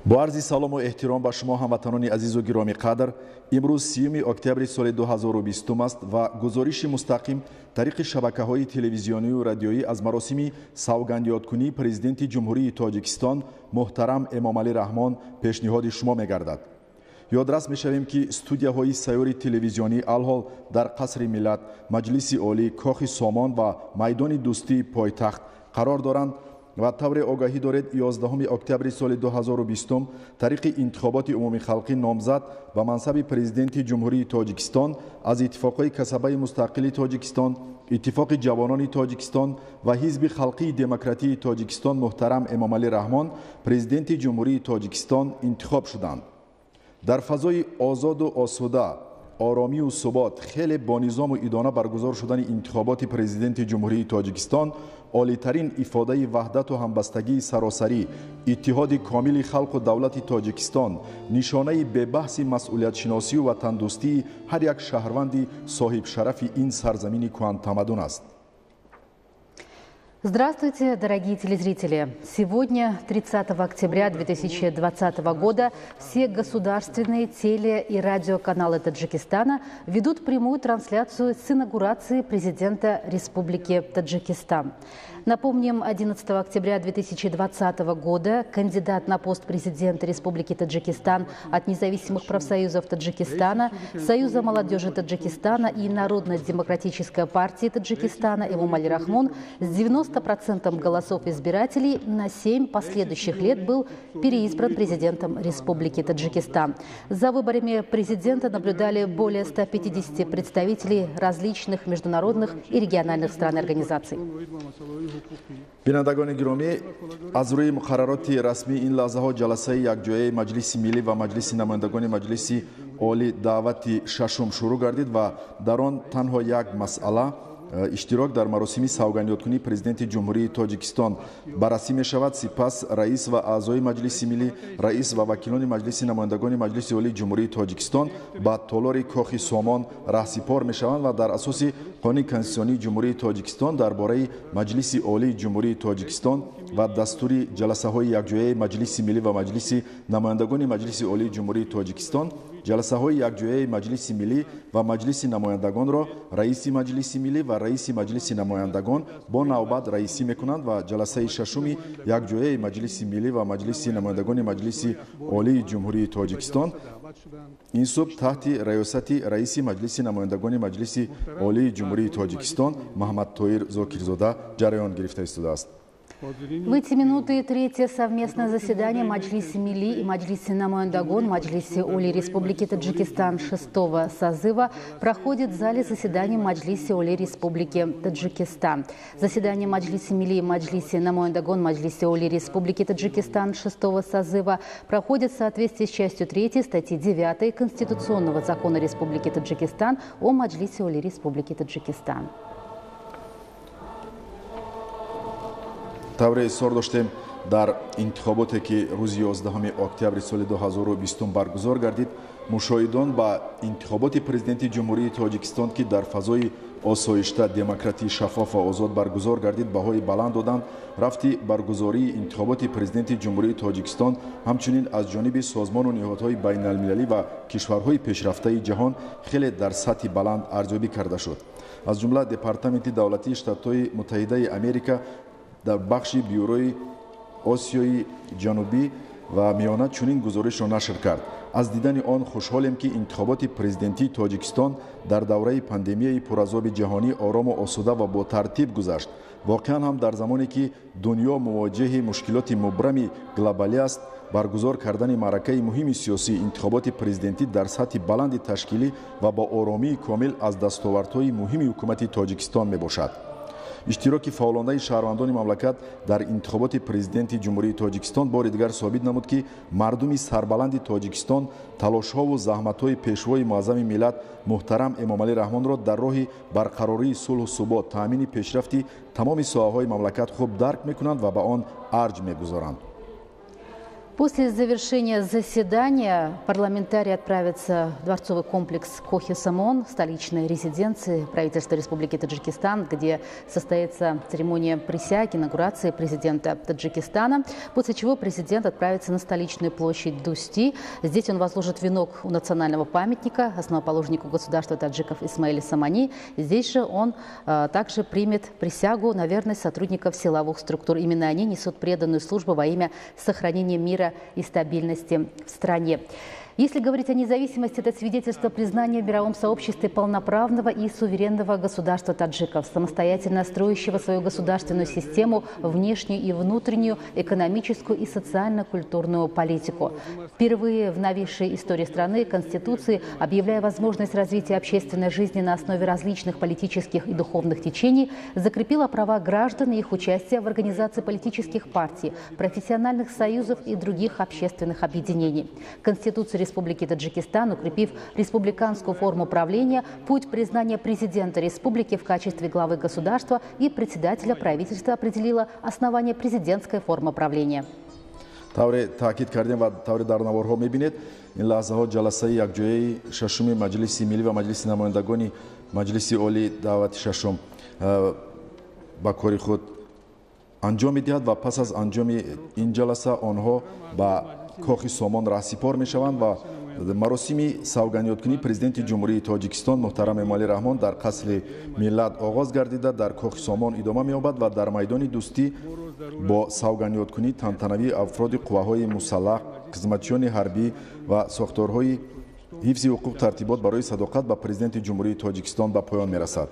Бо арзи салому эҳтиром ба шумо ҳамватанони азизу гиромӣ қадр, имрӯз 30 октябри соли 2020 аст ва гузориши мустақим тариқи шабакаҳои телевизионию радиоӣ аз маросими савгандёдкунии Президенти Ҷумҳурии Тоҷикистон муҳтарам Эмомалӣ Раҳмон пешниҳоди шумо мегардад. Ёдрас мешавем, ки студияҳои сайёри телевизионӣ алҳол дар Қасри Миллат, Маҷлиси Олӣ, Кохи Сомон ва Майдони Дӯстии пойтахт қарор доранд ва тавре огаҳӣ доред, 11 октябри соли 2020 тариқи интихоботи умумихалқӣ номзад ба мансаби Президенти Ҷумҳурии Тоҷикистон аз Иттифоқҳои Касабаи Мустақили Тоҷикистон, Иттифоқи Ҷавонони Тоҷикистон ва Ҳизби Халқии Демократии Тоҷикистон муҳтарам Эмомалӣ Раҳмон Президенти Ҷумҳурии Тоҷикистон интихоб шуданд. Дар фазои озоду осуда, оромию субот, хеле бо низому идона баргузор шудани интихоботи Президенти Ҷумҳурии Тоҷикистон олитарин ифодаи ваҳдату ҳамбастагии саросарӣ, иттиҳоди комили халқу давлати Тоҷикистон, нишонаи бебаҳси масъулиятшиносию ватандӯстии ҳар як шаҳрванди соҳибшарафи ин сарзамини куҳантамаддун аст. Здравствуйте, дорогие телезрители! Сегодня, 30 октября 2020 года, все государственные теле- и радиоканалы Таджикистана ведут прямую трансляцию с инаугурации президента Республики Таджикистан. Напомним, 11 октября 2020 года кандидат на пост президента Республики Таджикистан от независимых профсоюзов Таджикистана, Союза молодежи Таджикистана и Народно-демократической партии Таджикистана Эмомали Рахмон с 90% голосов избирателей на 7 последующих лет был переизбран президентом Республики Таджикистан. За выборами президента наблюдали более 150 представителей различных международных и региональных стран и организаций. Бинандагони гиромӣ, аз рӯи муқаррароти расмӣ ин лаҳзаҳо ҷаласаи якҷояи Маҷлиси Миллӣ ва Маҷлиси Намояндагони Маҷлиси Олӣ даъвати шашум шурӯъ гардид ва дар он танҳо як масъала, иштирок дар маросими савгандёдкунии Президенти Ҷумҳурии Тоҷикистон баррасӣ мешавад. Сипас раис ва аъзои Маҷлиси Миллӣ, раис ва вакилони Маҷлиси Намояндагони Маҷлиси Олии Ҷумҳурии Тоҷикистон ба толори Кохи Сомон раҳсипор мешаванд ва дар асоси Қонуни Конститутсионии Ҷумҳурии Тоҷикистон дар бораи Маҷлиси Олии Ҷумҳурии Тоҷикистон ва дастури ҷаласаҳои якҷояи Маҷлиси Миллӣ ва Маҷлиси Намояндагони Маҷлиси Олии Ҷумҳурии Тоҷикистон ҷаласаҳои якҷояи Маҷлиси Миллӣ ва Маҷлиси Намояндагонро раиси Маҷлиси Миллӣ ва раиси Маҷлиси Намояндагон бо навбат раисӣ мекунанд ва ҷаласаи шашуми якҷояи Маҷлиси Миллӣ ва Маҷлиси Намояндагони Маҷлиси Олии Ҷумҳурии Тоҷикистон ин субҳ таҳти раёсати раиси Маҷлиси Намояндагони Маҷлиси Олии Ҷумҳурии Тоҷикистон Маҳмадтоир Зокирзода ҷараён гирифта истодааст. В эти минуты третье совместное заседание Маджлиси Милли и Маджлиси Намояндагон Маджлиси Оли Республики Таджикистан шестого созыва проходит в зале заседаний Маджлиси Оли Республики Таджикистан. Заседание Маджлиси Милли и Маджлиси Намояндагон Маджлиси Оли Республики Таджикистан шестого созыва проходит в соответствии с частью 3 статьи 9 Конституционного закона Республики Таджикистан о Маджлисе Оли Республики Таджикистан. Тавре изҳор доштем, дар интихоботе ки рӯзи 11 октябри соли 2020 баргузор гардид, мушоҳидон ба интихоботи Президенти Ҷумҳурии Тоҷикистон, ки дар фазои осоишта, демократӣ, шаффоф ва озод баргузор гардид, баҳои баланд доданд. Рафти баргузории интихоботи Президенти Ҷумҳурии Тоҷикистон ҳамчунин аз ҷониби созмону ниҳодҳои байналмилалӣ ва кишварҳои пешрафтаи ҷаҳон хеле дар сатҳи баланд арзёбӣ карда шуд. Аз ҷумла Департаменти давлатии Штатҳои Муттаҳидаи Америка дар бахши бюрои Осиёи Ҷанубӣ ва Миёна чунин гузоришро нашр кард. Аз дидани он хушҳолем, ки интихоботи президентии Тоҷикистон дар давраи пандемияи пуразоби ҷаҳонӣ орому осуда ва бо тартиб гузашт. Воқеан ҳам дар замоне ки дунё мувоҷеҳи мушкилоти мубрами глобалӣ аст, баргузор кардани маъракаи муҳими сиёсӣ интихоботи президентӣ дар сатҳи баланди ташкилӣ ва бо оромии комил аз дастовардҳои муҳими ҳукумати Тоҷикистон мебошад. Иштироки фаъолонаи шаҳрвандони мамлакат дар интихоботи Президенти Ҷумҳурии Тоҷикистон бори дигар собит намуд, ки мардуми сарбаланди Тоҷикистон талошҳову заҳматҳои пешвои муаззами миллат муҳтарам Эмомалӣ Раҳмонро дар роҳи барқарории сулҳу субот, таъмини пешрафти тамоми соҳаҳои мамлакат хуб дарк мекунанд ва ба он арҷ мегузоранд. После завершения заседания парламентарии отправятся в дворцовый комплекс Кохи-Самон, столичной резиденции правительства Республики Таджикистан, где состоится церемония присяги, инаугурации президента Таджикистана, после чего президент отправится на столичную площадь Дусти. Здесь он возложит венок у национального памятника основоположнику государства таджиков Исмаиле Сомони. Здесь же он также примет присягу на верность сотрудников силовых структур. Именно они несут преданную службу во имя сохранения мира и стабильности в стране. Если говорить о независимости, это свидетельство признания в мировом сообществе полноправного и суверенного государства таджиков, самостоятельно строящего свою государственную систему, внешнюю и внутреннюю, экономическую и социально-культурную политику. Впервые в новейшей истории страны Конституции, объявляя возможность развития общественной жизни на основе различных политических и духовных течений, закрепила права граждан и их участие в организации политических партий, профессиональных союзов и других общественных объединений. Конституция Республики Таджикистан, укрепив республиканскую форму правления, путь признания президента республики в качестве главы государства и председателя правительства определила основание президентской формы правления. Тавре таъкид кардем ва тавре дар наворҳо мебинед, ин лаҳзаҳо ҷаласаи якҷояи шашуми Маҷлиси миллӣ ва Маҷлиси намояндагони Маҷлиси Олии даъвати шашум ба кори худ анҷом медиҳад ва пас аз анҷоми ин ҷаласа онҳо ба Кохи Сомон раҳсипор мешаванд ва маросими савгандёдкунии президенти Ҷумҳурии Тоҷикистон муҳтарам Эмомалӣ Раҳмон дар Қасри Миллат оғоз гардида, дар Кохи Сомон идома меёбад ва дар майдони Дӯстӣ бо савгандёдкунии тантанавии афроди қувваҳои мусаллаҳ, хизматчиёни ҳарбӣ ва сохторҳои ҳифзи ҳуқуқ тартибот барои садоқат ба президенти Ҷумҳурии Тоҷикистон ба поён мерасад.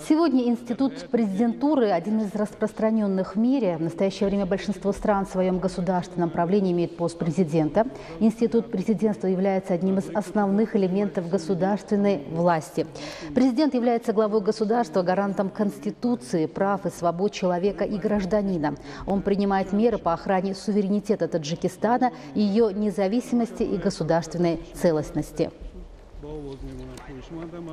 Сегодня институт президентуры один из распространенных в мире. В настоящее время большинство стран в своем государственном правлении имеет пост президента. Институт президентства является одним из основных элементов государственной власти. Президент является главой государства, гарантом Конституции, прав и свобод человека и гражданина. Он принимает меры по охране суверенитета Таджикистана, ее независимости и государственной целостности.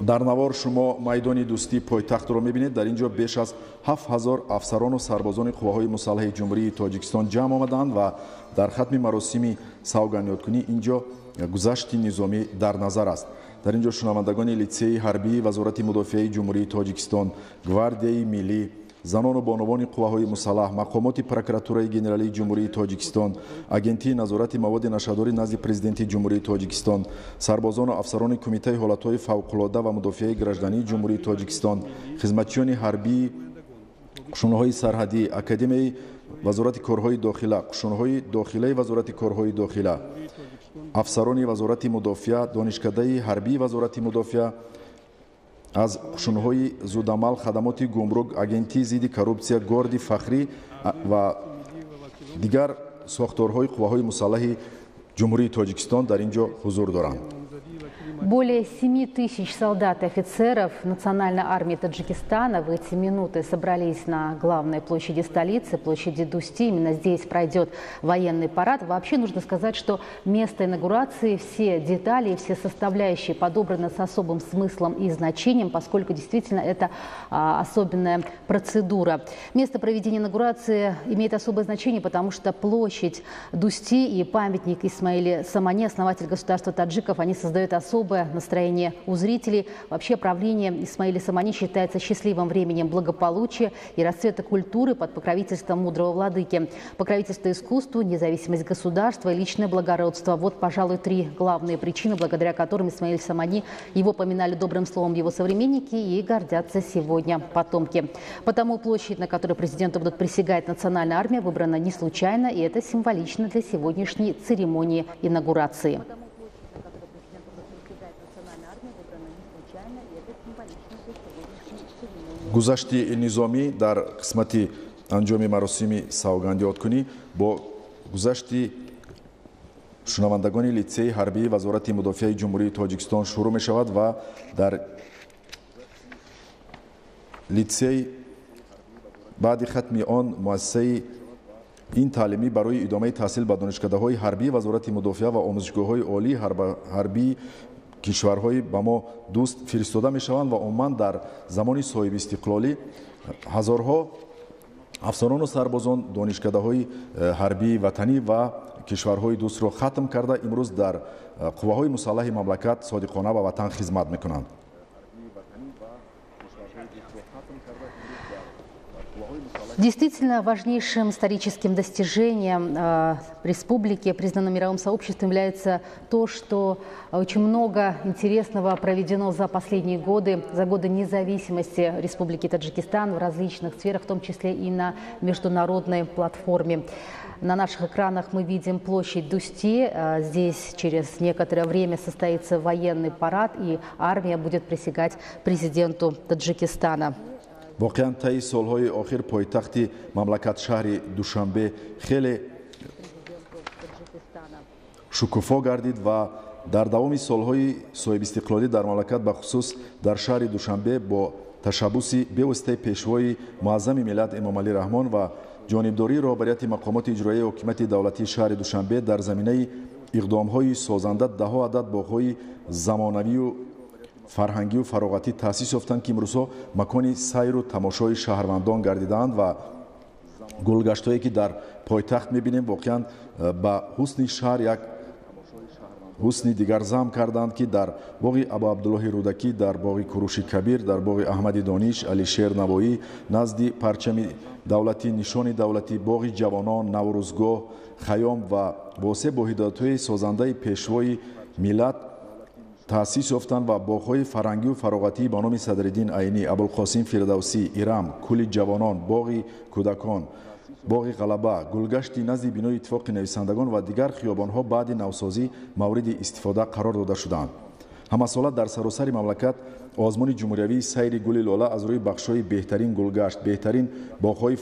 Дар навор шумо майдони Дӯстии пойтахтро мебинед. Дар ин ҷо беш аз 7000 афсарону сарбозони қувваҳои мусаллаҳи Ҷумҳурии Тоҷикистон ҷамъ омаданд ва дар хатми маросими савгандёдкунӣ ин ҷо гузашти низомӣ дар назар аст. Дар ин ҷо шунавандагони литсеи ҳарбии Вазорати мудофиаи Ҷумҳурии Тоҷикистон, Гвардияи миллӣ, занону бонувони қувваҳои мусаллаҳ, мақомоти прокуратураи генералии Ҷумҳурии Тоҷикистон, Агентии назорати маводи нашъадорӣ назди президенти Ҷумҳурии Тоҷикистон, сарбозону афсарони Кумитаи ҳолатҳои фавқулода ва мудофиаи граждании Ҷумҳурии Тоҷикистон, хизматчиёни ҳарбии қушунҳои сарҳадӣ, Академияи Вазорати корҳои дохила, қушунҳои дохилаи Вазорати корҳои дохила, афсарони Вазорати мудофиа, донишкадаи ҳарбии Вазорати мудофиа, аз қушунҳои зудамал, хадамоти гумрук, Агентии зидди коррупсия, Горди фахрӣ ва дигар сохторҳои қувваҳои мусаллаҳи Ҷумҳурии Тоҷикистон дар ин ҷо ҳузур доранд. Более 7 тысяч солдат и офицеров Национальной армии Таджикистана в эти минуты собрались на главной площади столицы, площади Дусти. Именно здесь пройдет военный парад. Вообще нужно сказать, что место инаугурации, все детали, все составляющие подобраны с особым смыслом и значением, поскольку действительно это особенная процедура. Место проведения инаугурации имеет особое значение, потому что площадь Дусти и памятник Исмаиле Сомони, основатель государства таджиков, они создают особое настроение у зрителей. Вообще правление Исмаила Сомони считается счастливым временем благополучия и расцвета культуры под покровительством мудрого владыки. Покровительство искусству, независимость государства и личное благородство. Вот, пожалуй, три главные причины, благодаря которым Исмаил Сомони, его поминали добрым словом его современники и гордятся сегодня потомки. Потому площадь, на которой президенту будут присягать национальная армия, выбрана не случайно, и это символично для сегодняшней церемонии инаугурации. Гузашти низомӣ дар қисмати анҷоми маросими савгандёдкунӣ бо гузашти шунавандагони литсеи ҳарбии Вазорати мудофиаи Ҷумҳурии Тоҷикистон шурӯъ мешавад ва дар литсей баъди хатми он муассисаи ин таълимӣ барои идомаи таҳсил ба донишкадаҳои ҳарбии Вазорати мудофиа ва омӯзишгоҳҳои олии ҳарбии кишварҳои ба мо дӯст фиристода мешаванд ва умуман дар замони соҳибистиқлолӣ ҳазорҳо Афсарону сарбозон донишкадаҳои ҳарбии ватанӣ ва кишварҳои дӯстро хатм карда, имрӯз дар қувваҳои мусаллаҳи мамлакат содиқона ба ватан хизмат мекунанд. Действительно, важнейшим историческим достижением республики, признанным мировым сообществом, является то, что очень много интересного проведено за последние годы, за годы независимости Республики Таджикистан в различных сферах, в том числе и на международной платформе. На наших экранах мы видим площадь Дусти. Здесь через некоторое время состоится военный парад, и армия будет присягать президенту Таджикистана. Воқеан, таи солҳои охир пойтахти мамлакат, шаҳри Душанбе, хеле шукуфо гардид ва дар давоми солҳои соҳибистиқлолӣ дар мамлакат, бахусус дар шаҳри Душанбе, бо ташаббуси бевоситаи пешвои муаззами миллат Эмомалӣ Раҳмон ва ҷонибдории роҳбарияти мақомоти иҷроияи ҳокимияти давлатии шаҳри Душанбе дар заминаи иқдомҳои созанда даҳо адад боғҳои замонавию фарҳангию фароғатӣ таъсис ёфтанд, ки имрӯзҳо макони сайру тамошои шаҳрвандон гардидаанд ва гулгаштҳое, ки дар пойтахт мебинем, воқеан ба ҳусни шаҳр як ҳусни дигар зам карданд, ки дар боғи Абу Абдуллоҳи Рӯдакӣ, дар боғи Куруши Кабир, дар боғи Аҳмади Дониш, Алишер Навоӣ, назди парчами давлатӣ, нишони давлатӣ, боғи ҷавонон, Наврӯзгоҳ, Хаём ва восеъ бо ҳидоятҳои созандаи пешвои миллат таъсис ёфтанд ва боғҳои фарҳангию фароғатӣ ба номи Садриддин Айнӣ, Абулқосим Фирдавсӣ, Ирам, Кӯли ҷавонон, боғи кӯдакон, боғи Ғалаба, гулгашти назди бинои Иттифоқи нависандагон ва дигар хиёбонҳо баъди навсозӣ мавриди истифода қарор дода шуданд. Ҳамасола дар саросари мамлакат озмуни ҷумҳуриявии сайри гули лола аз рӯи бахшҳои беҳтарин гулгашт, беҳтарин боғҳои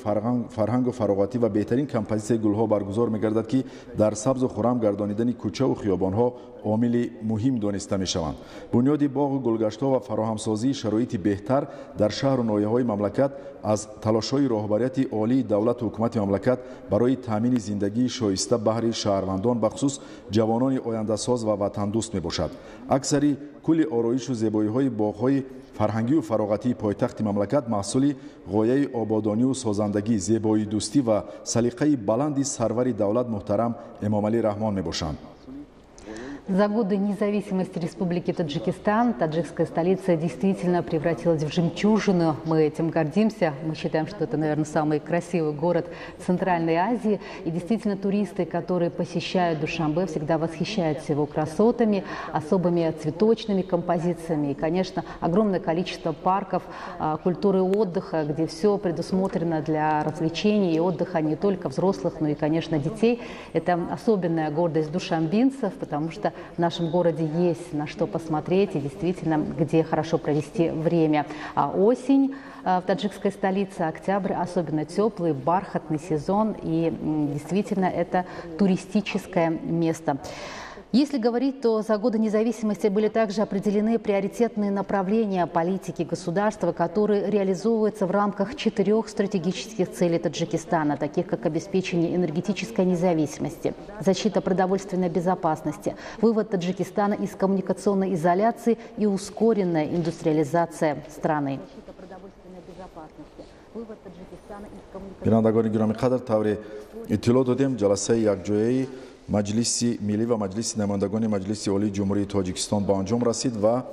фарҳангу фароғатӣ ва беҳтарин композитсияи гулҳо баргузор мегардад, ки дар сабзу хуррам гардонидани кӯчаву хиёбонҳо омили муҳим дониста мешаванд. Бунёди боғу гулгаштҳо ва фароҳамсозии шароити беҳтар дар шаҳру ноҳияҳои мамлакат аз талошҳои роҳбарияти олии давлату ҳукумати мамлакат барои таъмини зиндагии шоиста баҳри шаҳрвандон, бахусус ҷавонони ояндасоз ва ватандӯст мебошад. Аксари кулли ороишу зебоиҳои боғҳои фарҳангию фароғатии пойтахти мамлакат маҳсули ғояи ободонию созандагӣ, зебоидӯстӣ ва салиқаи баланди сарвари давлат муҳтарам Эмомалӣ Раҳмон мебошанд. За годы независимости Республики Таджикистан таджикская столица действительно превратилась в жемчужину. Мы этим гордимся. Мы считаем, что это, наверное, самый красивый город Центральной Азии. И действительно туристы, которые посещают Душанбе, всегда восхищаются его красотами, особыми цветочными композициями. И, конечно, огромное количество парков, культуры отдыха, где все предусмотрено для развлечений и отдыха не только взрослых, но и, конечно, детей. Это особенная гордость душанбинцев, потому что в нашем городе есть на что посмотреть и действительно, где хорошо провести время. А осень в таджикской столице, октябрь, особенно теплый, бархатный сезон, и действительно это туристическое место. Если говорить, то за годы независимости были также определены приоритетные направления политики государства, которые реализовываются в рамках 4 стратегических целей Таджикистана, таких как обеспечение энергетической независимости, защита продовольственной безопасности, вывод Таджикистана из коммуникационной изоляции и ускоренная индустриализация страны. Бинандагони гиромӣ қадр, тавре иттилоъ додем, ҷаласаи якҷояи Маҷлиси миллӣ ва Маҷлиси намояндагони Маҷлиси Олии Ҷумҳурии Тоҷикистон ба анҷом расид ва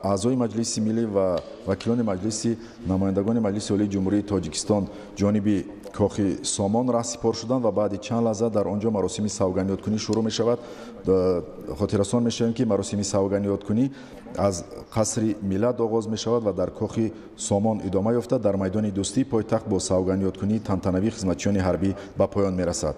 аъзои Маҷлиси миллӣ ва вакилони Маҷлиси намояндагони Маҷлиси Олии Ҷумҳурии Тоҷикистон ҷониби кохи Сомон раҳсипор шуданд ва баъди чанд лаҳза дар он ҷо маросими савгандёдкунӣ шурӯъ мешавад. Хотиррасон мешавем, ки маросими савгандёдкунӣ аз қасри Миллат оғоз мешавад ва дар кохи Сомон идома ёфта, дар майдони Дӯстии пойтахт бо савгандёдкунии тантанавии хизматчиёни ҳарбӣ ба поён мерасад.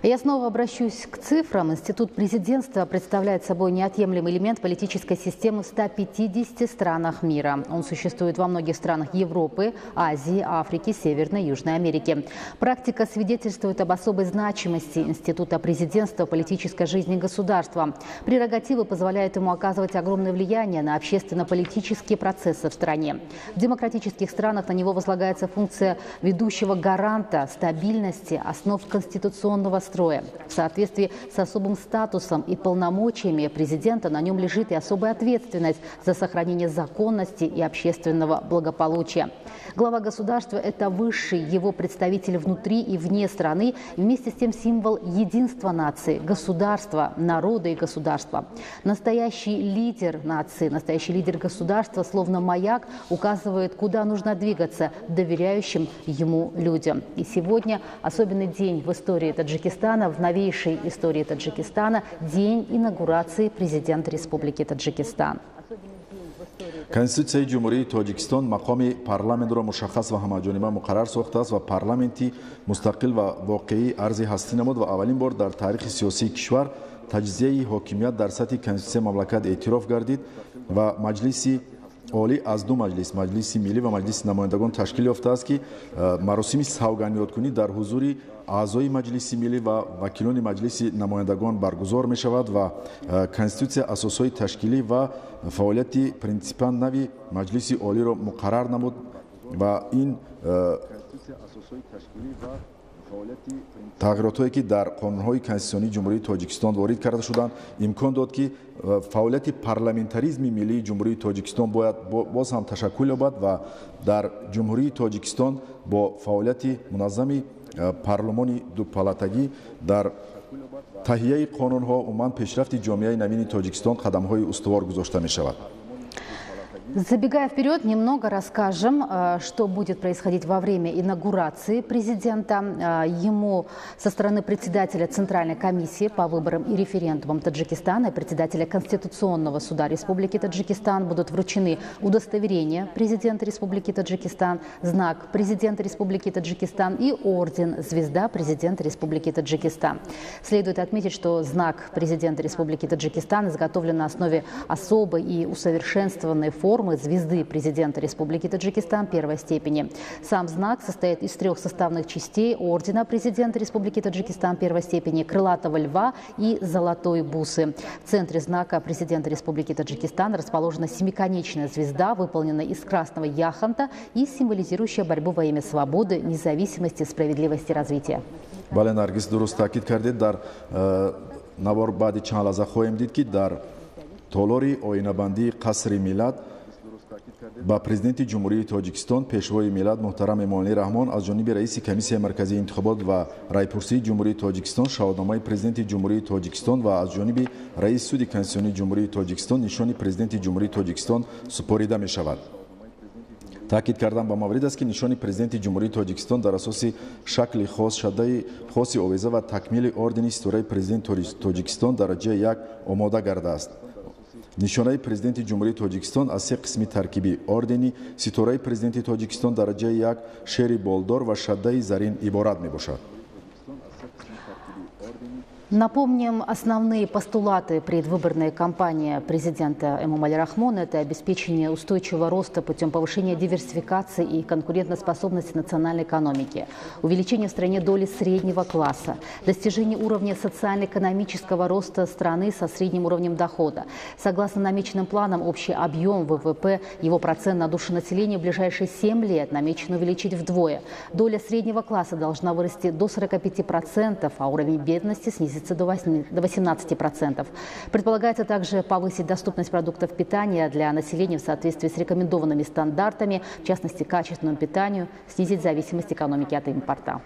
Я снова обращусь к цифрам. Институт президентства представляет собой неотъемлемый элемент политической системы в 150 странах мира. Он существует во многих странах Европы, Азии, Африки, Северной и Южной Америки. Практика свидетельствует об особой значимости института президентства в политической жизни государства. Прерогативы позволяют ему оказывать огромное влияние на общественно-политические процессы в стране. В демократических странах на него возлагается функция ведущего гаранта стабильности основ конституционного строя. В соответствии с особым статусом и полномочиями президента на нем лежит и особая ответственность за сохранение законности и общественного благополучия. Глава государства – это высший его представитель внутри и вне страны, и вместе с тем символ единства нации, государства, народа и государства. Настоящий лидер нации, настоящий лидер государства, словно маяк, указывает, куда нужно двигаться доверяющим ему людям. И сегодня особенный день в истории Таджикистана, в новейшей истории Таджикистана, день инаугурации президента Республики Таджикистан. Конститутсияи Ҷумҳурии Тоҷикистон мақоми парламентро мушаххас ва ҳамаҷониба муқаррар сохтааст ва парламенти мустақил ва воқеӣ арзи ҳастӣ намуд ва аввалин бор дар таърихи сиёсии кишвар таҷзияи ҳокимият дар сатҳи конститутсияи мамлакат эътироф гардид ва Маҷлиси Олӣ аз ду маҷлис, Маҷлиси Миллӣ ва Маҷлиси Намояндагон, ташкил ёфтааст, ки маросими савгандёдкунӣ дар ҳузури аъзои Маҷлиси Миллӣ ва вакилони Маҷлиси Намояндагон баргузор мешавад ва конститутсия асосҳои ташкилӣ ва фаъолияти принсипан нави Маҷлиси Олиро муқаррар намуд ва ин тағйиротҳое, ки дар қонунҳои конститутсионии Ҷумҳурии Тоҷикистон ворид карда шуданд, имкон дод, ки фаъолияти парламентаризми миллии Ҷумҳурии Тоҷикистон бояд боз ҳам ташаккул ёбад ва дар Ҷумҳурии Тоҷикистон бо фаъолияти муназзами парлумони дупалатагӣ дар таҳияи қонунҳо, умуман пешрафти ҷомеаи навини Тоҷикистон қадамҳои устувор гузошта мешавад. Забегая вперед, немного расскажем, что будет происходить во время инаугурации президента. Ему со стороны председателя Центральной комиссии по выборам и референдумам Таджикистана и председателя Конституционного суда Республики Таджикистан будут вручены удостоверение президента Республики Таджикистан, знак президента Республики Таджикистан и орден «Звезда президента Республики Таджикистан». Следует отметить, что знак президента Республики Таджикистан изготовлен на основе особой и усовершенствованной формы звезды президента Республики Таджикистан первой степени. Сам знак состоит из трех составных частей: ордена президента Республики Таджикистан первой степени, крылатого льва и золотой бусы. В центре знака президента Республики Таджикистан расположена семиконечная звезда, выполненная из красного яхонта и символизирующая борьбу во имя свободы, независимости, справедливости, развития. Бале, Наргиз, дуруст таъкид кардед. Дар навор баъди чанд лаҳза хоҳем дид, ки дар толори оинабандии Қасри Миллат ба Президенти Ҷумҳурии Тоҷикистон, Пешвои миллат муҳтарам Эмомалӣ Раҳмон аз ҷониби раиси Комиссияи марказии интихобот ва райпурсии Ҷумҳурии Тоҷикистон шаҳодатномаи Президенти Ҷумҳурии Тоҷикистон ва аз ҷониби раиси Суди Конститутсионии Ҷумҳурии Тоҷикистон нишони Президенти Ҷумҳурии Тоҷикистон супорида мешавад. Таъкид кардан ба маврид аст, ки нишони Президенти Ҷумҳурии Тоҷикистон дар асоси шакли хос, шадаи хоси овеза ва такмили ордени Ситораи Президенти Тоҷикистон дараҷаи як омода гардааст. Нишонаи Президенти Ҷумҳурии Тоҷикистон аз се қисми таркибӣ: ордени Ситораи Президенти Тоҷикистон дараҷаи як, шери болдор ва шаддаи зарин иборат мебошад. Напомним основные постулаты предвыборной кампании президента Эмомали Рахмона. Это обеспечение устойчивого роста путем повышения диверсификации и конкурентоспособности национальной экономики, увеличение в стране доли среднего класса, достижение уровня социально-экономического роста страны со средним уровнем дохода. Согласно намеченным планам, общий объем ВВП, его процент на душу населения в ближайшие 7 лет намечено увеличить вдвое. Доля среднего класса должна вырасти до 45%, а уровень бедности снизится до 18%. Предполагается также повысить доступность продуктов питания для населения в соответствии с рекомендованными стандартами, в частности, качественному питанию, снизить зависимость экономики от импорта.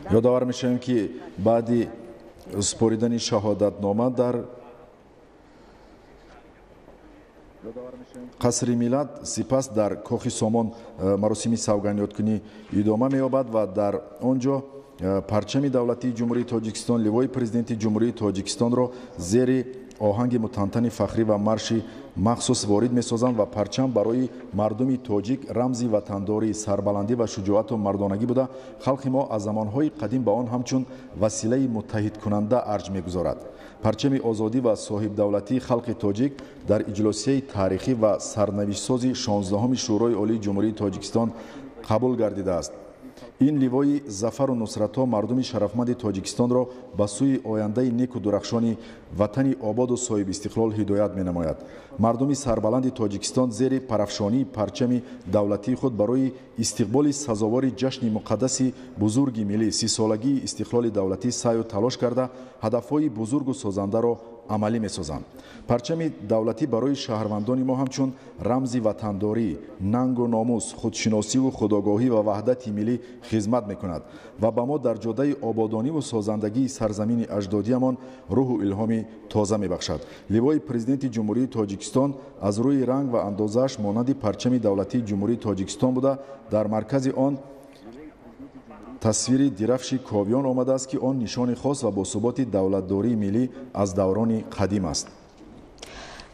Ёдовар мешавем, ки баъди супоридани шаҳодатнома дар Қасри Миллат, сипас дар Кохи Сомон маросими савгандёдкунӣ идома меёбад ва дар он ҷо парчами давлатии Ҷумҳурии Тоҷикистон, ливои Президенти Ҷумҳурии Тоҷикистонро зери оҳанги мутантани фахрӣ ва марши махсус ворид месозанд ва парчам барои мардуми тоҷик рамзи ватандорӣ, сарбаландӣ ва шуҷоату мардонагӣ буда, халқи мо аз замонҳои қадим ба он ҳамчун василаи муттаҳидкунанда арҷ мегузорад. Парчами озодӣ ва соҳибдавлатии халқи тоҷик дар иҷлосияи таърихӣ ва сарнавиштсози 16-уми Шӯрои Олии Ҷумҳурии Тоҷикистон қабул гардидааст. Ин ливои зафару нусратҳо мардуми шарафманди Тоҷикистонро ба сӯи ояндаи неку дурахшони ватани ободу соҳибистиқлол ҳидоят менамояд. Мардуми сарбаланди Тоҷикистон зери парафшонии парчами давлатии худ барои истиқболи сазовори ҷашни муқаддаси бузурги миллӣ, 30-солагии истиқлоли давлатӣ саъю талош карда, ҳадафҳои бузургу созандаро амалӣ месозанд. Парчами давлатӣ барои шаҳрвандони мо ҳамчун рамзи ватандорӣ, нангу номус, худшиносиву худогоҳӣ ва ваҳдати миллӣ хизмат мекунад ва ба мо дар ҷодаи ободониву созандагии сарзамини аҷдодиямон рӯҳу илҳоми тоза мебахшад. Ливои Президенти Ҷумҳурии Тоҷикистон аз рӯи ранг ва андозааш монанди парчами давлатии Ҷумҳурии Тоҷикистон буда, дар маркази он тасвири дирафши ковиён омадааст, ки он нишони хос ва босуботи давлатдории миллӣ аз даврони қадим аст.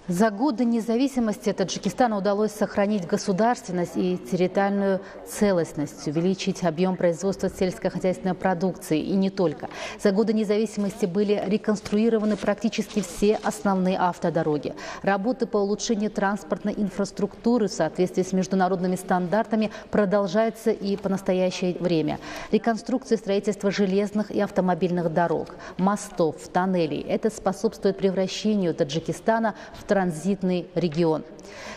За годы независимости Таджикистану удалось сохранить государственность и территориальную целостность, увеличить объем производства сельскохозяйственной продукции и не только. За годы независимости были реконструированы практически все основные автодороги. Работы по улучшению транспортной инфраструктуры в соответствии с международными стандартами продолжаются и по настоящее время. Реконструкция строительства железных и автомобильных дорог, мостов, тоннелей. Это способствует превращению Таджикистана в транзитный регион.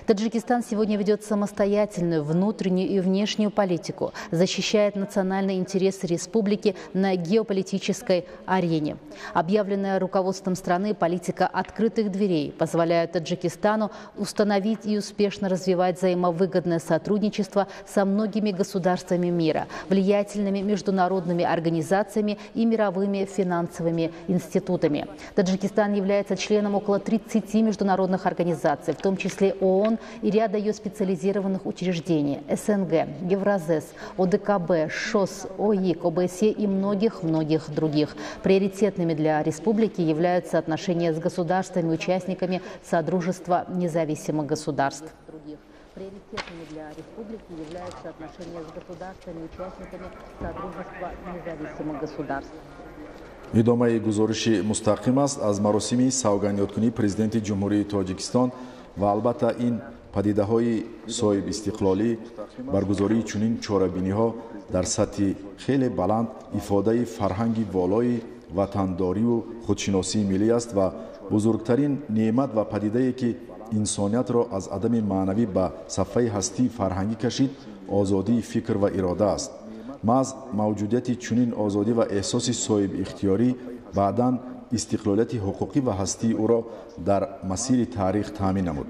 Таджикистан сегодня ведет самостоятельную внутреннюю и внешнюю политику, защищает национальные интересы республики на геополитической арене. Объявленная руководством страны политика открытых дверей позволяет Таджикистану установить и успешно развивать взаимовыгодное сотрудничество со многими государствами мира, влиятельными международными организациями и мировыми финансовыми институтами. Таджикистан является членом около 30 международных организаций, в том числе ООН и ряда ее специализированных учреждений СНГ, Евразес, ОДКБ, ШОС, ОИК, ОБСЕ и многих-многих других. Приоритетными для республики являются отношения с государствами-участниками Содружества независимых государств. Приоритетными для республики являются отношения с государствами-участниками Содружества независимых государств. Идомаи гузориши мустақим аст аз маросими савгандёдкунии Президенти Ҷумҳурии Тоҷикистон ва албатта ин падидаҳои соҳибистиқлолӣ, баргузории чунин чорабиниҳо дар сатҳи хеле баланд ифодаи фарҳанги волои ватандориву худшиносии миллӣ аст ва бузургтарин неъмат ва падидае ки инсониятро аз адами маънавӣ ба сафҳаи ҳастии фарҳангӣ кашид, озодии фикр ва ирода аст. Маҳз мавҷудияти чунин озодӣ ва эҳсоси соҳибихтиёрӣ баъдан истиқлолияти ҳуқуқӣ ва ҳастии ӯро дар масири таърих таъмин намуд.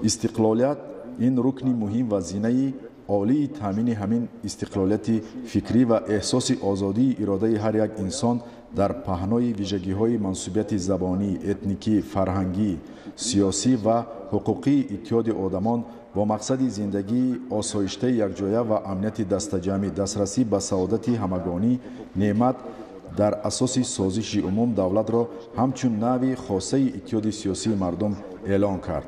Истиқлолият ин рукни муҳим ва зинаи олии таъмини ҳамин истиқлолияти фикрӣ ва эҳсоси озодии иродаи ҳар як инсон дар паҳнои вижагиҳои мансубияти забонӣ, этникӣ, фарҳангӣ, сиёсӣ ва ҳуқуқии иттиҳоди одамон бо мақсади зиндагии осоиштаи якҷоя ва амнияти дастаҷамъӣ, дастрасӣ ба саодати ҳамагонӣ, неъмат дар асоси созиши умум давлатро ҳамчун нави хосаи иттиҳоди сиёсии мардум эълон кард.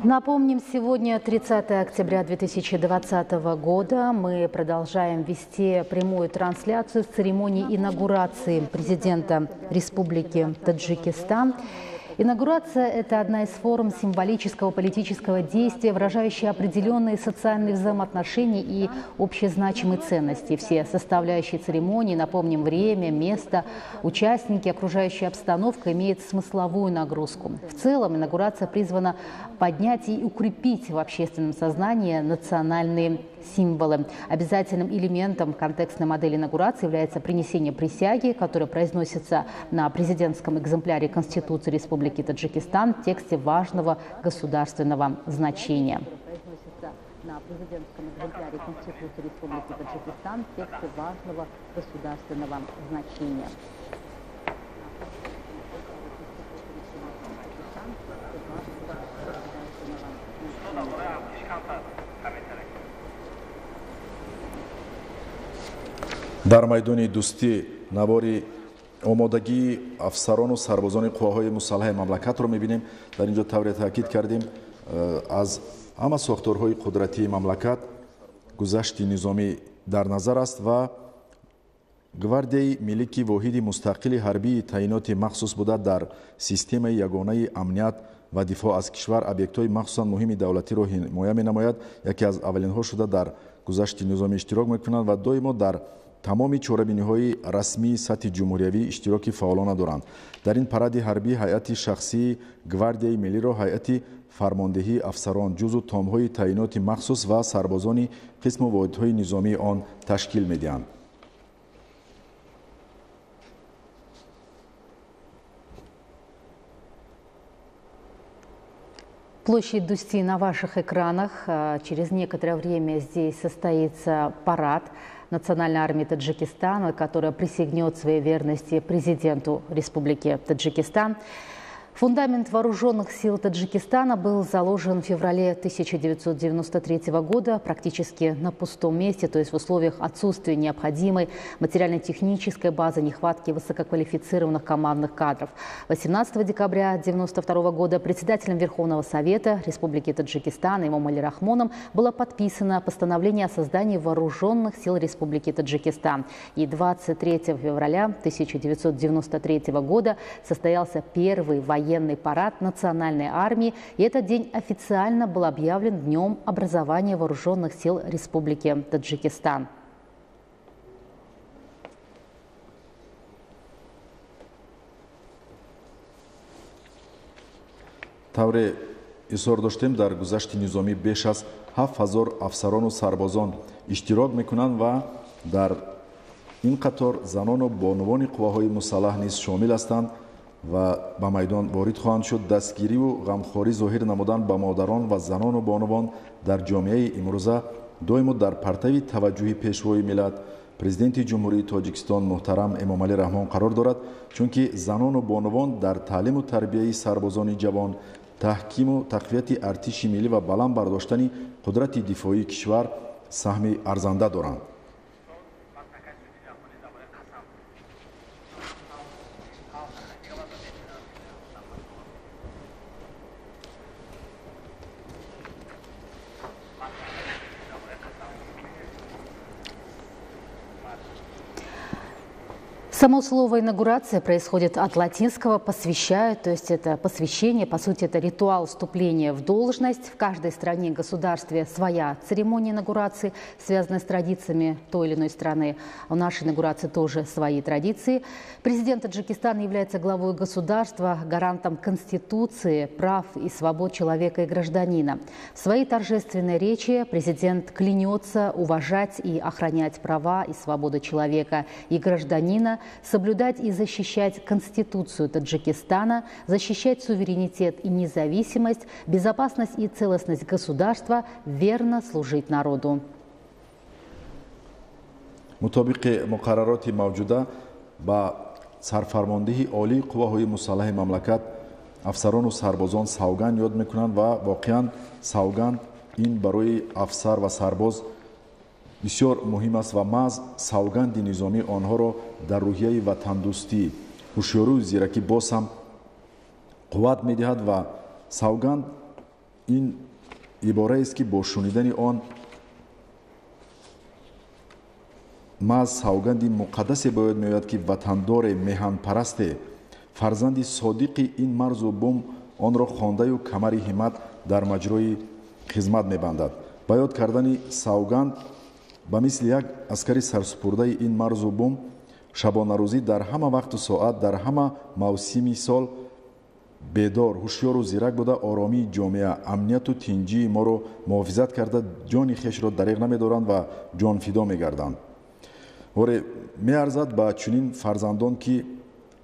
Напомним, сегодня 30 октября 2020 года. Мы продолжаем вести прямую трансляцию с церемонии инаугурации президента Республики Таджикистан. Инаугурация – это одна из форм символического политического действия, выражающая определенные социальные взаимоотношения и общезначимые ценности. Все составляющие церемонии, напомним, время, место, участники, окружающая обстановка имеют смысловую нагрузку. В целом инаугурация призвана поднять и укрепить в общественном сознании национальные символы. Обязательным элементом контекстной модели инаугурации является принесение присяги, которая произносится на президентском экземпляре Конституции Республики Таджикистан в тексте важного государственного значения. На президентском экземпляре Конституции Республики Таджикистан в тексте важного государственного значения. Дар майдони дӯстӣ навори омодагии афсарону сарбозони қувваҳои мусаллаҳи мамлакатро мебинем. Дар ин ҷо тавре таъкид кардем, аз ҳама сохторҳои қудратии мамлакат гузашти низомӣ дар назар аст ва гвардияи миллӣ, ки воҳиди мустақили ҳарбии таъиноти махсус буда, дар системаи ягонаи амният ва дифоъ аз кишвар, объектҳои махсусан муҳими давлатиро ҳимоя менамояд, яке аз аввалинҳо шуда дар гузашти низомӣ иштирок мекунанд ва доимо дар тамоми чорабиниҳои расмии сатҳи ҷумҳуриявӣ иштироки фаъолона доранд. Дар ин паради ҳарбӣ ҳайати шахсии гвардияи миллиро ҳайати фармондеҳии афсарон, ҷузу томҳои таъиноти махсус ва сарбозони қисму воҳидҳои низомии он ташкил медиҳанд. Площадь Дусти на ваших экранах. Через некоторое время здесь состоится парад Национальной армии Таджикистана, которая присягнет своей верности президенту Республики Таджикистан. Фундамент вооруженных сил Таджикистана был заложен в феврале 1993 года практически на пустом месте, то есть в условиях отсутствия необходимой материально-технической базы, нехватки высококвалифицированных командных кадров. 18 декабря 1992 года председателем Верховного Совета Республики Таджикистан Эмомали Рахмоном было подписано постановление о создании вооруженных сил Республики Таджикистан. И 23 февраля 1993 года состоялся первый военный парад Национальной армии, и этот день официально был объявлен Днем образования вооруженных сил Республики Таджикистан. Тавре изҳор доштем, дар гузашти низомӣ беш аз 7000 афсарону сарбозон иштирок мекунанд ва дар ин қатор занону бонувони қувваҳои мусаллаҳ низ шомил ҳастанд ва ба майдон ворид хоҳанд шуд. Дастгириву ғамхорӣ зоҳир намудан ба модарон ва занону бонувон дар ҷомеаи имрӯза доимо дар партави таваҷҷӯҳи пешвои миллат, президенти Ҷумҳурии Тоҷикистон муҳтарам Эмомалӣ Раҳмон қарор дорад, чунки занону бонувон дар таълиму тарбияи сарбозони ҷавон, таҳкиму тақвияти артиши миллӣ ва баланд бардоштани қудрати дифоии кишвар саҳми арзанда доранд. Само слово «инаугурация» происходит от латинского «посвящают», то есть это посвящение, по сути, это ритуал вступления в должность. В каждой стране и государстве своя церемония инаугурации, связанная с традициями той или иной страны. У нашей инаугурации тоже свои традиции. Президент Таджикистана является главой государства, гарантом Конституции, прав и свобод человека и гражданина. В своей торжественной речи президент клянется уважать и охранять права и свободы человека и гражданина, соблюдать и защищать Конституцию Таджикистана, защищать суверенитет и независимость, безопасность и целостность государства, верно служить народу. Мутобиқи муқаррароти мавҷуда ба сарфармондиҳи олии қувваҳои мусаллаҳи мамлакат афсарону сарбозон савганд ёд мекунанд ва воқеан савганд ин барои афсар ва сарбоз бисёр муҳим аст ва маҳз савганди низомӣ онҳоро дар рӯҳияи ватандӯстӣ, ҳушёрию зиракӣ боз ҳам қувват медиҳад ва савганд ин ибораест, ки бо шунидани он маҳз савганди муқаддасе ба ёд меояд, ки ватандоре, меҳанпарасте, фарзанди содиқи ин марзу бум онро хондаю камари ҳиммат дар маҷрои хизмат мебандад. Ба ёд кардани савганд ба мисли як аскари сарсупурдаи ин марзу бум шабонарӯзӣ дар ҳама вақту соат, дар ҳама мавсими сол бедор, ҳушёру зирак буда, оромии ҷомеа, амнияту тинҷии моро муҳофизат карда, ҷони хешро дариғ намедоранд ва ҷонфидо мегарданд. Оре, меарзад ба чунин фарзандон, ки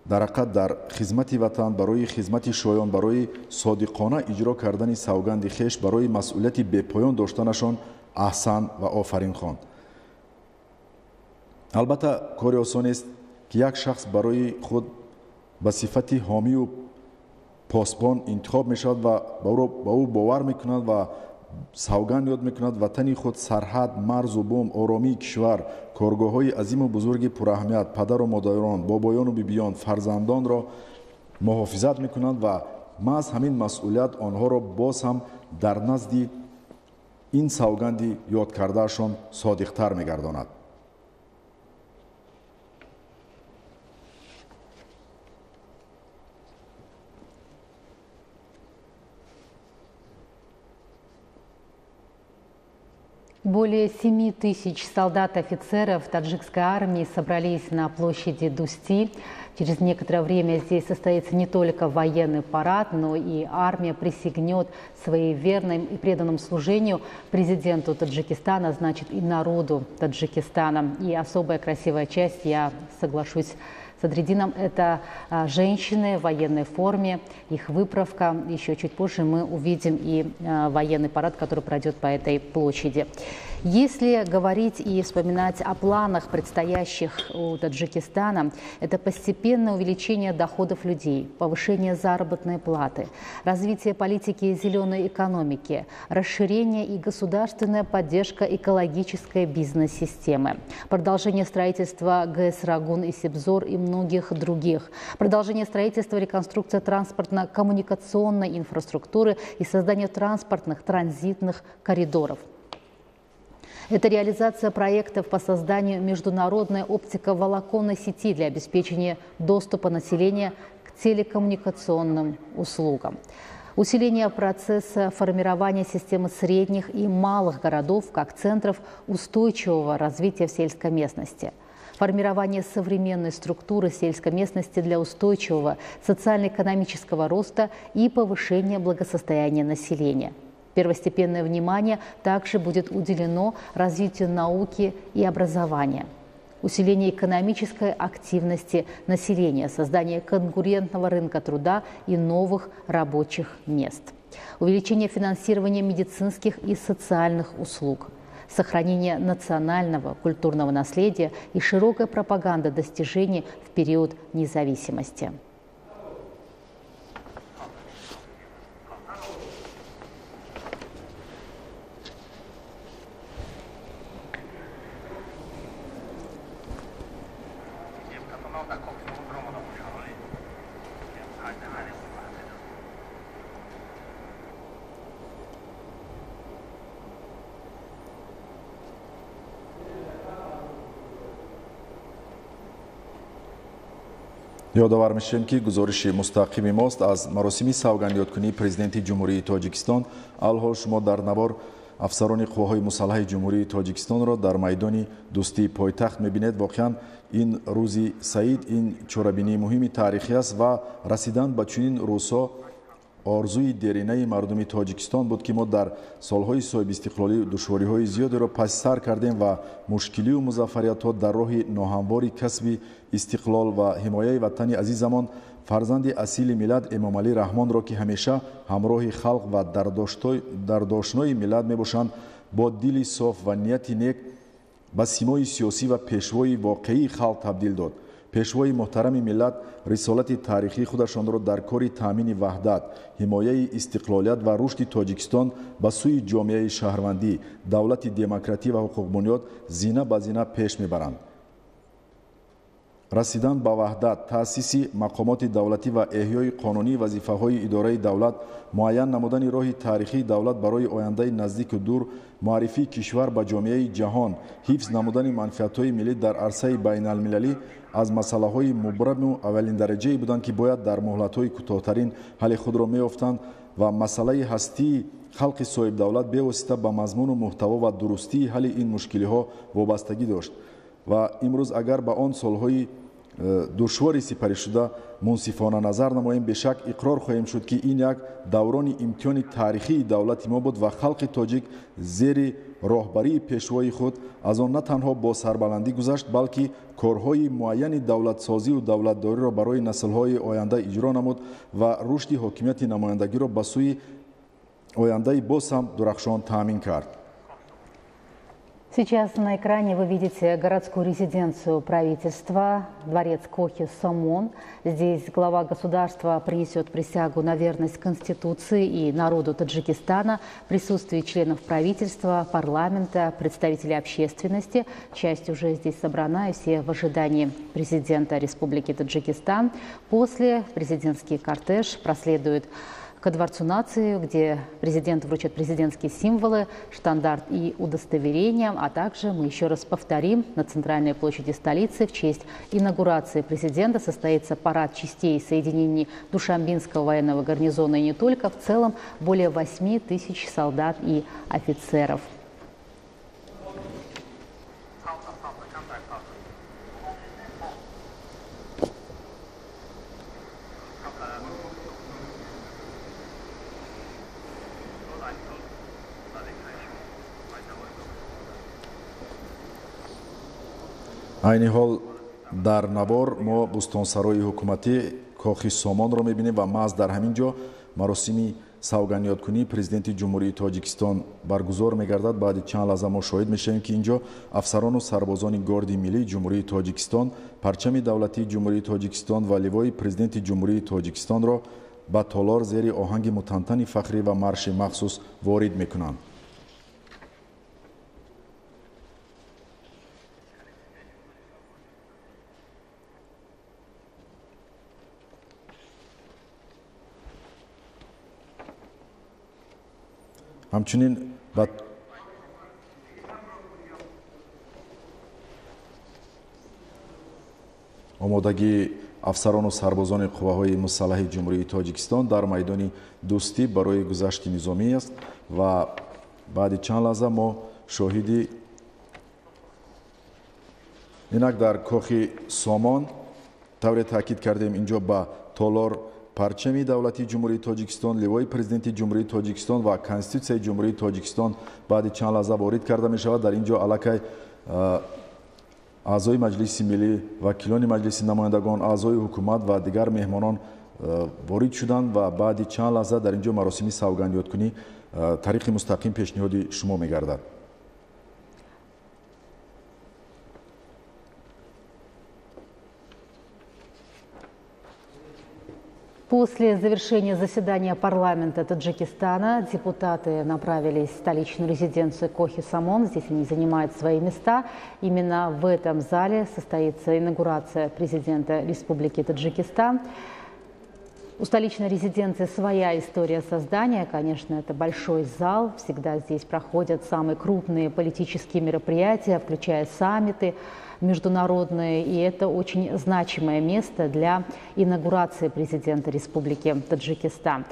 дар ҳақиқат дар хизмати ватан, барои хизмати шоён, барои содиқона иҷро кардани савганди хеш, барои масъулияти бепоён доштанашон аҳсан ва офарин хонд. Албатта, кори осонест, ки як шахс барои худ ба сифати ҳомию посбон интихоб мешавад ва ба ӯ бовар мекунад ва савганд ёд мекунад ватани худ, сарҳад, марзу бум, оромии кишвар, коргоҳҳои азиму бузурги пураҳамият, падару модарон, бобоёну бибиён, фарзандонро муҳофизат мекунанд ва маҳз ҳамин масъулият онҳоро боз ҳам дар назди ин савганди ёд кардаашон содиқтар мегардонад. Более 7 тысяч солдат и офицеров таджикской армии собрались на площади Дусти. Через некоторое время здесь состоится не только военный парад, но и армия присягнет своей верной и преданному служению президенту Таджикистана, значит, и народу Таджикистана. И особая красивая часть, я соглашусь с Садриддином, это женщины в военной форме, их выправка. Еще чуть позже мы увидим и военный парад, который пройдет по этой площади. Если говорить и вспоминать о планах, предстоящих у Таджикистана, это постепенное увеличение доходов людей, повышение заработной платы, развитие политики зеленой экономики, расширение и государственная поддержка экологической бизнес-системы, продолжение строительства ГЭС «Рогун» и «Сибзор» и многих других, продолжение строительства и реконструкция транспортно-коммуникационной инфраструктуры и создание транспортных транзитных коридоров. Это реализация проектов по созданию международной оптиковолоконной сети для обеспечения доступа населения к телекоммуникационным услугам. Усиление процесса формирования системы средних и малых городов как центров устойчивого развития в сельской местности. Формирование современной структуры сельской местности для устойчивого социально-экономического роста и повышения благосостояния населения. Первостепенное внимание также будет уделено развитию науки и образования, усилению экономической активности населения, созданию конкурентного рынка труда и новых рабочих мест, увеличение финансирования медицинских и социальных услуг, сохранение национального культурного наследия и широкая пропаганда достижений в период независимости. Ёдовар мешавем, ки гузориши мустақими мост аз маросими савгандёдкунии президенти Ҷумҳурии Тоҷикистон. Алҳол шумо дар навор афсарони қувваҳои мусаллаҳи Ҷумҳурии Тоҷикистонро дар майдони Дӯстии пойтахт мебинед. Воқеан ин рӯзи саид, ин чорабинии муҳими таърихӣ аст ва расидан ба чунин рӯзҳо орзуи деринаи мардуми Тоҷикистон буд, ки мо дар солҳои соҳибистиқлолӣ душвориҳои зиёдеро паси сар кардем ва мушкилию музаффариятҳо дар роҳи ноҳамвори касби истиқлол ва ҳимояи ватани азизамон фарзанди асили миллат Эмомалӣ Раҳмонро, ки ҳамеша ҳамроҳи халқ ва дардошнои миллат мебошанд, бо дили соф ва нияти нек ба симои сиёсӣ ва пешвои воқеии халқ табдил дод. Пешвои муҳтарами миллат рисолати таърихии худашонро дар кори таъмини ваҳдат, ҳимояи истиқлолият ва рушди Тоҷикистон ба сӯи ҷомеаи шаҳрвандӣ, давлати демократӣ ва ҳуқуқбунёд зина ба зина пеш мебаранд. Расидан ба ваҳдат, таъсиси мақомоти давлатӣ ва эҳёи қонунии вазифаҳои идораи давлат, муайян намудани роҳи таърихии давлат барои ояндаи наздику дур, муаррифии кишвар ба ҷомеаи ҷаҳон, ҳифз намудани манфиатҳои миллӣ дар арсаи байналмилалӣ аз масъалаҳои мубраму аввалиндараҷае буданд, ки бояд дар муҳлатҳои кӯтоҳтарин ҳалли худро меёфтанд ва масъалаи ҳастии халқи соҳибдавлат бевосита ба мазмуну муҳтаво ва дурустии ҳалли ин мушкилиҳо вобастагӣ дошт. Ва имрӯз агар ба он солҳои душвори сипаришуда мунсифона назар намоем, бешак иқрор хоҳем шуд, ки ин як даврони имтиҳони таърихии давлати мо буд ва халқи тоҷик зери роҳбарии пешвои худ аз он на танҳо бо сарбаландӣ гузашт, балки корҳои муайяни давлатсозию давлатдориро барои наслҳои оянда иҷро намуд ва рушди ҳокимияти намояндагиро ба сӯи ояндаи боз ҳам дурахшон таъмин кард. Сейчас на экране вы видите городскую резиденцию правительства, дворец Кохи-Сомон. Здесь глава государства принесет присягу на верность Конституции и народу Таджикистана в присутствии членов правительства, парламента, представителей общественности. Часть уже здесь собрана, и все в ожидании президента Республики Таджикистан. После президентский кортеж проследует ко Дворцу нации, где президент вручит президентские символы, штандарт и удостоверения. А также, мы еще раз повторим, на центральной площади столицы в честь инаугурации президента состоится парад частей соединений Душанбинского военного гарнизона и не только, в целом более 8 тысяч солдат и офицеров. Айни ҳол дар навор мо бӯстонсарои ҳукуматӣ Кохи Сомонро мебинем ва маҳз дар ҳамин ҷо маросими савгандёдкунии президенти Ҷумҳурии Тоҷикистон баргузор мегардад. Баъди чанд лаҳза мо шоҳид мешавем, ки ин ҷо афсарону сарбозони Горди миллии Ҷумҳурии Тоҷикистон парчами давлатии Ҷумҳурии Тоҷикистон ва ливои президенти Ҷумҳурии Тоҷикистонро ба толор зери оҳанги мутантани фахрӣ ва марши махсус ворид мекунанд. Ҳамчунин ба омодагии афсарону сарбозони қувваҳои мусаллаҳи Ҷумҳурии Тоҷикистон дар майдони Дӯстӣ барои гузашти низомӣ аст ва баъди чанд лаҳза мо шоҳиди инак дар Кохи Сомон тавре таъкид кардем, инҷо ба толор парчами давлатии Ҷумҳурии Тоҷикистон, ливои президенти Ҷумҳурии Тоҷикистон ва Конститутсияи Ҷумҳурии Тоҷикистон баъди чанд лаҳза ворид карда мешавад. Дар ин ҷо аллакай аъзои Маҷлиси миллӣ, вакилони Маҷлиси намояндагон, аъзои ҳукумат ва дигар меҳмонон ворид шуданд ва баъди чанд лаҳза дар ин ҷо маросими савгандёдкунӣ тариқи мустақим пешниҳоди шумо мегардад. После завершения заседания парламента Таджикистана депутаты направились в столичную резиденцию Кохи Сомон. Здесь они занимают свои места. Именно в этом зале состоится инаугурация президента Республики Таджикистан. У столичной резиденции своя история создания. Конечно, это большой зал. Всегда здесь проходят самые крупные политические мероприятия, включая саммиты международные. И это очень значимое место для инаугурации президента Республики Таджикистан.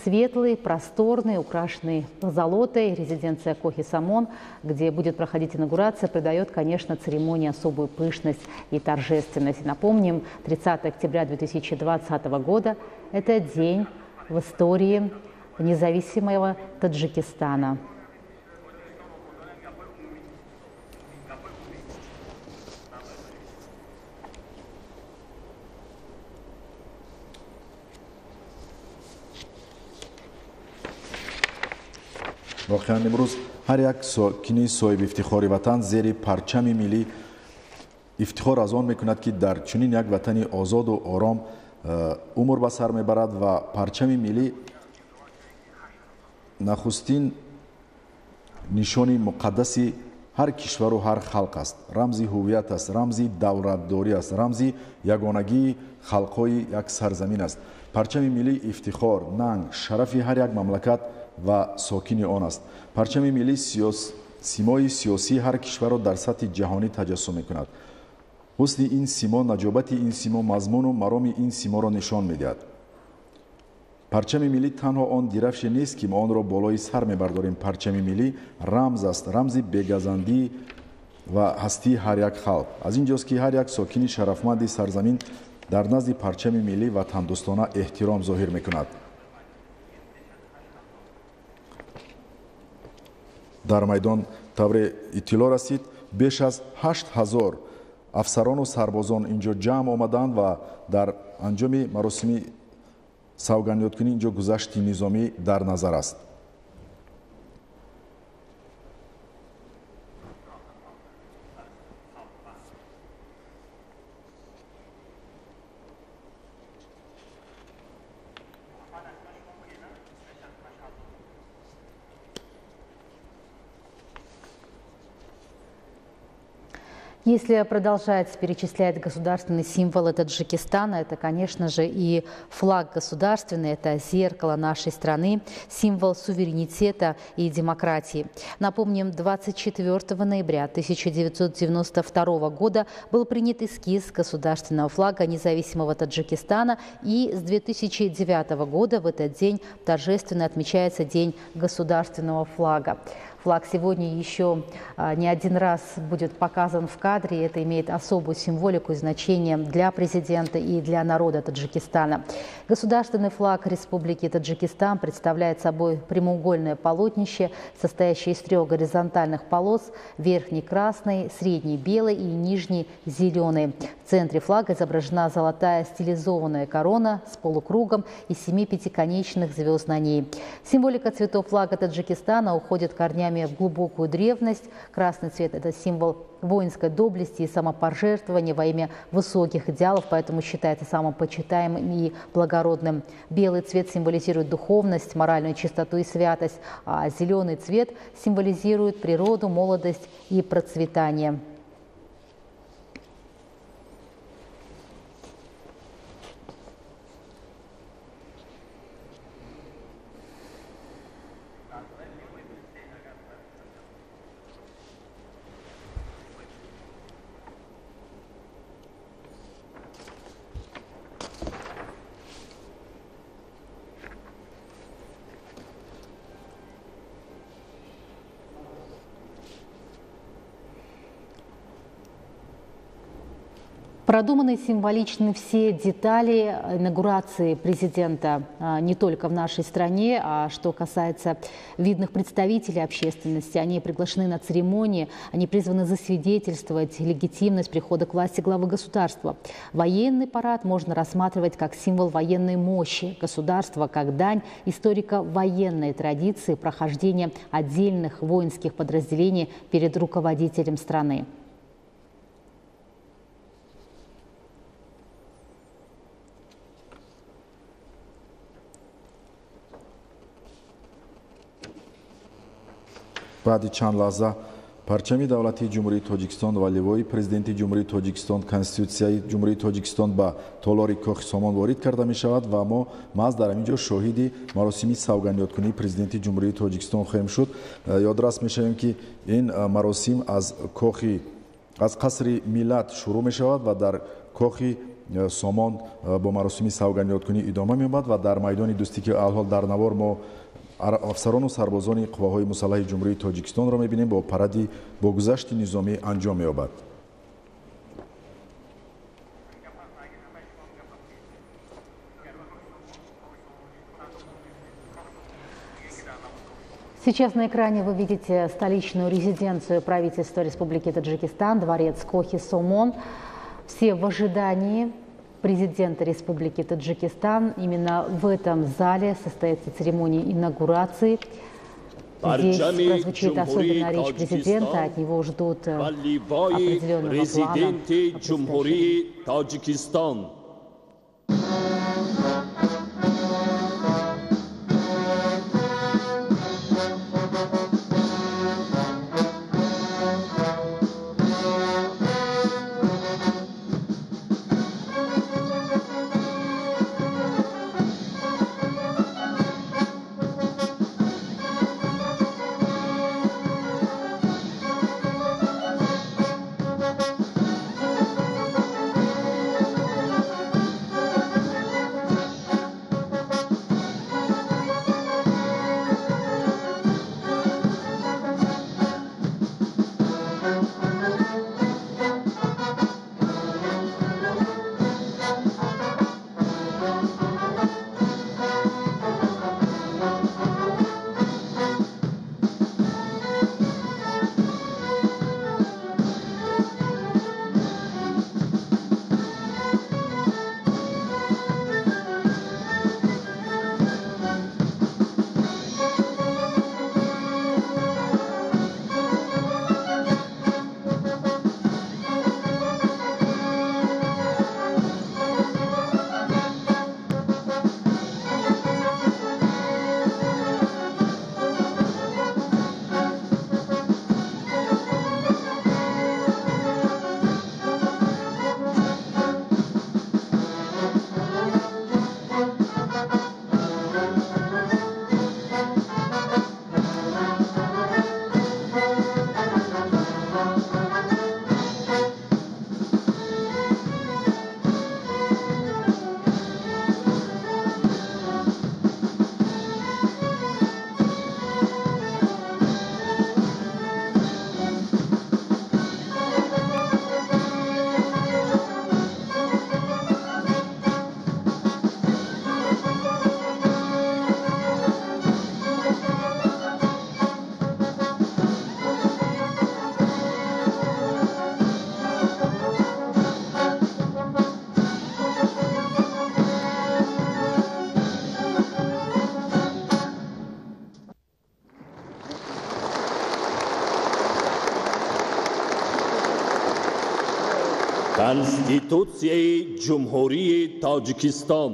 Светлый, просторный, украшенный позолотой, резиденция Кохи Сомон, где будет проходить инаугурация, придает, конечно, церемонии особую пышность и торжественность. Напомним, 30 октября 2020 года – это день в истории независимого Таджикистана. Воқеан имрӯз ҳар як сокини соҳиби ифтихори ватан зери парчами миллӣ ифтихор аз он мекунад, ки дар чунин як ватани озоду ором умр ба сар мебарад ва парчами миллӣ нахустин нишони муқаддаси ҳар кишвару ҳар халқ аст, рамзи ҳуввият аст, рамзи давлатдорӣ аст, рамзи ягонагии халқҳои як сарзамин аст. Парчами миллӣ ифтихор, нанг, шарафи ҳар як мамлакат ва сокини он аст. Парчами миллӣ симои сиёсии ҳар кишварро дар сатҳи ҷаҳонӣ таҷассум мекунад. Ҳусни ин симо, наҷобати ин симо, мазмуну мароми ин симоро нишон медиҳад. Парчами миллӣ танҳо он дирафше нест, ки мо онро болои сар мебардорем. Парчами миллӣ рамз аст, рамзи бегазандӣ ва ҳастии ҳар як халқ. Аз ин ҷост, ки ҳар як сокини шарафманди сарзамин дар назди парчами миллӣ ватандӯстона эҳтиром зоҳир мекунад. Дар майдон тавре иттилоъ расид, беш аз 8000 афсарону сарбозон инҷо ҷамъ омаданд ва дар анҷоми маросими савгандёдкунӣ инҷо гузашти низомӣ дар назар аст. Если продолжать перечислять государственные символы Таджикистана, это, конечно же, и флаг государственный, это зеркало нашей страны, символ суверенитета и демократии. Напомним, 24 ноября 1992 года был принят эскиз государственного флага независимого Таджикистана, и с 2009 года в этот день торжественно отмечается День государственного флага. Флаг сегодня еще не один раз будет показан в кадре. Это имеет особую символику и значение для президента и для народа Таджикистана. Государственный флаг Республики Таджикистан представляет собой прямоугольное полотнище, состоящее из трех горизонтальных полос: верхний красный, средний белый и нижний зеленый. В центре флага изображена золотая стилизованная корона с полукругом и 7 пятиконечных звезд на ней. Символика цветов флага Таджикистана уходит корнями в глубокую древность. Красный цвет – это символ воинской доблести и самопожертвования во имя высоких идеалов, поэтому считается самым почитаемым и благородным. Белый цвет символизирует духовность, моральную чистоту и святость, а зеленый цвет символизирует природу, молодость и процветание. Продуманы символичны все детали инаугурации президента не только в нашей стране, а что касается видных представителей общественности. Они приглашены на церемонии, они призваны засвидетельствовать легитимность прихода к власти главы государства. Военный парад можно рассматривать как символ военной мощи государства, как дань историко-военной традиции прохождения отдельных воинских подразделений перед руководителем страны. Баъди чанд лаҳза парчами давлатии Ҷумҳурии Тоҷикистон ва ливои президенти Ҷумҳурии Тоҷикистон, Конститутсияи Ҷумҳурии Тоҷикистон ба толори Кохи Сомон ворид карда мешавад ва мо маҳз дар ҳамин ҷо шоҳиди маросими савгандёдкунии президенти Ҷумҳурии Тоҷикистон хоҳем шуд. Ёдрас мешавем, ки ин маросим аз қасри Миллат шурӯъ мешавад ва дар Кохи Сомон бо маросими савгандёдкунӣ идома меёбад ва дар майдони Дӯстӣ, ки алҳол дар навор мо афсарону сарбозони қувваҳои мусаллаҳи Ҷумҳурии Тоҷикистонро мебинем, бо паради бо гузашти низомӣ анҷом меёбад. Сейчас на экране вы видите столичную резиденцию правительства Республики Таджикистан, дворец Кохи Сомон. Все в ожидании президента Республики Таджикистан. Именно в этом зале состоится церемония инаугурации. Здесь прозвучит особенная речь президента, от него ждут определенного плана. Конститутсияи Ҷумҳурии Тоҷикистон.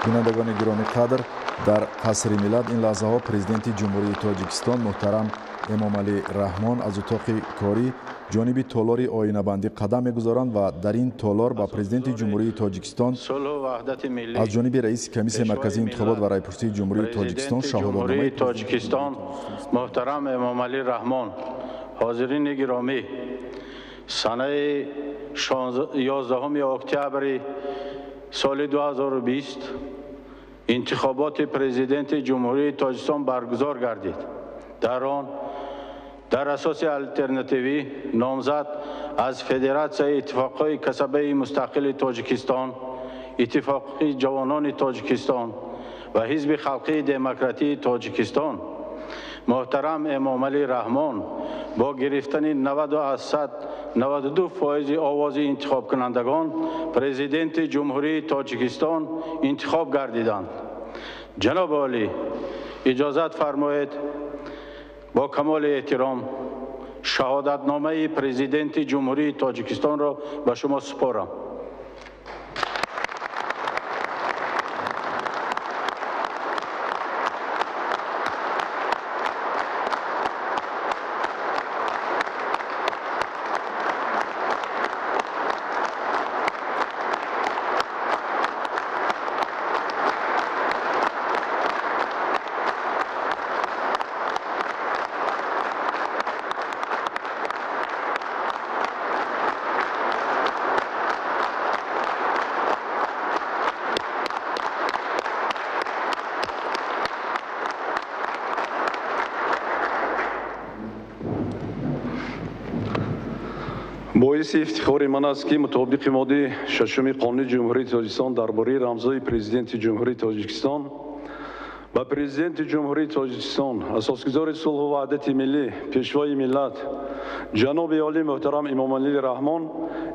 Бинандагони гиромӣ қадр, дар Қасри Миллат ин лаҳзаҳо Президенти Ҷумҳурии Тоҷикистон муҳтарам Эмомалӣ Раҳмон аз утоқи корӣ ҷониби толори оинабандӣ қадам мегузоранд ва дар ин толор ба Президенти Ҷумҳурии Тоҷикистон аз ҷониби раиси Комиссияи Марказии интихобот ва райпурсии Ҷумҳурии Тоҷикистон шаҳодатномаи Тоҷикистон муҳтарам Эмомалӣ Раҳмон, ҳозирини гиромӣ, санаи 11 октябри соли 2020 интихоботи Президенти Ҷумҳурии Тоҷикистон баргузор гардид. Дар он дар асоси алтернативӣ номзад аз Федератсияи иттифоқҳои касабаи мустақили Тоҷикистон, Иттифоқи ҷавонони Тоҷикистон ва Ҳизби халқии демократии Тоҷикистон муҳтарам Эмомалӣ Раҳмон бо гирифтани 92% овози интихобкунандагон Президенти Ҷумҳурии Тоҷикистон интихоб гардиданд. Ҷаноби олӣ, иҷозат фармоед бо камоли эҳтиром шаҳодатномаи Президенти Ҷумҳурии Тоҷикистонро ба шумо супорам. Боиси ифтихори ман аст, ки мутобиқи моддаи шашуми Қонуни Ҷумҳурии Тоҷикистон дар бораи рамзҳои Президенти Ҷумҳурии Тоҷикистон ба Президенти Ҷумҳурии Тоҷикистон, асосгузори сулҳу ваҳдати миллӣ, Пешвои миллат, ҷаноби олӣ муҳтарам Эмомалӣ Раҳмон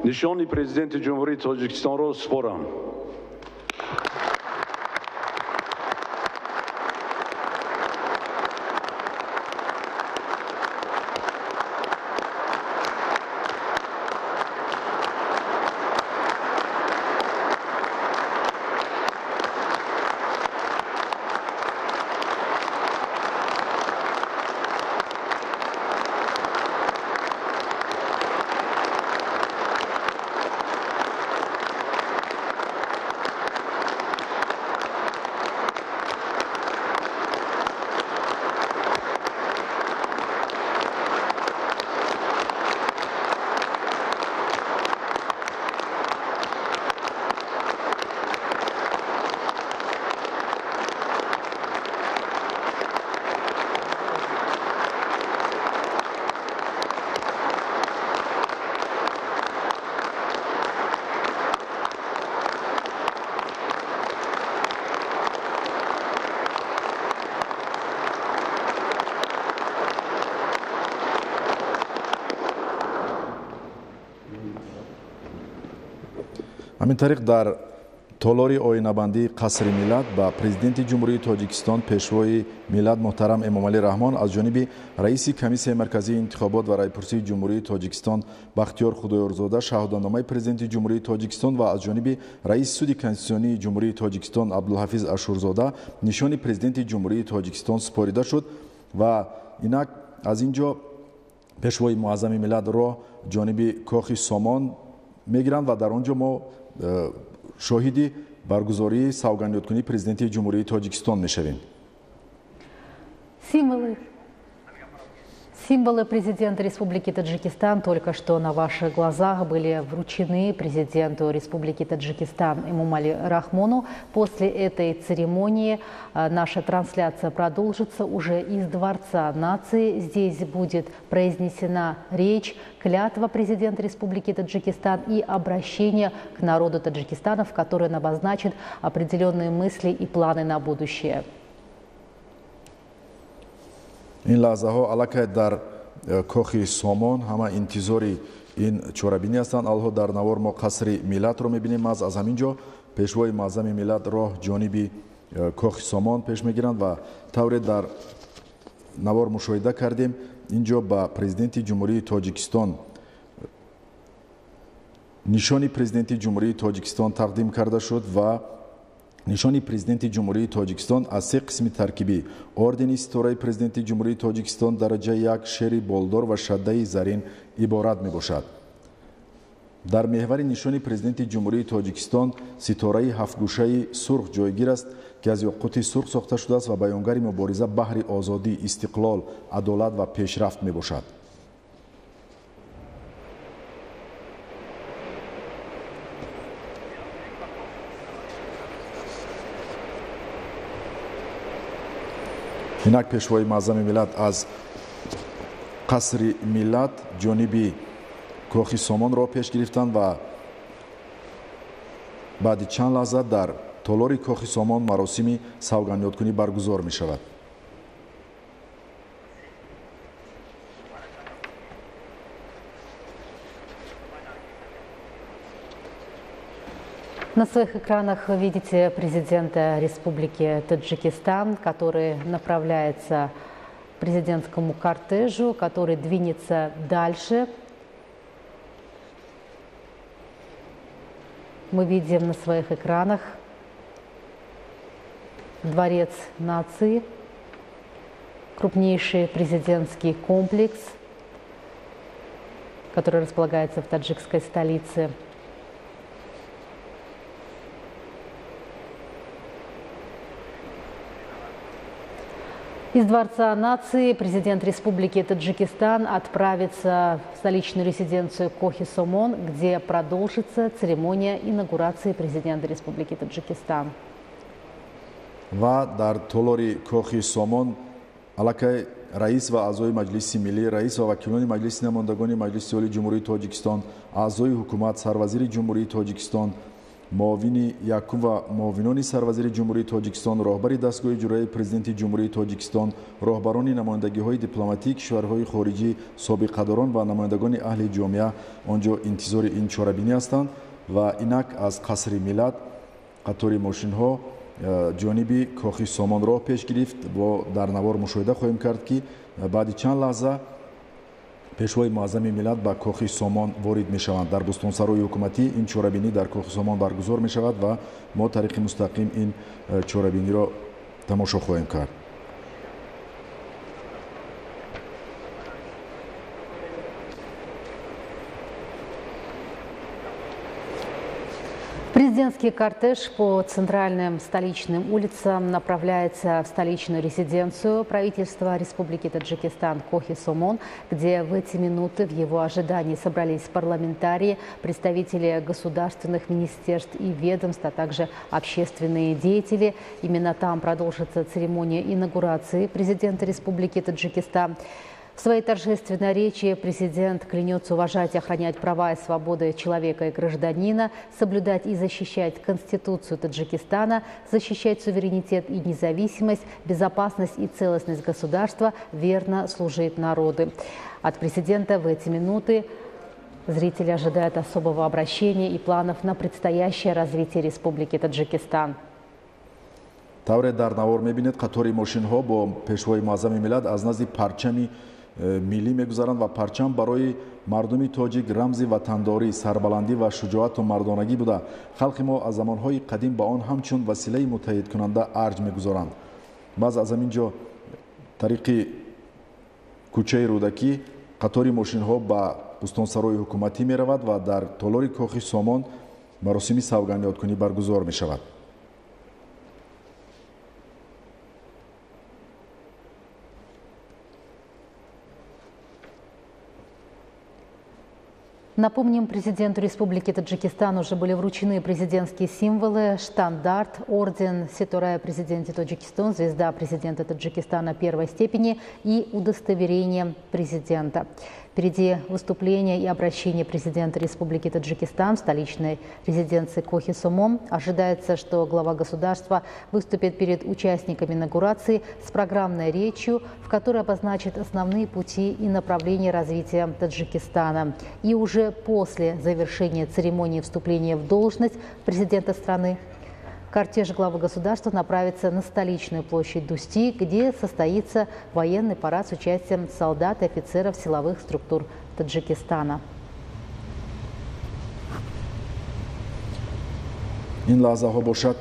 нишони Президенти Ҷумҳурии Тоҷикистонро супорам. Ҳамин тариқ дар толори оинабандии Қасри Миллат ба Президенти Ҷумҳурии Тоҷикистон, Пешвои миллат муҳтарам Эмомалӣ Раҳмон аз ҷониби раиси Комиссияи марказии интихобот ва райпурсии Ҷумҳурии Тоҷикистон Бахтиёр Худоёрзода шаҳодатномаи Президенти Ҷумҳурии Тоҷикистон ва аз ҷониби раиси Суди Конститутсионии Ҷумҳурии Тоҷикистон Абдулҳафиз Ашурзода нишони Президенти Ҷумҳурии Тоҷикистон супорида шуд ва инак аз ин ҷо Пешвои муаззами миллат роҳ ҷониби Кохи Сомон мегиранд ва дар он ҷо мо шоҳиди баргузории савгандёдкунии Президенти Ҷумҳурии Тоҷикистон мешавем. Символы президента Республики Таджикистан только что на ваших глазах были вручены президенту Республики Таджикистан Эмомали Рахмону. После этой церемонии наша трансляция продолжится уже из Дворца нации. Здесь будет произнесена речь, клятва президента Республики Таджикистан и обращение к народу Таджикистана, в которой он обозначит определенные мысли и планы на будущее. Ин лаҳзаҳо аллакай дар Кохи Сомон ҳама интизори ин чорабинӣ ҳастанд. Алҳо дар навор мо Қасри Миллатро мебинем. Маз аз ҳамин ҷо Пешвои муаззами миллат роҳ ҷониби Кохи Сомон пеш мегиранд ва тавре дар навор мушоҳида кардем, ин ҷо ба Президенти Ҷумҳурии Тоҷикистон нишони Президенти Ҷумҳурии Тоҷикистон тақдим карда шуд ва нишони Президенти Ҷумҳурии Тоҷикистон аз се қисми таркибӣ: ордени ситораи Президенти Ҷумҳурии Тоҷикистон дараҷаи як, шери болдор ва шаддаи зарин иборат мебошад. Дар меҳвари нишони Президенти Ҷумҳурии Тоҷикистон ситораи ҳафтгӯшаи сурх ҷойгир аст, ки аз ёқути сурх сохта шудааст ва баёнгари мубориза баҳри озодӣ, истиқлол, адолат ва пешрафт мебошад. Инак Пешвои муаззами миллат аз Қасри Миллат ҷониби Кохи Сомонро пеш гирифтанд ва баъди чанд лаҳза дар толори Кохи Сомон маросими савгандёдкунӣ баргузор мешавад. На своих экранах вы видите президента Республики Таджикистан, который направляется к президентскому кортежу, который двинется дальше. Мы видим на своих экранах Дворец нации, крупнейший президентский комплекс, который располагается в таджикской столице. Из Дворца нации президент Республики Таджикистан отправится в столичную резиденцию Кохи Сомон, где продолжится церемония инаугурации президента Республики Таджикистан. Ва дар толори Кохи Сомон аллакай раис ва аъзои Маҷлиси Миллӣ, раис ва вакилони Маҷлиси намояндагони Маҷлиси Олии Ҷумҳурии Тоҷикистон, аъзои ҳукумат, сарвазири Ҷумҳурии Тоҷикистон, муовини якум ва муовинони сарвазири Ҷумҳурии Тоҷикистон, роҳбари дастгоҳи иҷроияи Президенти Ҷумҳурии Тоҷикистон, роҳбарони намояндагиҳои дипломатии кишварҳои хориҷӣ, собиқадорон ва намояндагони аҳли ҷомеа он ҷо интизори ин чорабинӣ ҳастанд ва инак аз Қасри Миллат қатори мошинҳо ҷониби Кохи Сомон роҳ пеш гирифт. Бо дар навор мушоҳида хоҳем кард, ки баъди чанд лаҳза Пешвои муаззами миллат ба Кохи Сомон ворид мешаванд. Дар бӯстонсарои ҳукуматӣ ин чорабинӣ дар Кохи Сомон баргузор мешавад ва мо тариқи мустақим ин чорабиниро тамошо хоҳем кард. Президентский кортеж по центральным столичным улицам направляется в столичную резиденцию правительства Республики Таджикистан Кохи Сомон, где в эти минуты в его ожидании собрались парламентарии, представители государственных министерств и ведомств, а также общественные деятели. Именно там продолжится церемония инаугурации президента Республики Таджикистан. В своей торжественной речи президент клянется уважать и охранять права и свободы человека и гражданина, соблюдать и защищать Конституцию Таджикистана, защищать суверенитет и независимость, безопасность и целостность государства, верно служить народу. От президента в эти минуты Зрители ожидают особого обращения и планов на предстоящее развитие Республики Таджикистан. Тавре дар навор мебинед, қатори мошинҳо бо пешвои муаззами миллат аз назди парчами миллӣ мегузаранд ва парчам барои мардуми тоҷик рамзи ватандорӣ, сарбаландӣ ва шуҷоату мардонагӣ буда, халқи мо аз замонҳои қадим ба он ҳамчун василаи муттаҳидкунанда арҷ мегузоранд. Баъз аз ҳамин ҷо тариқи кӯчаи Рӯдакӣ қатори мошинҳо ба бӯстонсарои ҳукуматӣ меравад ва дар толори Кохи Сомон маросими савгандёдкунӣ баргузор мешавад. Напомним, президенту Республики Таджикистан уже были вручены президентские символы: штандарт, орден Ситорая президента Таджикистана, звезда президента Таджикистана первой степени и удостоверение президента. Впереди выступление и обращение президента Республики Таджикистан в столичной резиденции Кохи Сомон. Ожидается, что глава государства выступит перед участниками инаугурации с программной речью, в которой обозначит основные пути и направления развития Таджикистана. И уже после завершения церемонии вступления в должность президента страны кортеж главы государства направится на столичную площадь Дусти, где состоится военный парад с участием солдат и офицеров силовых структур Таджикистана. Ин лаҳзаҳо бошад,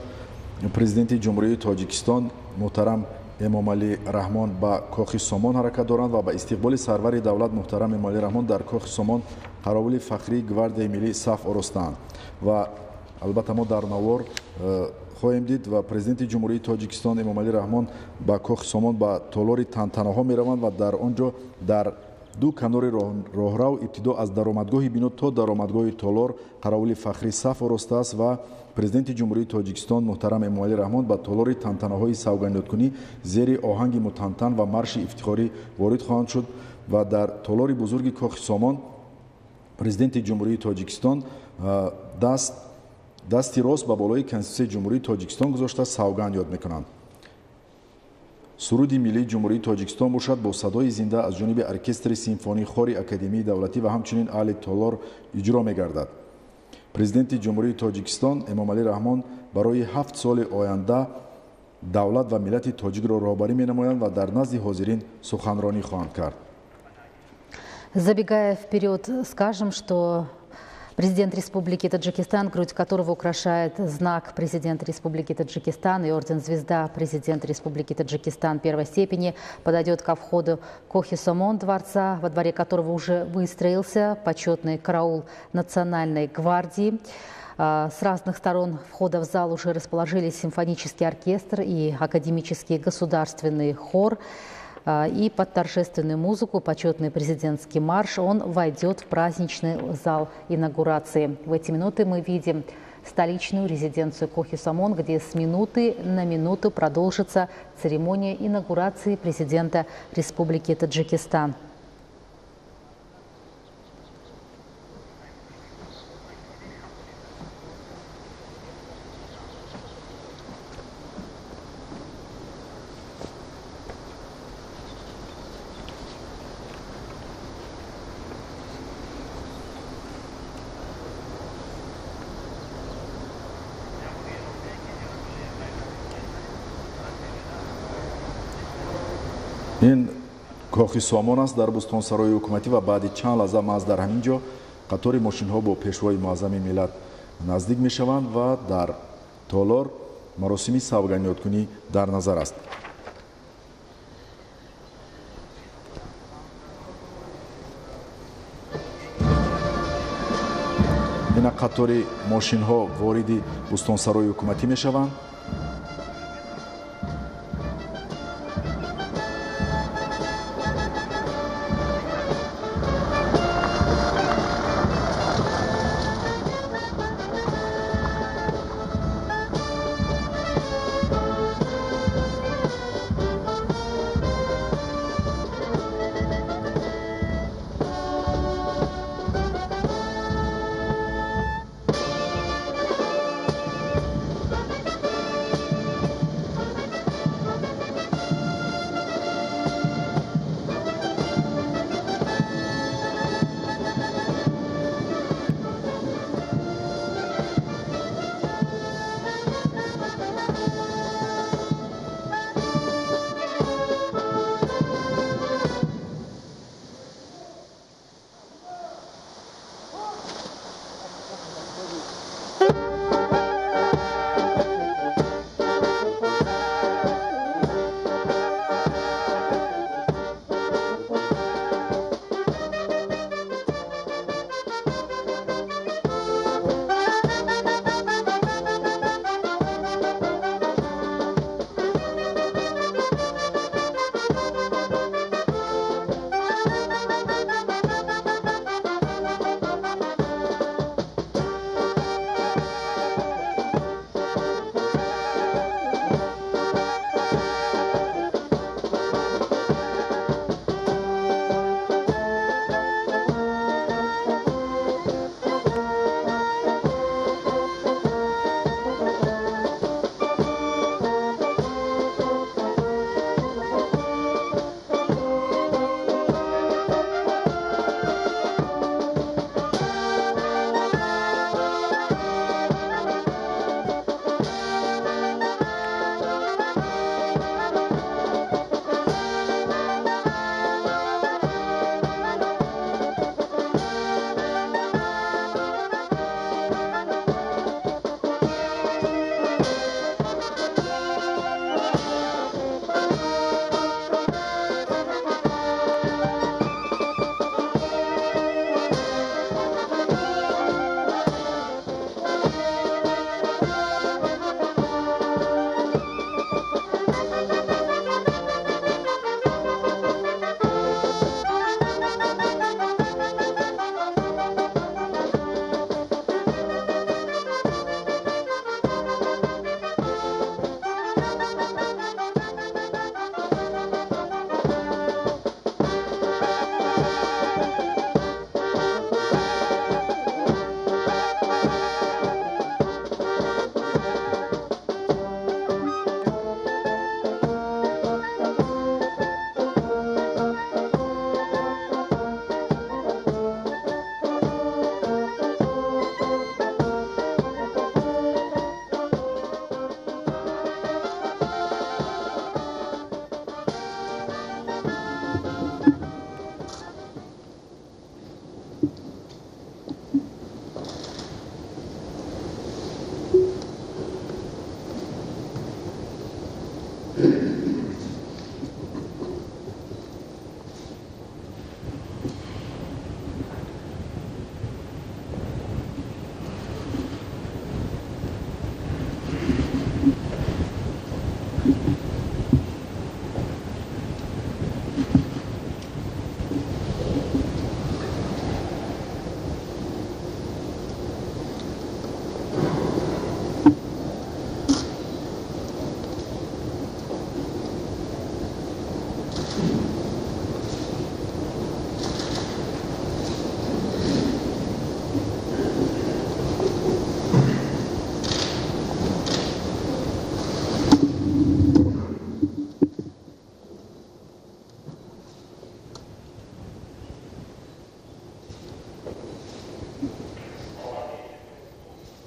президенти Ҷумҳурии Тоҷикистон муҳтарам Эмомалӣ Раҳмон ба Кохи Сомон ҳаракат доранд ва ба истиқболи сарвари давлат муҳтарам Эмомалӣ Раҳмон дар Кохи Сомон қаровули фахрии гвардияи миллӣ саф оростаанд. Ва албатта мо дар навор хоҳем дид ва президенти Ҷумҳурии Тоҷикистон Эмомалӣ Раҳмон ба Кохи Сомон ба толори тантанаҳо мераванд ва дар он ҷо дар ду канори роҳрав ибтидо аз даромадгоҳи бино то даромадгоҳи толор қаровули фахрӣ саф оростааст ва президенти Ҷумҳурии Тоҷикистон муҳтарам Эмомалӣ Раҳмон ба толори тантанаҳои савгандёдкунӣ зери оҳанги мутантан ва марши ифтихорӣ ворид хоҳанд шуд ва дар толори бузурги Кохи Сомон президенти Ҷумҳурии Тоҷикистон дасти рост ба болои Конститутсияи Ҷумҳурии Тоҷикистон гузошта савганд ёд мекунанд. Суруди миллии Ҷумҳурии Тоҷикистон бошад бо садои зинда аз ҷониби оркестри симфонии хори Академияи давлатӣ ва ҳамчунин аҳли толор иҷро мегардад. Президенти Ҷумҳурии Тоҷикистон Эмомалӣ Раҳмон барои 7 соли оянда давлат ва миллати тоҷикро роҳбарӣ менамоянд ва дар назди ҳозирин суханронӣ хоҳанд кард. Забегая вперед, скажем, что президент Республики Таджикистан, грудь которого украшает знак президента Республики Таджикистан и орден звезда президента Республики Таджикистан первой степени, подойдет ко входу Кохи Сомон дворца, во дворе которого уже выстроился почетный караул Национальной гвардии. С разных сторон входа в зал уже расположились симфонический оркестр и академический государственный хор. И под торжественную музыку, почетный президентский марш, он войдет в праздничный зал инаугурации. В эти минуты мы видим столичную резиденцию Кохи Сомон, где с минуты на минуту продолжится церемония инаугурации президента Республики Таджикистан. Ин Кохи Сомон аст дар бӯстонсарои ҳукуматӣ ва баъди чанд лаҳза маҳз дар ҳамин ҷо қатори мошинҳо бо пешвои муаззами миллат наздик мешаванд ва дар толор маросими савгандёдкунӣ дар назар аст. Ина қатори мошинҳо вориди бӯстонсарои ҳукуматӣ мешаванд.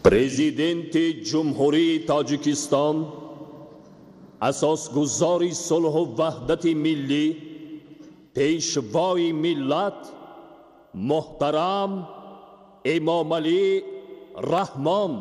Президенти Ҷумҳурии Тоҷикистон, асосгузори сулҳу ваҳдати миллӣ, пешвои миллат муҳтарам Эмомалӣ Раҳмон.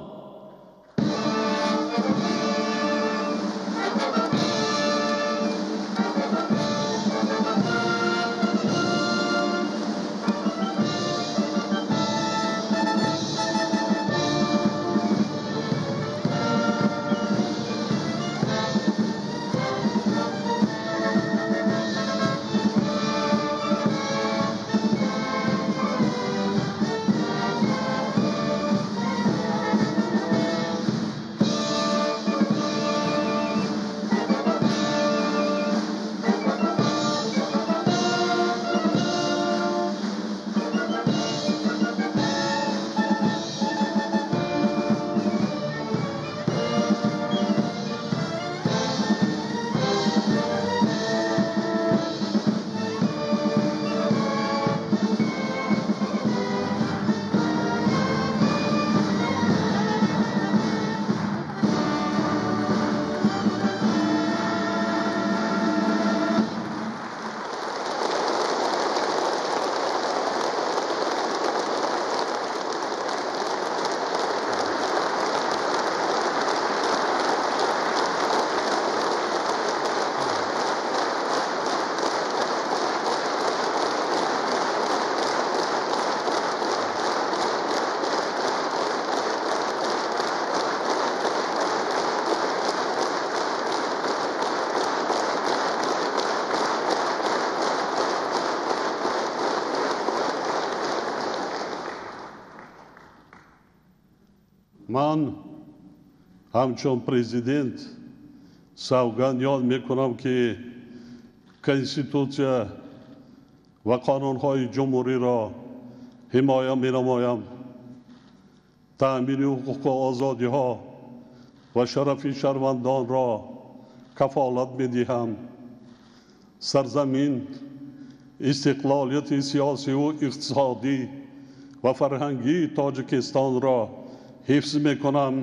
Ман ҳамчун президент савганд ёд мекунам, ки Конститутсия ва қонунҳои ҷумҳуриро ҳимоя менамоям, таъмини ҳуқуқу озодиҳо ва шарафи шаҳрвандонро кафолат медиҳам, сарзамин, истиқлолияти сиёсиву иқтисодӣ ва фарҳангии Тоҷикистонро ҳифз мекунам,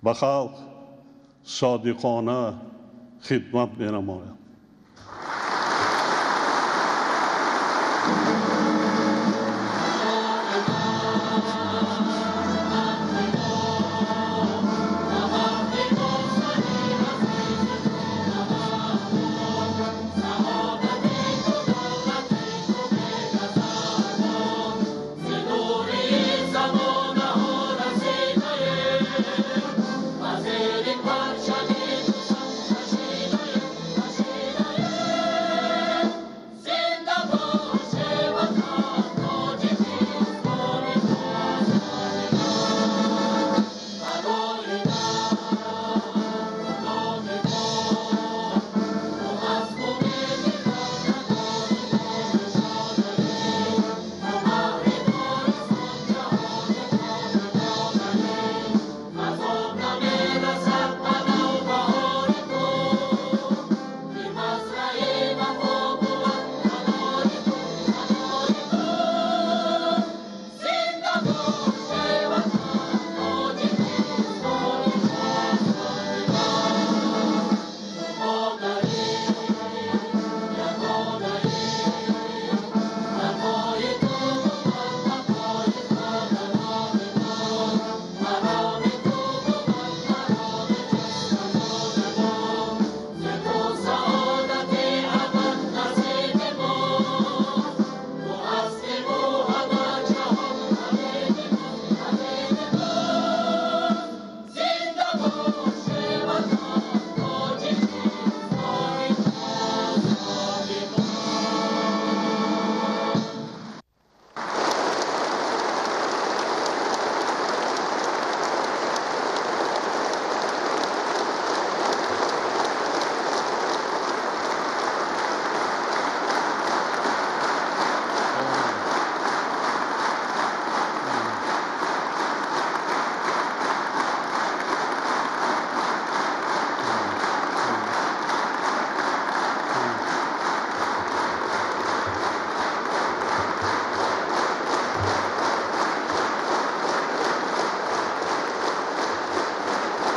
ба халқ содиқона хидмат менамоям.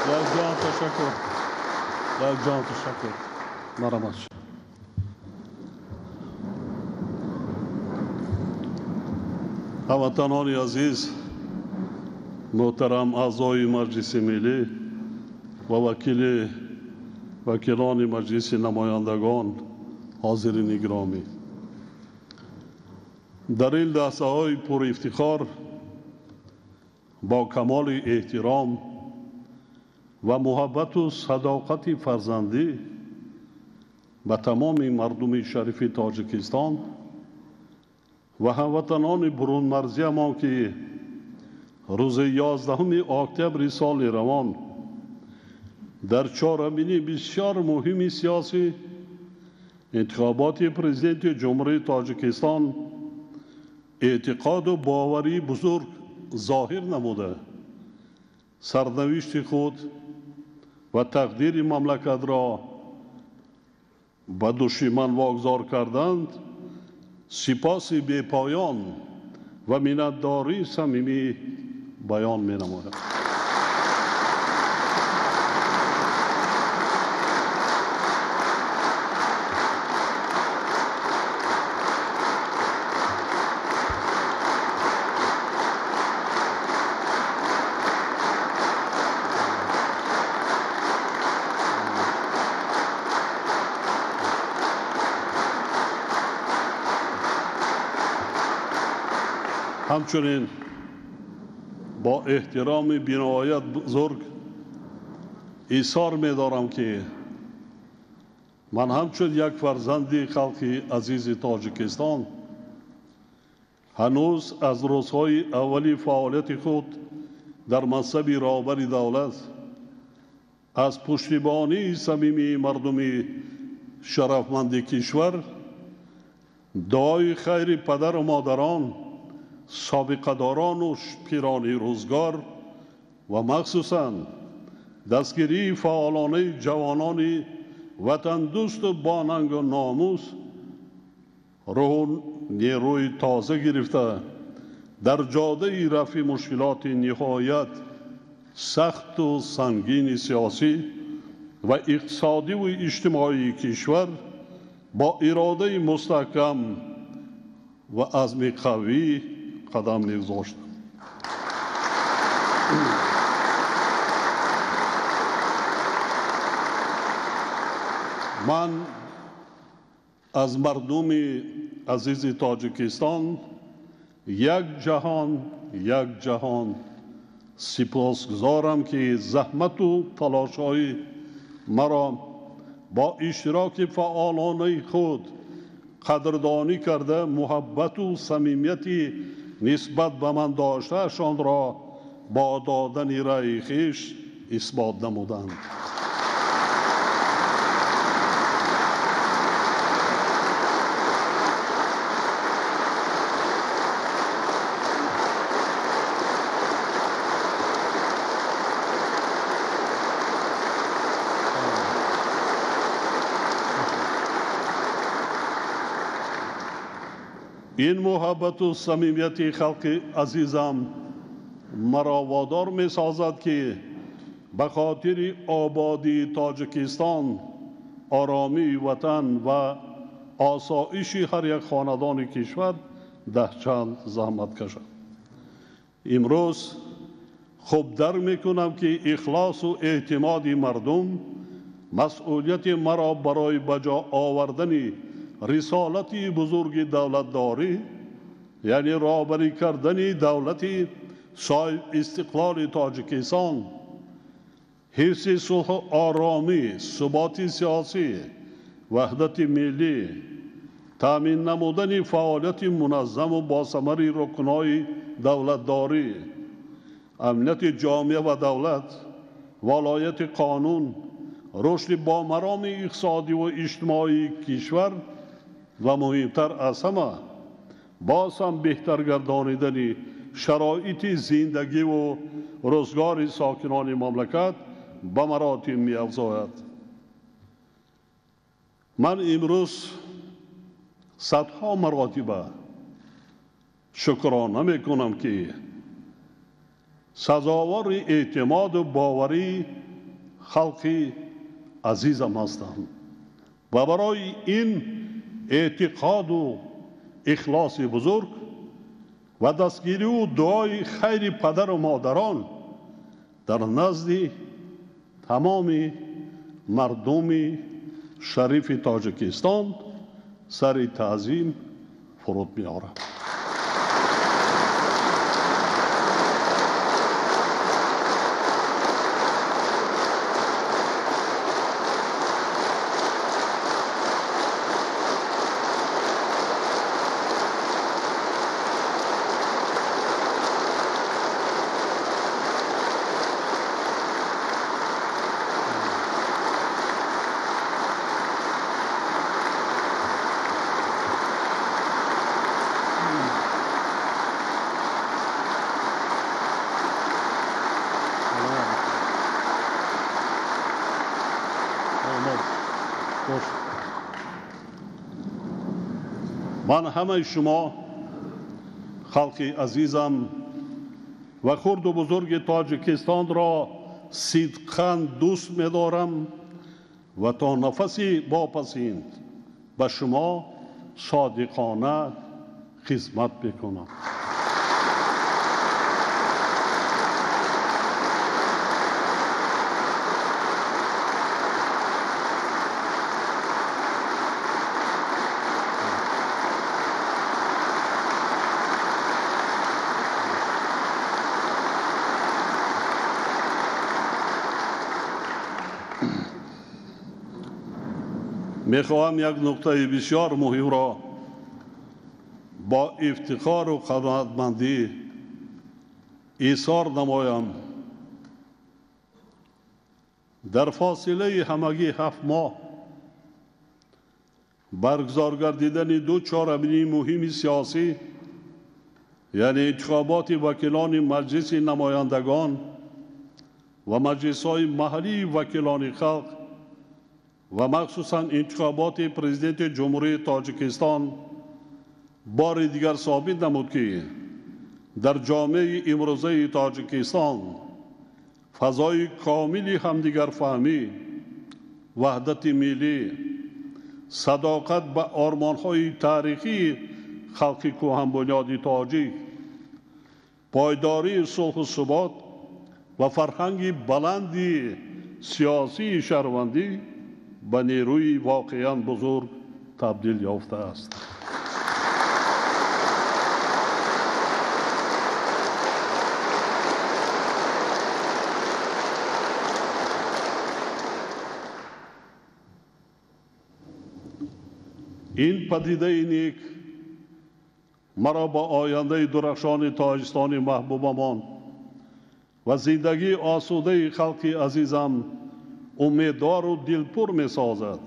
Як ҷон ташаккур. Як ҷон ташаккур. Марҳамат. Ҳамватанони азиз, муҳтарам аъзои Маҷлиси Миллӣ ва вакилони Маҷлиси намояндагон, ҳозирини гиромӣ, дар ин лаҳзаҳои пурифтихор бо камоли эҳтиром ва муҳаббату садоқати фарзандӣ ба тамоми мардуми шарифи Тоҷикистон ва ҳамватанони бурунмарзиямон, ки рӯзи 11 октябри соли равон дар чорабинии бисёр муҳими сиёсӣ, интихоботи президенти Ҷумҳурии Тоҷикистон, эътиқоду боварии бузург зоҳир намуда, сарнавишти худ ва тақдири мамлакатро ба души ман вогузор карданд, сипоси бепоён ва миннатдории самимӣ баён менамоям. Ҳамчунин бо эҳтироми биноҳоят бузург изҳор медорам, ки ман ҳамчун як фарзанди халқи азизи Тоҷикистон ҳанӯз аз рӯзҳои аввали фаъолияти худ дар мансаби роҳбари давлат аз пуштибонии самимии мардуми шарафманди кишвар, дуои хайри падару модарон, собиқадорону пирони рӯзгор ва махсусан дастгирии фаъолонаи ҷавонони ватандӯсту бонангу номус рӯҳу нерӯи тоза гирифта дар ҷодаи рафъи мушкилоти ниҳоят сахту сангини сиёсӣ ва иқтисодиву иҷтимоии кишвар бо иродаи мустаҳкам ва азми қавӣ қадам мегузоштам. Ман аз мардуми азизи Тоҷикистон як ҷаҳон сипосгузорам, ки заҳмату талошҳои маро бо иштироки фаъолонаи худ қадрдонӣ карда, муҳаббату самимияти нисбат ба ман доштаашонро бо додани раъи хеш исбот намуданд. Ин муҳаббату самимияти халқи азизам маро водор месозад, ки ба хотири ободии Тоҷикистон, оромии ватан ва осоиши ҳар як хонадони кишвар даҳчанд заҳмат кашад. Имрӯз хуб дарк мекунам, ки ихлосу эътимоди мардум масъулияти маро барои ба ҷо овардани рисолати бузурги давлатдорӣ, яъне роҳбарӣ кардани давлати соҳибистиқлоли Тоҷикистон, ҳифзи сулҳу оромӣ, суботи сиёсӣ, ваҳдати миллӣ, таъмин намудани фаъолияти муназзаму босамари рукнҳои давлатдорӣ, амнияти ҷомеа ва давлат, волояти қонун, рушди бомароми иқтисодиву иҷтимоии кишвар ва муҳимтар аз ҳама боз ҳам беҳтар гардонидани шароити зиндагиву рӯзгори сокинони мамлакат ба маротиб меафзояд. Ман имрӯз садҳо маротиба шукрона мекунам, ки сазовори эътимоду боварии Халқи азизам ҳастам ва барои ин эътиқоду ихлоси бузург ва дастгириву дуои хайри падару модарон дар назди тамоми мардуми шарифи Тоҷикистон сари таъзим фуруд меорам. Ман ҳамаи шумо халқи азизам ва хурду бузурги Тоҷикистонро сидқан дӯст медорам ва то нафаси бопасин ба шумо содиқона хизмат мекунам. Мехоҳам як нуқтаи бисёр муҳимро бо ифтихору қаноатмандӣ изҳор намоям. Дар фосилаи ҳамагӣ 7 моҳ баргузор гардидани ду чорабинии муҳими сиёсӣ, яъне интихоботи вакилони Маҷлиси намояндагон ва маҷлисҳои маҳаллии вакилони халқ ва махсусан интихоботи президенти Ҷумҳурии Тоҷикистон бори дигар собит намуд, ки дар ҷомеаи имрӯзаи Тоҷикистон фазои комили ҳамдигарфаҳмӣ, ваҳдати миллӣ, садоқат ба ормонҳои таърихии халқи кӯҳанбунёди тоҷик, пойдории сулҳу субот ва фарҳанги баланди сиёсии шаҳрвандӣ ба нерӯи воқеан бузург табдил ёфтааст. Ин падидаи нек маро ба ояндаи дурахшони Тоҷикистони маҳбубамон ва зиндагии осудаи халқи азизам умеддору дилпур месозад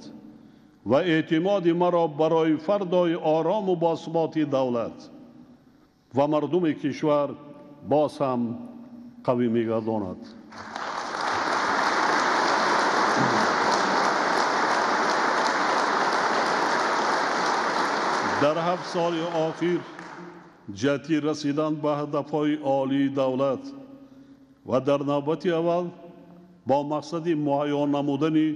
ва эътимоди маро барои фардои орому босуботи давлат ва мардуми кишвар боз ҳам қавӣ мегардонад. Дар 7 соли охир ҷиҳати расидан ба ҳадафҳои олии давлат ва дар навбати аввал бо мақсади муҳайё намудани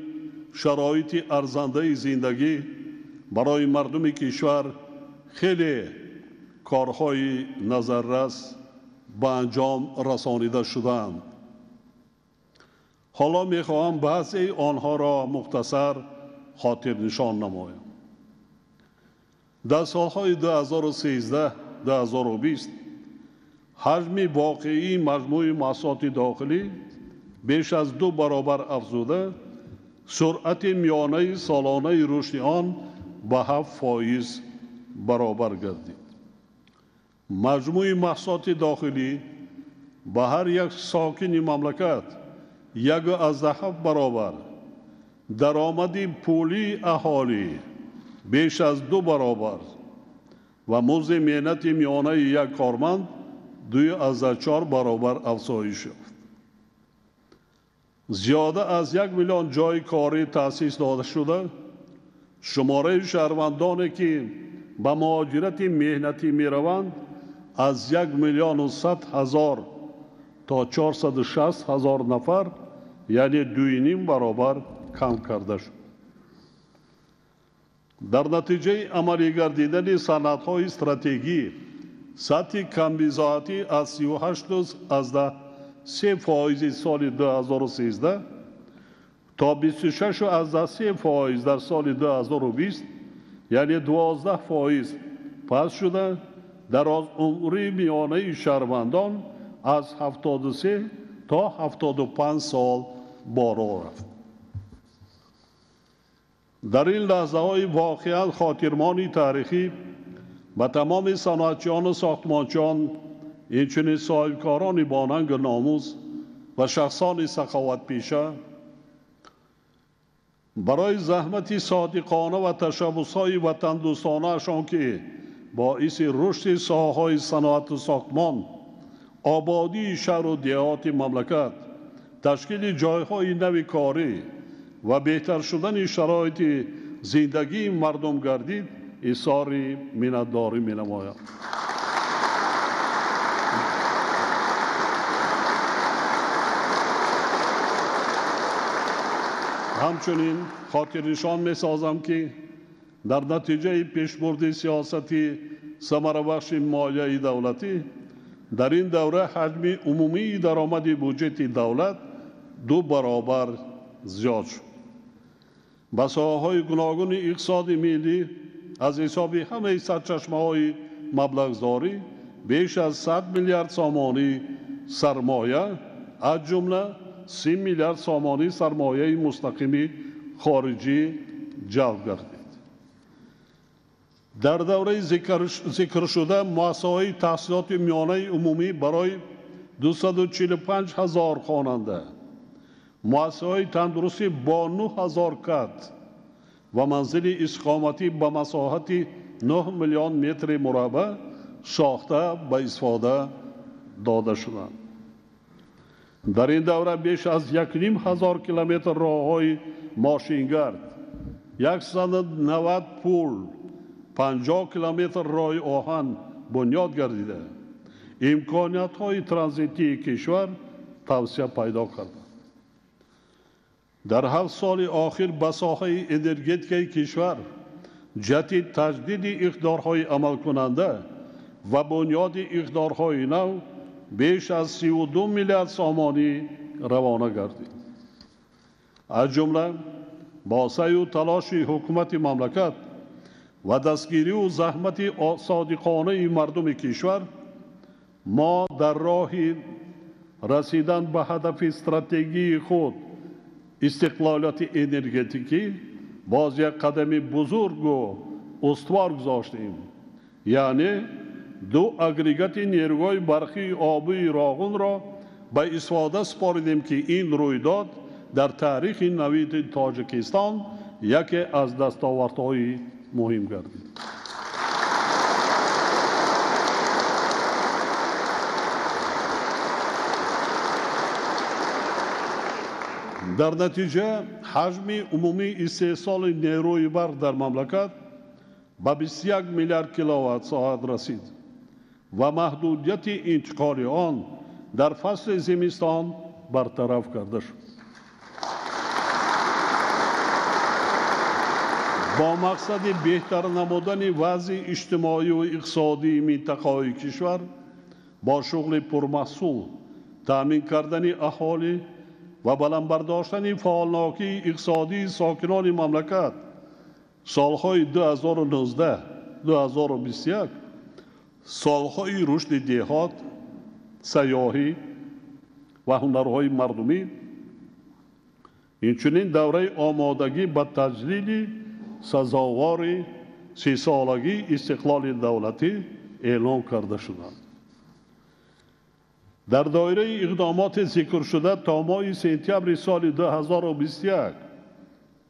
шароити арзандаи зиндагӣ барои мардуми кишвар хеле корҳои назаррас ба анҷом расонида шудаанд. Ҳоло мехоҳам баъзеи онҳоро мухтасар хотирнишон намоям. Дар солҳои 2013-2020 ҳаҷми воқеии маҷмӯи маҳсулоти дохилӣ беш аз 2 баробар афзуда, суръати миёнаи солонаи рушди он ба 7% баробар гардид. Маҷмӯи маҳсулоти дохилӣ ба ҳар як сокини мамлакат 1,7 баробар, даромади пулии аҳолӣ беш аз 2 баробар ва музди меҳнати миёнаи як корманд 2,4 баробар афзоиш ёфт. Зиёда аз 1 миллион ҷойи корӣ таъсис дода шуда, шумораи шаҳрвандоне ки ба муҳоҷирати меҳнатӣ мераванд аз 1 100 000 то 460 000 нафар яъне 2,5 баробар кам карда шуд. Дар натиҷаи амалӣ гардидани санадҳои стратегӣ сатҳи камбизоатӣ аз 38,3% соли 2013 то 26,3% дар соли 2020, яъне 12% паст шуда, дар умри миёнаи шаҳрвандон аз 73 то 75 сол боло рафт. Дар ин лаҳзаҳои воқеан хотирмони таърихӣ ба тамоми саноатчиёну сохтмончиён, инчунин соҳибкорони бонангу номус ва шахсони саховатпеша барои заҳмати содиқона ва ташаббусҳои ватандӯстонаашон, ки боиси рушди соҳаҳои саноату сохтмон, ободии шаҳру деҳоти мамлакат, ташкили ҷойҳои нави корӣ ва беҳтар шудани шароити зиндагии мардум гардид, изҳори миннатдорӣ менамояд. Ҳамчунин хотирнишон месозам, ки дар натиҷаи пешбурди сиёсати самарабахши молияи давлатӣ дар ин давра ҳаҷми умумии даромади буҷети давлат 2 баробар зиёд шуд. Ба соҳаҳои гуногуни иқтисоди миллӣ аз ҳисоби ҳамаи сарчашмаҳои маблағгузорӣ беш аз 100 миллиард сомонӣ сармоя, аз ҷумла 30 миллиард сомонӣ сармояи мустақими хориҷӣ ҷалб гардид. Дар давраи зикршуда муассисаҳои таҳсилоти миёнаи умумӣ барои 245 ҳазор хонанда, муассисаҳои тандурустӣ бо 9 ҳазор кат ва манзили истиқоматӣ ба масоҳати 9 миллион метри мураббаъ сохта ба истифода дода шуданд. Дар ин давра беш аз 1,5 ҳазор километр роҳҳои мошингард, 190 пул, 50 километр роҳи оҳан бунёд гардида, имкониятҳои транзитии кишвар тавсеа пайдо карданд. Дар 7 соли охир ба соҳаи энергетикаи кишвар ҷиҳати таҷдиди иқтидорҳои амалкунанда ва бунёди иқтидорҳои нав беш аз 32 миллиард сомонӣ равона гардид. Аз ҷумла бо саъю талоши ҳукумати мамлакат ва дастгирию заҳмати содиқонаи мардуми кишвар мо дар роҳи расидан ба ҳадафи стратегии худ истиқлолияти энергетикӣ боз як қадами бузургу устувор гузоштем, яъне 2 агрегати нерӯгоҳи барқии обии Роғунро ба истифода супоридем, ки ин рӯйдод дар таърихи навиди Тоҷикистон яке аз дастовардҳои муҳим гардид. Дар натиҷа ҳаҷми умумии истеҳсоли нерӯи барқ дар мамлакат ба 21 миллиард киловатт-соат расид ва маҳдудияти интиқоли он дар фасли зимистон бартараф карда шуд. Бо мақсади беҳтар намудани вазъи иҷтимоию иқтисодии минтақаҳои кишвар бо шуғли пурмаҳсул таъмин кардани аҳолӣ ва баланд бардоштани фаъолнокии иқтисодии сокинони мамлакат солҳои 2019-2021 солҳои рушди деҳот, сайёҳӣ ва ҳунарҳои мардумӣ, инчунин давраи омодагӣ ба таҷлили сазовори 30-солагии истиқлоли давлатӣ эълон карда шуданд. Дар доираи иқдомоти зикршуда то моҳи сентябри соли 2021